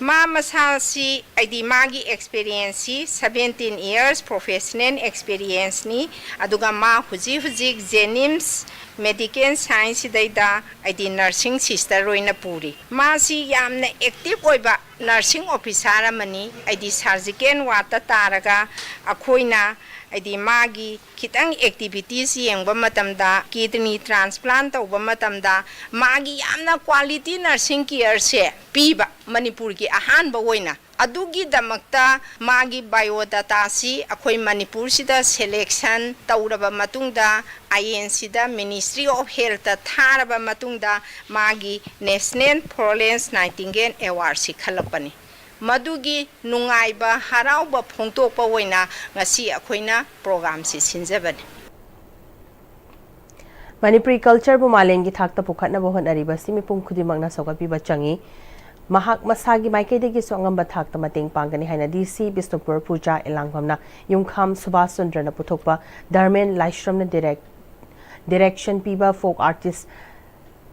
ꯃꯥ ꯃꯁꯥꯁꯤ, ꯍꯥꯏꯗꯤ ꯃꯥꯒꯤ experienceꯁꯤ seventeen years professional experienceꯅꯤ꯫ ꯑꯗꯨꯒ ꯃꯥ ꯍꯧꯖꯤꯛ ꯍꯧꯖꯤꯛ JNIMS ꯃꯦꯗꯤꯀꯦꯜ ꯁꯥꯏꯟꯁꯁꯤꯗꯩꯗ ꯑꯩꯗꯤ ꯅꯔꯁꯤꯡ ꯁꯤꯁꯇꯔ ꯑꯣꯏꯅ ꯄꯨꯔꯤ꯫ ꯃꯥꯁꯤ ꯌꯥꯝꯅ ꯑꯦꯛꯇꯤꯚ ꯑꯣꯏꯕ ꯅꯔꯁꯤꯡ ꯑꯣꯐꯤꯁꯥꯔ ꯑꯃꯅꯤ꯫ ꯑꯩꯗꯤ ꯁꯔꯖꯤꯀꯦꯜ ꯋꯥꯔꯗꯇ ꯇꯥꯔꯒ ꯑꯩꯈꯣꯏꯅ ꯍꯥꯏꯗꯤ ꯃꯥꯒꯤ ꯈꯤꯇꯪ ꯑꯦꯛꯇꯤꯚꯤꯇꯤꯁ ꯌꯦꯡꯕ ꯃꯇꯝꯗ, ꯀꯤꯗꯅꯤ ꯇ꯭ꯔꯥꯟꯁꯄ꯭ꯂꯥꯟ ꯇꯧꯕ ꯃꯇꯝꯗ ꯃꯥꯒꯤ ꯌꯥꯝꯅ ꯀ꯭ꯋꯥꯂꯤꯇꯤ ꯅꯔꯁꯤꯡ ꯀꯤꯌꯔꯁꯦ ꯄꯤꯕ ꯃꯅꯤꯄꯨꯔꯒꯤ ꯑꯍꯥꯟꯕ ꯑꯣꯏꯅ꯫ ꯑꯗꯨꯒꯤꯗꯃꯛꯇ ꯃꯥꯒꯤ ꯕꯥꯏꯑꯣꯗꯥꯇꯥꯁꯤ ꯑꯩꯈꯣꯏ ꯃꯅꯤꯄꯨꯔꯁꯤꯗ ꯁꯦꯂꯦꯛꯁꯟ ꯇꯧꯔꯕ ꯃꯇꯨꯡꯗ, ꯑꯥꯏ ꯑꯦꯟ ꯁꯤꯗ, ꯃꯤꯅꯤꯁꯇ꯭ꯔꯤ ꯑꯣꯐ ꯍꯦꯜꯠꯇ ꯊꯥꯔꯕ ꯃꯇꯨꯡꯗ ꯃꯥꯒꯤ ꯅꯦꯁꯅꯦꯜ ꯐ꯭ꯂꯣꯔꯦꯟꯁ ꯅꯥꯏꯇꯤꯡꯒꯦꯜ ꯑꯦꯋꯥꯔꯗꯁꯤ ꯈꯜꯂꯛꯄꯅꯤ꯫ ꯃꯗꯨꯒꯤ ꯅꯨꯡꯉꯥꯏꯕ ꯍꯔꯥꯎꯕ ꯐꯣꯡꯗꯣꯛꯄ ꯑꯣꯏꯅ ꯉꯁꯤ ꯑꯩꯈꯣꯏꯅ ꯄ꯭ꯔꯣꯒ꯭ꯔꯥꯝꯁꯤ ꯁꯤꯟꯖꯕꯅꯤ꯫ ꯃꯅꯤꯄꯨꯔꯤ ꯀꯜꯆꯔꯕꯨ ꯃꯥꯂꯦꯝꯒꯤ ꯊꯥꯛꯇ ꯄꯨꯈꯠꯅꯕ ꯍꯣꯠꯅꯔꯤꯕ ꯑꯁꯤ ꯃꯤꯄꯨꯝ ꯈꯨꯗꯤꯡꯃꯛꯅ ꯁꯧꯒꯠꯄꯤꯕ ꯆꯪꯏ꯫ ꯃꯍꯥꯛ ꯃꯁꯥꯒꯤ ꯃꯥꯏꯀꯩꯗꯒꯤꯁꯨ ꯑꯉꯝꯕ ꯊꯥꯛꯇ ꯃꯇꯦꯡ ꯄꯥꯡꯒꯅꯤ ꯍꯥꯏꯅ ꯗꯤ ꯁꯤ ꯕꯤꯁꯅꯨꯄꯨꯔ ꯄꯨꯖꯥ ꯏꯂꯥꯡꯕꯝꯅ ꯌꯨꯝꯈꯥꯝ ꯁꯨꯕꯥꯁ ꯆꯟꯗ꯭ꯔꯅ ꯄꯨꯊꯣꯛꯄ ꯙꯔꯃꯦꯟ ꯂꯥꯏꯁ꯭ꯔꯝꯅ ꯗꯤꯔꯦꯛ ꯗꯤꯔꯦꯛꯁꯟ ꯄꯤꯕ ꯐꯣꯛ ꯑꯥꯔꯇꯤꯁ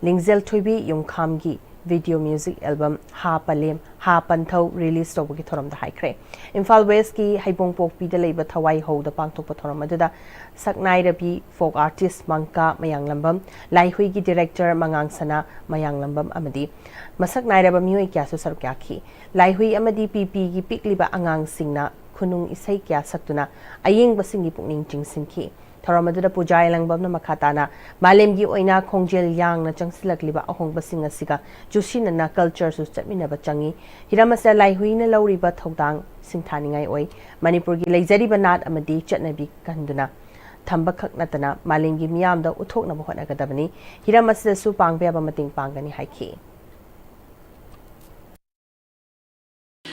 ꯂꯤꯡꯖꯦꯜ ꯊꯣꯏꯕꯤ ꯌꯨꯝꯈꯥꯝꯒꯤ ꯚꯤꯗꯤꯑꯣ ꯃ꯭ꯌꯨꯖꯤꯛ ꯑꯦꯜꯕꯝ ꯍꯥ ꯄꯂꯦꯝ ꯍꯥ ꯄꯟꯊꯧ ꯔꯤꯂꯤꯖ ꯇꯧꯕꯒꯤ ꯊꯧꯔꯝꯗ ꯍꯥꯏꯈ꯭ꯔꯦ꯫ ꯏꯝꯐꯥꯜ ꯋꯦꯁꯀꯤ ꯍꯩꯕꯣꯡꯄꯣꯛꯄꯤꯗ ꯂꯩꯕ ꯊꯋꯥꯏ ꯍꯧꯗ ꯄꯥꯡꯊꯣꯛꯄ ꯊꯧꯔꯝ ꯑꯗꯨꯗ ꯁꯛꯅꯥꯏꯔꯕꯤ ꯐꯣꯛ ꯑꯥꯔꯇꯤꯁ ꯃꯪꯀꯥ ꯃꯌꯥꯡꯂꯝꯕꯝ, ꯂꯥꯏꯍꯨꯏꯒꯤ ꯗꯤꯔꯦꯛꯇꯔ ꯃꯉꯥꯡꯁꯅꯥ ꯃꯌꯥꯡꯂꯝꯕꯝ ꯑꯃꯗꯤ ꯃꯁꯛ ꯅꯥꯏꯔꯕ ꯃꯤꯑꯣꯏ ꯀꯌꯥꯁꯨ ꯁꯔꯨꯛ ꯌꯥꯈꯤ꯫ ꯂꯥꯏꯍꯨꯏ ꯑꯃꯗꯤ ꯄꯤ ꯄꯤꯒꯤ ꯄꯤꯛꯂꯤꯕ ꯑꯉꯥꯡꯁꯤꯡꯅ ꯈꯨꯅꯨꯡ ꯏꯁꯩ ꯀꯌꯥ ꯁꯛꯇꯨꯅ ꯑꯌꯦꯡꯕꯁꯤꯡꯒꯤ ꯄꯨꯛꯅꯤꯡ ꯆꯤꯡꯁꯤꯟꯈꯤ꯫ ꯊꯧꯔꯝ ꯑꯗꯨꯗ ꯄꯨꯖꯥ ꯏꯂꯪꯕꯝꯅ ꯃꯈꯥ ꯇꯥꯅ ꯃꯥꯂꯦꯝꯒꯤ ꯑꯣꯏꯅ ꯈꯣꯡꯖꯦꯜ ꯌꯥꯡꯅ ꯆꯪꯁꯤꯜꯂꯛꯂꯤꯕ ꯑꯍꯣꯡꯕꯁꯤꯡ ꯑꯁꯤꯒ ꯆꯨꯁꯤꯟꯅꯅ ꯀꯜꯆꯔꯁꯨ ꯆꯠꯃꯤꯟꯅꯕ ꯆꯪꯏ꯫ ꯍꯤꯔꯝ ꯑꯁꯤꯗ ꯂꯥꯏꯍꯨꯏꯅ ꯂꯧꯔꯤꯕ ꯊꯧꯗꯥꯡ ꯁꯤꯡꯊꯥꯅꯤꯡꯉꯥꯏ ꯑꯣꯏ꯫ ꯃꯅꯤꯄꯨꯔꯒꯤ ꯂꯩꯖꯔꯤꯕ ꯅꯥꯠ ꯑꯃꯗꯤ ꯆꯠꯅꯕꯤ ꯀꯟꯗꯨꯅ ꯊꯝꯕꯈꯛ ꯅꯠꯇꯅ ꯃꯥꯂꯦꯝꯒꯤ ꯃꯤꯌꯥꯝꯗ ꯎꯠꯊꯣꯛꯅꯕ ꯍꯣꯠꯅꯒꯗꯕꯅꯤ꯫ ꯍꯤꯔꯝ ꯑꯁꯤꯗꯁꯨ ꯄꯥꯡꯕ ꯌꯥꯕ ꯃꯇꯦꯡ ꯄꯥꯡꯒꯅꯤ ꯍꯥꯏꯈꯤ꯫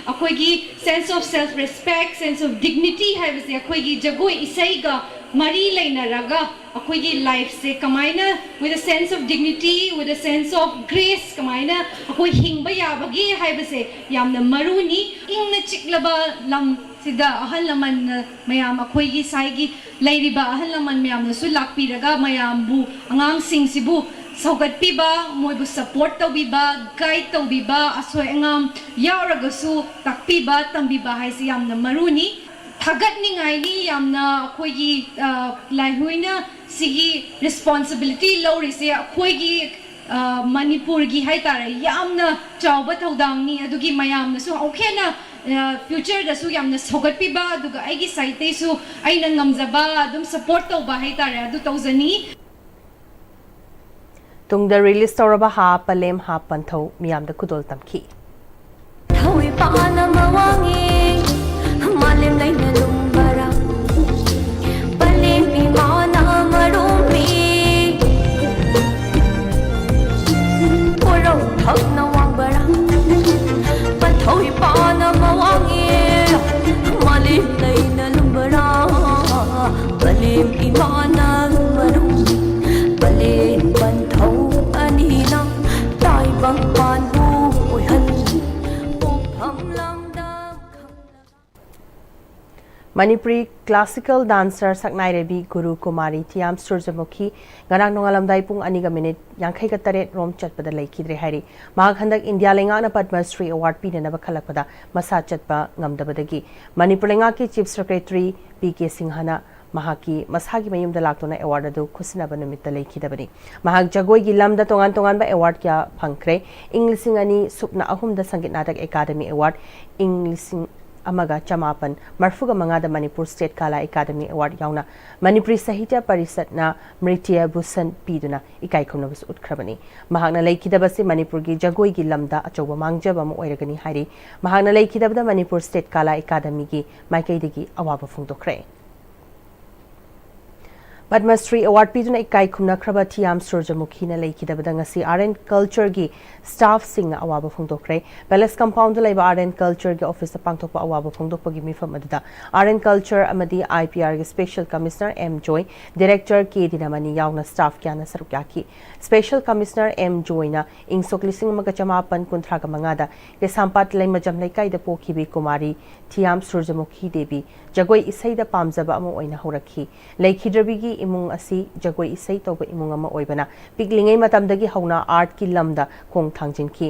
ꯑꯩꯈꯣꯏꯒꯤ sense of self respect, sense of dignity ꯍꯥꯏꯕꯁꯦ ꯑꯩꯈꯣꯏꯒꯤ ꯖꯒꯣꯏ ꯏꯁꯩꯒ ꯃꯔꯤ ꯂꯩꯅꯔꯒ ꯑꯩꯈꯣꯏꯒꯤ ꯂꯥꯏꯐꯁꯦ ꯀꯃꯥꯏꯅ with a sense of dignity, with a sense of grace ꯀꯃꯥꯏꯅ ꯑꯩꯈꯣꯏ ꯍꯤꯡꯕ ꯌꯥꯕꯒꯦ ꯍꯥꯏꯕꯁꯦ ꯌꯥꯝꯅ ꯃꯔꯨꯅꯤ꯫ ꯏꯪꯅ ꯆꯤꯛꯂꯕ ꯂꯝꯁꯤꯗ ꯑꯍꯜ ꯂꯃꯟꯅ ꯃꯌꯥꯝ ꯑꯩꯈꯣꯏꯒꯤ ꯁꯥꯏꯒꯤ ꯂꯩꯔꯤꯕ ꯑꯍꯜ ꯂꯃꯟ ꯃꯌꯥꯝꯅꯁꯨ ꯂꯥꯛꯄꯤꯔꯒ ꯃꯌꯥꯝꯕꯨ, ꯑꯉꯥꯡꯁꯤꯡꯁꯤꯕꯨ ꯁꯧꯒꯠꯄꯤꯕ, ꯃꯣꯏꯕꯨ support ꯇꯧꯕꯤꯕ, guide ꯇꯧꯕꯤꯕ, ꯑꯁꯣꯏ ꯑꯉꯥꯝ ꯌꯥꯎꯔꯒꯁꯨ ꯇꯥꯛꯄꯤꯕ, ꯇꯝꯕꯤꯕ ꯍꯥꯏꯁꯤ ꯌꯥꯝꯅ ꯃꯔꯨꯅꯤ꯫ ꯊꯥꯒꯠꯅꯤꯡꯉꯥꯏꯅꯤ ꯌꯥꯝꯅ ꯑꯩꯈꯣꯏꯒꯤ, ꯑ, ꯂꯥꯏꯍꯨꯏꯅ ꯁꯤꯒꯤ responsibility ꯂꯧꯔꯤꯁꯦ ꯑꯩꯈꯣꯏꯒꯤ, ꯑ, ꯃꯅꯤꯄꯨꯔꯒꯤ ꯍꯥꯏꯇꯥꯔꯦ, ꯌꯥꯝꯅ ꯆꯥꯎꯕ ꯊꯧꯗꯥꯡꯅꯤ꯫ ꯑꯗꯨꯒꯤ ꯃꯌꯥꯝꯅꯁꯨ ꯑꯃꯨꯛ ꯍꯦꯟꯅ, ꯑ, future ꯗꯁꯨ ꯌꯥꯝꯅ ꯁꯧꯒꯠꯄꯤꯕ, ꯑꯗꯨꯒ ꯑꯩꯒꯤ side ꯇꯩꯁꯨ ꯑꯩꯅ ꯉꯝꯖꯕ ꯑꯗꯨꯝ support ꯇꯧꯕ ꯍꯥꯏꯇꯥꯔꯦ, ꯑꯗꯨ ꯇꯧꯖꯅꯤ꯫ ꯇꯨꯡꯗ release ꯇꯧꯔꯕ ꯍꯥ ꯄꯂꯦꯝ ꯍꯥ ꯄꯟꯊꯧ ꯃꯤꯌꯥꯝꯗ ꯈꯨꯗꯣꯜ ꯇꯝꯈꯤ꯫ ꯊꯧꯏꯄꯥꯅ ꯃꯋꯥꯡꯉꯤ, ꯃꯥꯂꯦꯝ ꯂꯩꯅ ꯂꯨꯝꯕꯔꯥ, ꯄꯂꯦꯝ ꯏꯃꯥꯅ ꯃꯔꯨꯝꯃꯤ, ꯄꯣꯔꯧ ꯊꯛꯅ ꯋꯥꯡꯕꯔꯥ, ꯄꯟꯊꯧꯏꯄꯥꯅ ꯃꯋꯥꯡꯉꯤ, ꯃꯥꯂꯦꯝ ꯂꯩꯅ ꯂꯨꯝꯕꯔꯥ, ꯄꯂꯦꯝ ꯏꯃꯥꯅ ꯃꯔꯨꯝꯃꯤ, ꯄꯂꯦꯝ ꯄꯟꯊꯧ ꯑꯅꯤꯅ ꯇꯥꯏꯕꯪ ꯄꯥꯟꯕꯨ ꯑꯣꯏꯍꯟ, ꯄꯣꯛꯐꯝ ꯂꯝꯗꯝ ꯈꯪꯂꯕ꯫ ꯃꯅꯤꯄꯨꯔꯤ classical dancer ꯁꯛꯅꯥꯏꯔꯩꯕꯤ ꯒꯨꯔꯨ ꯀꯨꯃꯥꯔꯤ ꯊꯤꯌꯥꯝ ꯁꯨꯔꯖꯃꯨꯈꯤ ꯉꯔꯥꯡ ꯅꯣꯡꯉꯥꯜꯂꯝꯗꯥꯏ ꯄꯨꯡ ꯑꯅꯤꯒ ꯃꯤꯅꯤꯠ ꯌꯥꯡꯈꯩꯒ ꯇꯔꯦꯠ ꯔꯣꯝ ꯆꯠꯄꯗ ꯂꯩꯈꯤꯗ꯭ꯔꯦ ꯍꯥꯏꯔꯤ꯫ ꯃꯍꯥꯛ ꯍꯟꯗꯛ ꯏꯟꯗꯤꯌꯥ ꯂꯩꯉꯥꯛꯅ ꯄꯗꯃ ꯁ꯭ꯔꯤ award ꯄꯤꯅꯅꯕ ꯈꯜꯂꯛꯄꯗ ꯃꯁꯥ ꯆꯠꯄ ꯉꯝꯗꯕꯗꯒꯤ ꯃꯅꯤꯄꯨꯔ ꯂꯩꯉꯥꯛꯀꯤ Chief Secretary ꯄꯤ ꯀꯦ ꯁꯤꯡꯍꯅ ꯃꯍꯥꯛꯀꯤ ꯃꯁꯥꯒꯤ ꯃꯌꯨꯝꯗ ꯂꯥꯛꯇꯨꯅ award ꯑꯗꯨ ꯈꯨꯠꯁꯤꯟꯅꯕ ꯅꯨꯃꯤꯠꯇ ꯂꯩꯈꯤꯗꯕꯅꯤ꯫ ꯃꯍꯥꯛ ꯖꯒꯣꯏꯒꯤ ꯂꯝꯗ ꯇꯣꯉꯥꯟ ꯇꯣꯉꯥꯟꯕ award ꯀꯌꯥ ꯐꯪꯈ꯭ꯔꯦ꯫ ꯏꯪ ꯂꯤꯁꯤꯡ ꯑꯅꯤ ꯁꯨꯞꯅ ꯑꯍꯨꯝꯗ ꯁꯪꯒꯤꯠ ꯅꯥꯇꯛ ꯑꯦꯀꯥꯗꯃꯤ award, ꯏꯪ ꯂꯤꯁꯤꯡ ꯑꯃꯒ ꯆꯃꯥꯄꯟ ꯃꯔꯤꯐꯨꯒ ꯃꯉꯥꯗ ꯃꯅꯤꯄꯨꯔ State ꯀꯂꯥ ꯑꯦꯀꯥꯗꯃꯤ award ꯌꯥꯎꯅ ꯃꯅꯤꯄꯨꯔꯤ ꯁꯥꯍꯤꯇ꯭ꯌ ꯄꯔꯤꯁꯠꯅ ꯃ꯭ꯔꯤꯇ꯭ꯌ ꯚꯨꯁꯟ ꯄꯤꯗꯨꯅ ꯏꯀꯥꯏ ꯈꯨꯝꯅꯕꯁꯨ ꯎꯠꯈ꯭ꯔꯕꯅꯤ꯫ ꯃꯍꯥꯛꯅ ꯂꯩꯈꯤꯗꯕꯁꯤ ꯃꯅꯤꯄꯨꯔꯒꯤ ꯖꯒꯣꯏꯒꯤ ꯂꯝꯗ ꯑꯆꯧꯕ ꯃꯥꯡꯖꯕ ꯑꯃ ꯑꯣꯏꯔꯒꯅꯤ ꯍꯥꯏꯔꯤ꯫ ꯃꯍꯥꯛꯅ ꯂꯩꯈꯤꯗꯕꯗ ꯃꯅꯤꯄꯨꯔ State ꯀꯂꯥ ꯑꯦꯀꯥꯗꯃꯤꯒꯤ ꯃꯥꯏꯀꯩꯗꯒꯤ ꯑꯋꯥꯕ ꯐꯣꯡꯗꯣꯛꯈ꯭ꯔꯦ꯫ ꯄꯗꯃ ꯁ꯭ꯔꯤ award ꯄꯤꯗꯨꯅ ꯏꯀꯥꯏ ꯈꯨꯝꯅꯈ꯭ꯔꯕ ꯊꯤꯌꯥꯝ ꯁꯨꯔꯖꯃꯨꯈꯤꯅ ꯂꯩꯈꯤꯗꯕꯗ ꯉꯁꯤ Art and Culture ꯒꯤ staff ꯁꯤꯡꯅ ꯑꯋꯥꯕ ꯐꯣꯡꯗꯣꯛꯈ꯭ꯔꯦ꯫ Palace Compound ꯗ ꯂꯩꯕ Art and Culture ꯒꯤ office ꯇ ꯄꯥꯡꯊꯣꯛꯄ ꯑꯋꯥꯕ ꯐꯣꯡꯗꯣꯛꯄꯒꯤ ꯃꯤꯐꯝ ꯑꯗꯨꯗ Art and Culture ꯑꯃꯗꯤ I P R ꯒꯤ Special Commissioner ꯑꯦꯝ ꯖꯣꯏ, Director ꯀꯦ ꯗꯤꯅꯃꯅꯤ ꯌꯥꯎꯅ staff ꯀꯌꯥꯅ ꯁꯔꯨꯛ ꯌꯥꯈꯤ꯫ Special Commissioner ꯑꯦꯝ ꯖꯣꯏꯅ ꯏꯪ ꯁꯣꯛ ꯂꯤꯁꯤꯡ ꯑꯃꯒ ꯆꯃꯥꯄꯟ ꯀꯨꯟꯊ꯭ꯔꯥꯒ ꯃꯉꯥꯗ ꯀꯩꯁꯥꯝꯄꯥꯠ ꯂꯩꯃꯖꯝ ꯂꯩꯀꯥꯏꯗ ꯄꯣꯛꯈꯤꯕꯤ ꯀꯨꯃꯥꯔꯤ ꯊꯤꯌꯥꯝ ꯁꯨꯔꯖꯃꯨꯈꯤ ꯗꯦꯕꯤ ꯖꯒꯣꯏ ꯏꯁꯩꯗ ꯄꯥꯝꯖꯕ ꯑꯃ ꯑꯣꯏꯅ ꯍꯧꯔꯛꯈꯤ꯫ ꯂꯩꯈꯤꯗ꯭ꯔꯕꯤꯒꯤ ꯏꯃꯨꯡ ꯑꯁꯤ ꯖꯒꯣꯏ ꯏꯁꯩ ꯇꯧꯕ ꯏꯃꯨꯡ ꯑꯃ ꯑꯣꯏꯕꯅ ꯄꯤꯛꯂꯤꯉꯩ ꯃꯇꯝꯗꯒꯤ ꯍꯧꯅ ꯑꯥꯔꯠꯀꯤ ꯂꯝꯗ ꯈꯣꯡ ꯊꯥꯡꯖꯤꯟꯈꯤ꯫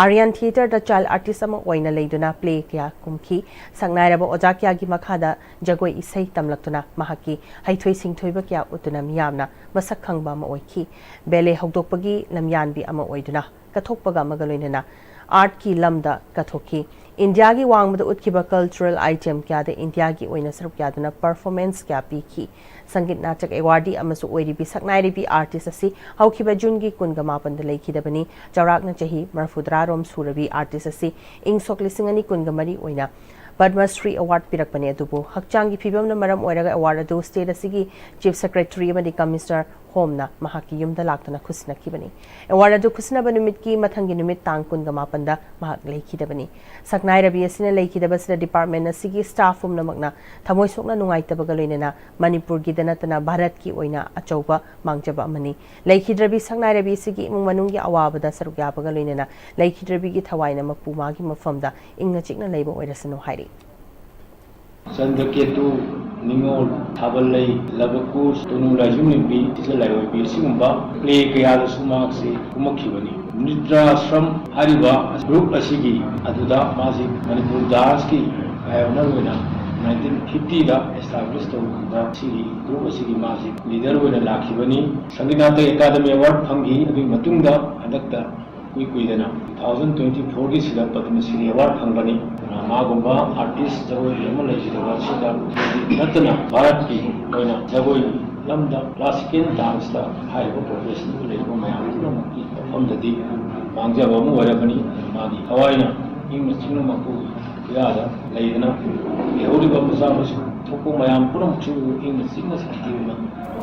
ꯑꯥꯔꯌꯥꯟ ꯊꯤꯌꯦꯇꯔꯗ ꯆꯥꯏꯜ ꯑꯥꯔꯇꯤꯁ ꯑꯃ ꯑꯣꯏꯅ ꯂꯩꯗꯨꯅ ꯄ꯭ꯂꯦ ꯀꯌꯥ ꯀꯨꯝꯈꯤ꯫ ꯁꯛꯅꯥꯏꯔꯕ ꯑꯣꯖꯥ ꯀꯌꯥꯒꯤ ꯃꯈꯥꯗ ꯖꯒꯣꯏ ꯏꯁꯩ ꯇꯝꯂꯛꯇꯨꯅ ꯃꯍꯥꯛꯀꯤ ꯍꯩꯊꯣꯏ ꯁꯤꯡꯊꯣꯏꯕ ꯀꯌꯥ ꯎꯠꯇꯨꯅ ꯃꯤꯌꯥꯝꯅ ꯃꯁꯛ ꯈꯪꯕ ꯑꯃ ꯑꯣꯏꯈꯤ꯫ ꯕꯦꯂꯦ ꯍꯧꯗꯣꯛꯄꯒꯤ ꯂꯝꯌꯥꯟꯕꯤ ꯑꯃ ꯑꯣꯏꯗꯨꯅ ꯀꯠꯊꯣꯛꯄꯒ ꯑꯃꯒ ꯂꯣꯏꯅꯅ ꯑꯥꯔꯠꯀꯤ ꯂꯝꯗ ꯀꯠꯊꯣꯛꯈꯤ꯫ ꯏꯟꯗꯤꯌꯥꯒꯤ ꯋꯥꯡꯃꯗ ꯎꯠꯈꯤꯕ ꯀꯜꯆꯔꯦꯜ ꯑꯥꯏꯇꯦꯝ ꯀꯌꯥꯗ ꯏꯟꯗꯤꯌꯥꯒꯤ ꯑꯣꯏꯅ ꯁꯔꯨꯛ ꯌꯥꯗꯨꯅ ꯄꯔꯐꯣꯔꯃꯦꯟꯁ ꯀꯌꯥ ꯄꯤꯈꯤ꯫ ꯁꯪꯒꯤꯠ ꯅꯥꯇꯛ ꯑꯦꯋꯥꯔꯗꯤ ꯑꯃꯁꯨ ꯑꯣꯏꯔꯤꯕꯤ ꯁꯛꯅꯥꯏꯔꯤꯕꯤ ꯑꯥꯔꯇꯤꯁ ꯑꯁꯤ ꯍꯧꯈꯤꯕ ꯖꯨꯟꯒꯤ ꯀꯨꯟꯒ ꯃꯥꯄꯟꯗ ꯂꯩꯈꯤꯗꯕꯅꯤ꯫ ꯆꯥꯎꯔꯥꯛꯅ ꯆꯍꯤ ꯃꯔꯐꯨꯇꯔꯥ ꯔꯣꯝ ꯁꯨꯔꯕꯤ ꯑꯥꯔꯇꯤꯁ ꯑꯁꯤ ꯏꯪ ꯁꯣꯛ ꯂꯤꯁꯤꯡ ꯑꯅꯤ ꯀꯨꯟꯒ ꯃꯔꯤ ꯑꯣꯏꯅ ꯄꯗꯃ ꯁ꯭ꯔꯤ ꯑꯦꯋꯥꯔꯗ ꯄꯤꯔꯛꯄꯅꯤ, ꯑꯗꯨꯕꯨ ꯍꯛꯆꯥꯡꯒꯤ ꯐꯤꯕꯝꯅ ꯃꯔꯝ ꯑꯣꯏꯔꯒ ꯑꯦꯋꯥꯔꯗ ꯑꯗꯨ ꯁ꯭ꯇꯦꯠ ꯑꯁꯤꯒꯤ ꯆꯤꯐ ꯁꯦꯀ꯭ꯔꯦꯇꯔꯤ ꯑꯃꯗꯤ ꯀꯃꯤꯁꯅꯔ ꯍꯣꯝꯅ ꯃꯍꯥꯛꯀꯤ ꯌꯨꯝꯗ ꯂꯥꯛꯇꯨꯅ ꯈꯨꯠꯁꯤꯟꯅꯈꯤꯕꯅꯤ꯫ ꯑꯦꯋꯥꯔꯗ ꯑꯗꯨ ꯈꯨꯠꯁꯤꯟꯅꯕ ꯅꯨꯃꯤꯠꯀꯤ ꯃꯊꯪꯒꯤ ꯅꯨꯃꯤꯠ ꯇꯥꯡ ꯀꯨꯟꯒ ꯃꯥꯄꯟꯗ ꯃꯍꯥꯛ ꯂꯩꯈꯤꯗꯕꯅꯤ꯫ ꯁꯛꯅꯥꯏꯔꯕꯤ ꯑꯁꯤꯅ ꯂꯩꯈꯤꯗꯕꯁꯤꯗ ꯗꯤꯄꯥꯔꯠꯃꯦꯟ ꯑꯁꯤꯒꯤ ꯁ꯭ꯇꯥꯐ ꯄꯨꯝꯅꯃꯛꯅ ꯊꯃꯣꯏ ꯁꯣꯛꯅ ꯅꯨꯡꯉꯥꯏꯇꯕꯒ ꯂꯣꯏꯅꯅ ꯃꯅꯤꯄꯨꯔꯒꯤꯗ ꯅꯠꯇꯅ ꯚꯥꯔꯠꯀꯤ ꯑꯣꯏꯅ ꯑꯆꯧꯕ ꯃꯥꯡꯖꯕ ꯑꯃꯅꯤ꯫ ꯂꯩꯈꯤꯗ꯭ꯔꯕꯤ ꯁꯛꯅꯥꯏꯔꯕꯤ ꯑꯁꯤꯒꯤ ꯏꯃꯨꯡ ꯃꯅꯨꯡꯒꯤ ꯑꯋꯥꯕꯗ ꯁꯔꯨꯛ ꯌꯥꯕꯒ ꯂꯣꯏꯅꯅ ꯂꯩꯈꯤꯗ꯭ꯔꯕꯤꯒꯤ ꯊꯋꯥꯏꯅ ꯃꯄꯨ ꯃꯥꯒꯤ ꯃꯐꯝꯗ ꯏꯪꯅ ꯆꯤꯛꯅ ꯂꯩꯕ ꯑꯣꯏꯔꯁꯅꯨ ꯍꯥꯏꯔꯤ꯫ ꯆꯟꯗ꯭ꯔꯀꯦꯇꯨ, ꯅꯤꯉꯣꯜ, ꯊꯥꯕꯜꯂꯩ, ꯂꯕꯀꯨꯁ, ꯇꯣꯅꯨ ꯂꯥꯏꯖꯨ ꯅꯨꯄꯤ, ꯁꯤꯖ ꯂꯥꯏꯑꯣꯏꯕꯤ ꯑꯁꯤꯒꯨꯝꯕ ꯄ꯭ꯂꯦ ꯀꯌꯥꯗꯁꯨ ꯃꯍꯥꯛꯁꯤ ꯀꯨꯝꯃꯛꯈꯤꯕꯅꯤ꯫ ꯅ꯭ꯔꯤꯇ꯭ꯌꯥꯁ꯭ꯔꯝ ꯍꯥꯏꯔꯤꯕ ꯒ꯭ꯔꯨꯞ ꯑꯁꯤꯒꯤ ꯑꯗꯨꯗ ꯃꯥꯁꯤ ꯃꯅꯤꯄꯨꯔ ꯗꯥꯟꯁꯀꯤ ꯄꯥꯏꯑꯣꯅꯔ ꯑꯣꯏꯅ ꯅꯥꯏꯟꯇꯤꯟ ꯐꯤꯐꯇꯤꯗ ꯑꯦꯁꯇꯥꯕ꯭ꯂꯤꯁ ꯇꯧꯈꯤꯕ ꯁꯤꯒꯤ ꯒ꯭ꯔꯨꯞ ꯑꯁꯤꯒꯤ ꯃꯥꯁꯤ ꯂꯤꯗꯔ ꯑꯣꯏꯅ ꯂꯥꯛꯈꯤꯕꯅꯤ꯫ ꯁꯪꯒꯤꯠ ꯅꯥꯇꯛ ꯑꯦꯀꯥꯗꯃꯤ ꯑꯦꯋꯥꯔꯗ ꯐꯪꯈꯤ꯫ ꯑꯗꯨꯒꯤ ꯃꯇꯨꯡꯗ ꯍꯟꯗꯛꯇ ꯏꯀꯨꯏ ꯀꯨꯏꯗꯅ ꯇꯨ ꯊꯥꯎꯖꯟ ꯇ꯭ꯋꯦꯟꯇꯤ ꯐꯣꯔꯒꯤꯁꯤꯗ ꯄꯗꯃ ꯁ꯭ꯔꯤ ꯑꯦꯋꯥꯔꯗ ꯐꯪꯕꯅꯤ꯫ ꯑꯗꯨꯅ ꯃꯥꯒꯨꯝꯕ ꯑꯥꯔꯇꯤꯁ ꯖꯒꯣꯏꯒꯤ ꯑꯃ ꯂꯩꯈꯤꯗꯕ ꯑꯁꯤꯗ ꯅꯠꯇꯅ ꯚꯥꯔꯠꯀꯤ ꯑꯣꯏꯅ ꯖꯒꯣꯏ ꯂꯝꯗ ꯀ꯭ꯂꯥꯁꯤꯀꯦꯜ ꯗꯥꯟꯁꯇ ꯍꯥꯏꯔꯤꯕ ꯄ꯭ꯔꯣꯐꯦꯁꯟꯗ ꯂꯩꯔꯤꯕ ꯃꯌꯥꯝ ꯄꯨꯝꯅꯃꯛꯀꯤ ꯃꯐꯝꯗꯗꯤ ꯃꯥꯡꯖꯕ ꯑꯃ ꯑꯣꯏꯔꯕꯅꯤ꯫ ꯃꯥꯒꯤ ꯊꯋꯥꯏꯅ ꯏꯪꯅ ꯆꯤꯛꯅ ꯃꯄꯨ ꯀꯌꯥꯗ ꯂꯩꯗꯅ ꯂꯩꯍꯧꯔꯤꯕ ꯃꯆꯥ ꯃꯁꯨ ꯊꯣꯛꯄ ꯃꯌꯥꯝ ꯄꯨꯝꯅꯃꯛꯁꯨ ꯏꯪꯅ ꯆꯤꯛꯅ ꯁꯥꯟꯇꯤ ꯑꯣꯏꯅ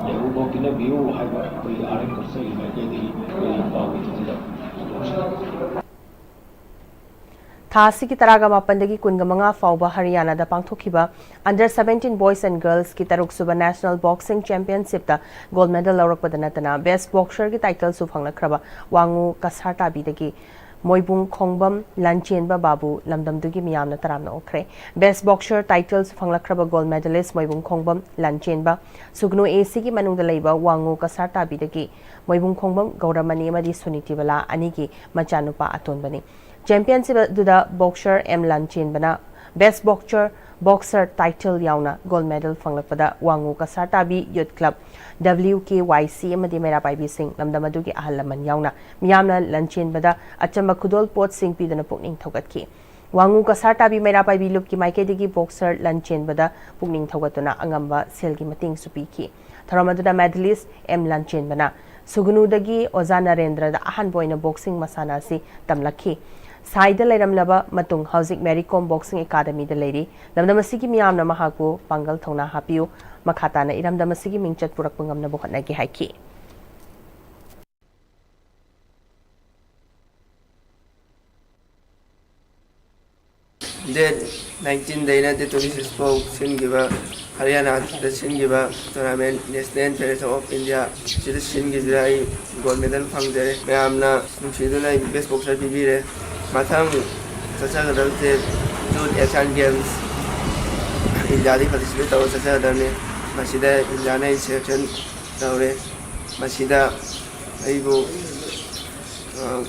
ꯂꯩꯍꯧꯕ ꯄꯤꯅꯕꯤꯌꯨ ꯍꯥꯏꯕ ꯑꯩꯈꯣꯏꯒꯤ ꯑꯥꯔ ꯑꯦꯝ ꯀꯜꯆꯔꯒꯤ ꯃꯥꯏꯀꯩꯗꯒꯤ ꯑꯩꯈꯣꯏꯒꯤ ꯄꯥꯎꯒꯤ ꯊꯧꯖꯤꯜ ꯐꯣꯡꯗꯣꯛꯆꯔꯤ꯫ ꯊꯥ ꯑꯁꯤꯒꯤ ꯇꯔꯥꯒ ꯃꯥꯄꯟꯗꯒꯤ ꯀꯨꯟꯒ ꯃꯉꯥ ꯐꯥꯎꯕ ꯍꯔꯤꯌꯥꯅꯥꯗ ꯄꯥꯡꯊꯣꯛꯈꯤꯕ Under seventeen Boys and Girlsꯀꯤ ꯇꯔꯨꯛꯁꯨꯕ National Boxing Championshipꯇ ꯒꯣꯜꯗ ꯃꯦꯗꯜ ꯂꯧꯔꯛꯄꯗ ꯅꯠꯇꯅ Best Boxerꯒꯤ ꯇꯥꯏꯇꯜꯁꯨ ꯐꯪꯂꯛꯈ꯭ꯔꯕ ꯋꯥꯡꯉꯨ ꯀꯁꯥꯔ ꯇꯥꯕꯤꯗꯒꯤ ꯃꯣꯏꯕꯨꯡ ꯈꯣꯡꯕꯝ ꯂꯥꯟꯆꯦꯟꯕ ꯕꯥꯕꯨ ꯂꯝꯗꯝꯗꯨꯒꯤ ꯃꯤꯌꯥꯝꯅ ꯇꯔꯥꯝꯅ ꯑꯣꯛꯈ꯭ꯔꯦ꯫ Best Boxer title ꯐꯪꯂꯛꯈ꯭ꯔꯕ gold medalist ꯃꯣꯏꯕꯨꯡ ꯈꯣꯡꯕꯝ ꯂꯥꯟꯆꯦꯟꯕ, ꯁꯨꯒꯅꯨ A C ꯒꯤ ꯃꯅꯨꯡꯗ ꯂꯩꯕ ꯋꯥꯉꯨ ꯀꯁꯥꯔ ꯇꯥꯕꯤꯗꯒꯤ ꯃꯣꯏꯕꯨꯡ ꯈꯣꯡꯕꯝ ꯒꯧꯔꯃꯅꯤ ꯑꯃꯗꯤ ꯁꯨꯅꯤꯇꯤꯕꯂꯥ ꯑꯅꯤꯒꯤ ꯃꯆꯥꯅꯨꯄꯥ ꯑꯇꯣꯟꯕꯅꯤ꯫ Championship ꯑꯗꯨꯗ boxer M ꯂꯥꯟꯆꯦꯟꯕꯅ Best Boxer, Boxer title ꯌꯥꯎꯅ gold medal ꯐꯪꯂꯛꯄꯗ ꯋꯥꯉꯨ ꯀꯁꯥꯔ ꯇꯥꯕꯤ Youth Club, W K Y C ꯑꯃꯗꯤ ꯃꯩꯔꯥ ꯄꯥꯏꯕꯤꯁꯤꯡ, ꯂꯝꯗꯝ ꯑꯗꯨꯒꯤ ꯑꯍꯜ ꯂꯃꯟ ꯌꯥꯎꯅ ꯃꯤꯌꯥꯝꯅ ꯂꯥꯟꯆꯦꯟꯕꯗ ꯑꯆꯝꯕ ꯈꯨꯗꯣꯜ ꯄꯣꯠꯁꯤꯡ ꯄꯤꯗꯨꯅ ꯄꯨꯛꯅꯤꯡ ꯊꯧꯒꯠꯈꯤ꯫ ꯋꯥꯉꯨ ꯀꯁꯥꯔ ꯇꯥꯕꯤ ꯃꯩꯔꯥ ꯄꯥꯏꯕꯤ ꯂꯨꯞꯀꯤ ꯃꯥꯏꯀꯩꯗꯒꯤ boxer ꯂꯥꯟꯆꯦꯟꯕꯗ ꯄꯨꯛꯅꯤꯡ ꯊꯧꯒꯠꯇꯨꯅ ꯑꯉꯝꯕ ꯁꯦꯜꯒꯤ ꯃꯇꯦꯡꯁꯨ ꯄꯤꯈꯤ꯫ ꯊꯧꯔꯝ ꯑꯗꯨꯗ medalist M ꯂꯥꯟꯆꯦꯟꯕꯅ ꯁꯨꯒꯅꯨꯗꯒꯤ ꯑꯣꯖꯥ ꯅꯔꯦꯟꯗ꯭ꯔꯗ ꯑꯍꯥꯟꯕ ꯑꯣꯏꯅ boxing ꯃꯁꯥꯟꯅ ꯑꯁꯤ ꯇꯝꯂꯛꯈꯤ꯫ ꯁꯥꯏꯗ ꯂꯩꯔꯝꯂꯕ ꯃꯇꯨꯡ ꯍꯧꯖꯤꯛ Mary Kom Boxing Academy ꯗ ꯂꯩꯔꯤ꯫ ꯂꯝꯗꯝ ꯑꯁꯤꯒꯤ ꯃꯤꯌꯥꯝꯅ ꯃꯍꯥꯛꯄꯨ ꯄꯥꯡꯒꯜ ꯊꯧꯅꯥ ꯍꯥꯞꯄꯤꯌꯨ, ꯃꯈꯥ ꯇꯥꯅ ꯏꯔꯝꯗꯝ ꯑꯁꯤꯒꯤ ꯃꯤꯡꯆꯠ ꯄꯨꯔꯛꯄ ꯉꯝꯅꯕ ꯍꯣꯠꯅꯒꯦ ꯍꯥꯏꯈꯤ꯫ Date nineteen ꯗꯩꯅ date twenty six ꯐꯥꯎ ꯁꯤꯟꯈꯤꯕ ꯍꯔꯤꯌꯥꯅꯥꯗ ꯁꯤꯟꯈꯤꯕ tournament National Federation of India ꯁꯤꯗ ꯁꯤꯟꯈꯤꯕꯗ ꯑꯩ gold medal ꯐꯪꯖꯔꯦ꯫ ꯃꯌꯥꯝꯅ ꯅꯨꯡꯁꯤꯗꯨꯅ ꯑꯩ best boxer ꯄꯤꯕꯤꯔꯦ꯫ ꯃꯊꯪ ꯆꯠꯆꯒꯗꯕꯁꯦ Youth Asian Games, ꯏꯟꯗꯤꯌꯥꯗꯒꯤ participate ꯇꯧꯔ ꯆꯠꯆꯒꯗꯕꯅꯤ꯫ ꯃꯁꯤꯗ ꯏꯟꯗꯤꯌꯥꯅ ꯑꯩ selection ꯇꯧꯔꯦ꯫ ꯃꯁꯤꯗ ꯑꯩꯕꯨ, ꯑ,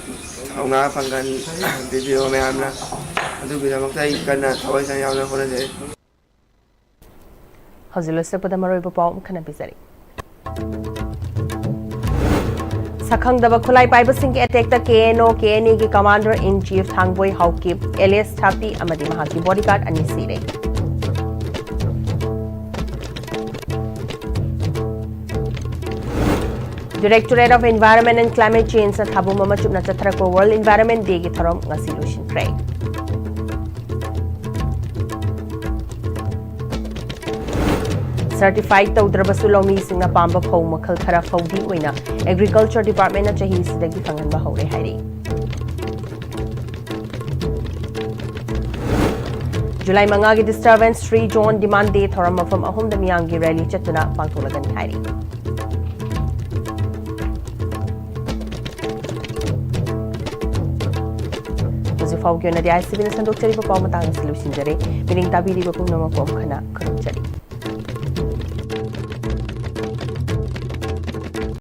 ꯊꯧꯅꯥ ꯄꯥꯡꯒꯜ ꯄꯤꯕꯤꯌꯣ ꯃꯌꯥꯝꯅ꯫ ꯑꯗꯨꯒꯤꯗꯃꯛꯇ ꯑꯩ ꯀꯟꯅ ꯊꯋꯥꯏ ꯍꯛꯆꯥꯡ ꯌꯥꯎꯅ ꯍꯣꯠꯅꯖꯔꯤ꯫ ꯍꯧꯖꯤꯛ ꯂꯣꯏꯁꯤꯜꯂꯛꯄꯗ ꯃꯔꯨꯑꯣꯏꯕ ꯄꯥꯎ ꯑꯃꯈꯛ ꯅꯝꯕꯤꯖꯔꯤ꯫ ꯁꯛꯈꯪꯗꯕ ꯈꯨꯠꯂꯥꯏ ꯄꯥꯏꯕꯁꯤꯡꯒꯤ attack ꯇ K N O, K N A ꯒꯤ Commander in Chief ꯊꯥꯡꯕꯣꯏ Haokip, alias ꯊꯥꯄꯤ ꯑꯃꯗꯤ ꯃꯍꯥꯛꯀꯤ bodyguard ꯑꯅꯤ ꯁꯤꯔꯦ꯫ Directorate of Environment and Climate Change ꯅ ꯊꯥꯕꯨꯝ ꯑꯃ ꯆꯨꯞꯅ ꯆꯠꯊꯔꯛꯄ World Environment Day ꯒꯤ ꯊꯧꯔꯝ ꯉꯁꯤ ꯂꯣꯏꯁꯤꯟꯈ꯭ꯔꯦ꯫ Certified ꯇꯧꯗ꯭ꯔꯕꯁꯨ ꯂꯧꯃꯤꯁꯤꯡꯅ ꯄꯥꯝꯕ ꯐꯧ ꯃꯈꯜ ꯈꯔ ꯐꯧꯗꯤ ꯑꯣꯏꯅ Agriculture Department ꯅ ꯆꯍꯤꯁꯤꯗꯒꯤ ꯐꯪꯍꯟꯕ ꯍꯧꯔꯦ ꯍꯥꯏꯔꯤ꯫ ꯖꯨꯂꯥꯏ ꯃꯉꯥꯒꯤ Disturbance Free Zone Demand Day ꯊꯧꯔꯝ ꯃꯐꯝ ꯑꯍꯨꯝꯗ ꯃꯤꯌꯥꯝꯒꯤ rally ꯆꯠꯇꯨꯅ ꯄꯥꯡꯊꯣꯛꯂꯒꯅꯤ ꯍꯥꯏꯔꯤ꯫ ꯐꯥꯎꯒꯤ ꯑꯣꯏꯅꯗꯤ ꯑꯥꯏ ꯁꯤ ꯕꯤꯅ ꯁꯟꯗꯣꯛꯆꯔꯤꯕ ꯄꯥꯎ ꯃꯇꯥꯡ ꯑꯁꯤ ꯂꯣꯏꯁꯤꯟꯖꯔꯦ꯫ ꯃꯤꯠꯌꯦꯡ ꯇꯥꯕꯤꯔꯤꯕ ꯄꯨꯝꯅꯃꯛꯄꯨ ꯑꯃꯨꯛ ꯍꯟꯅ ꯈꯨꯔꯨꯝꯖꯔꯤ꯫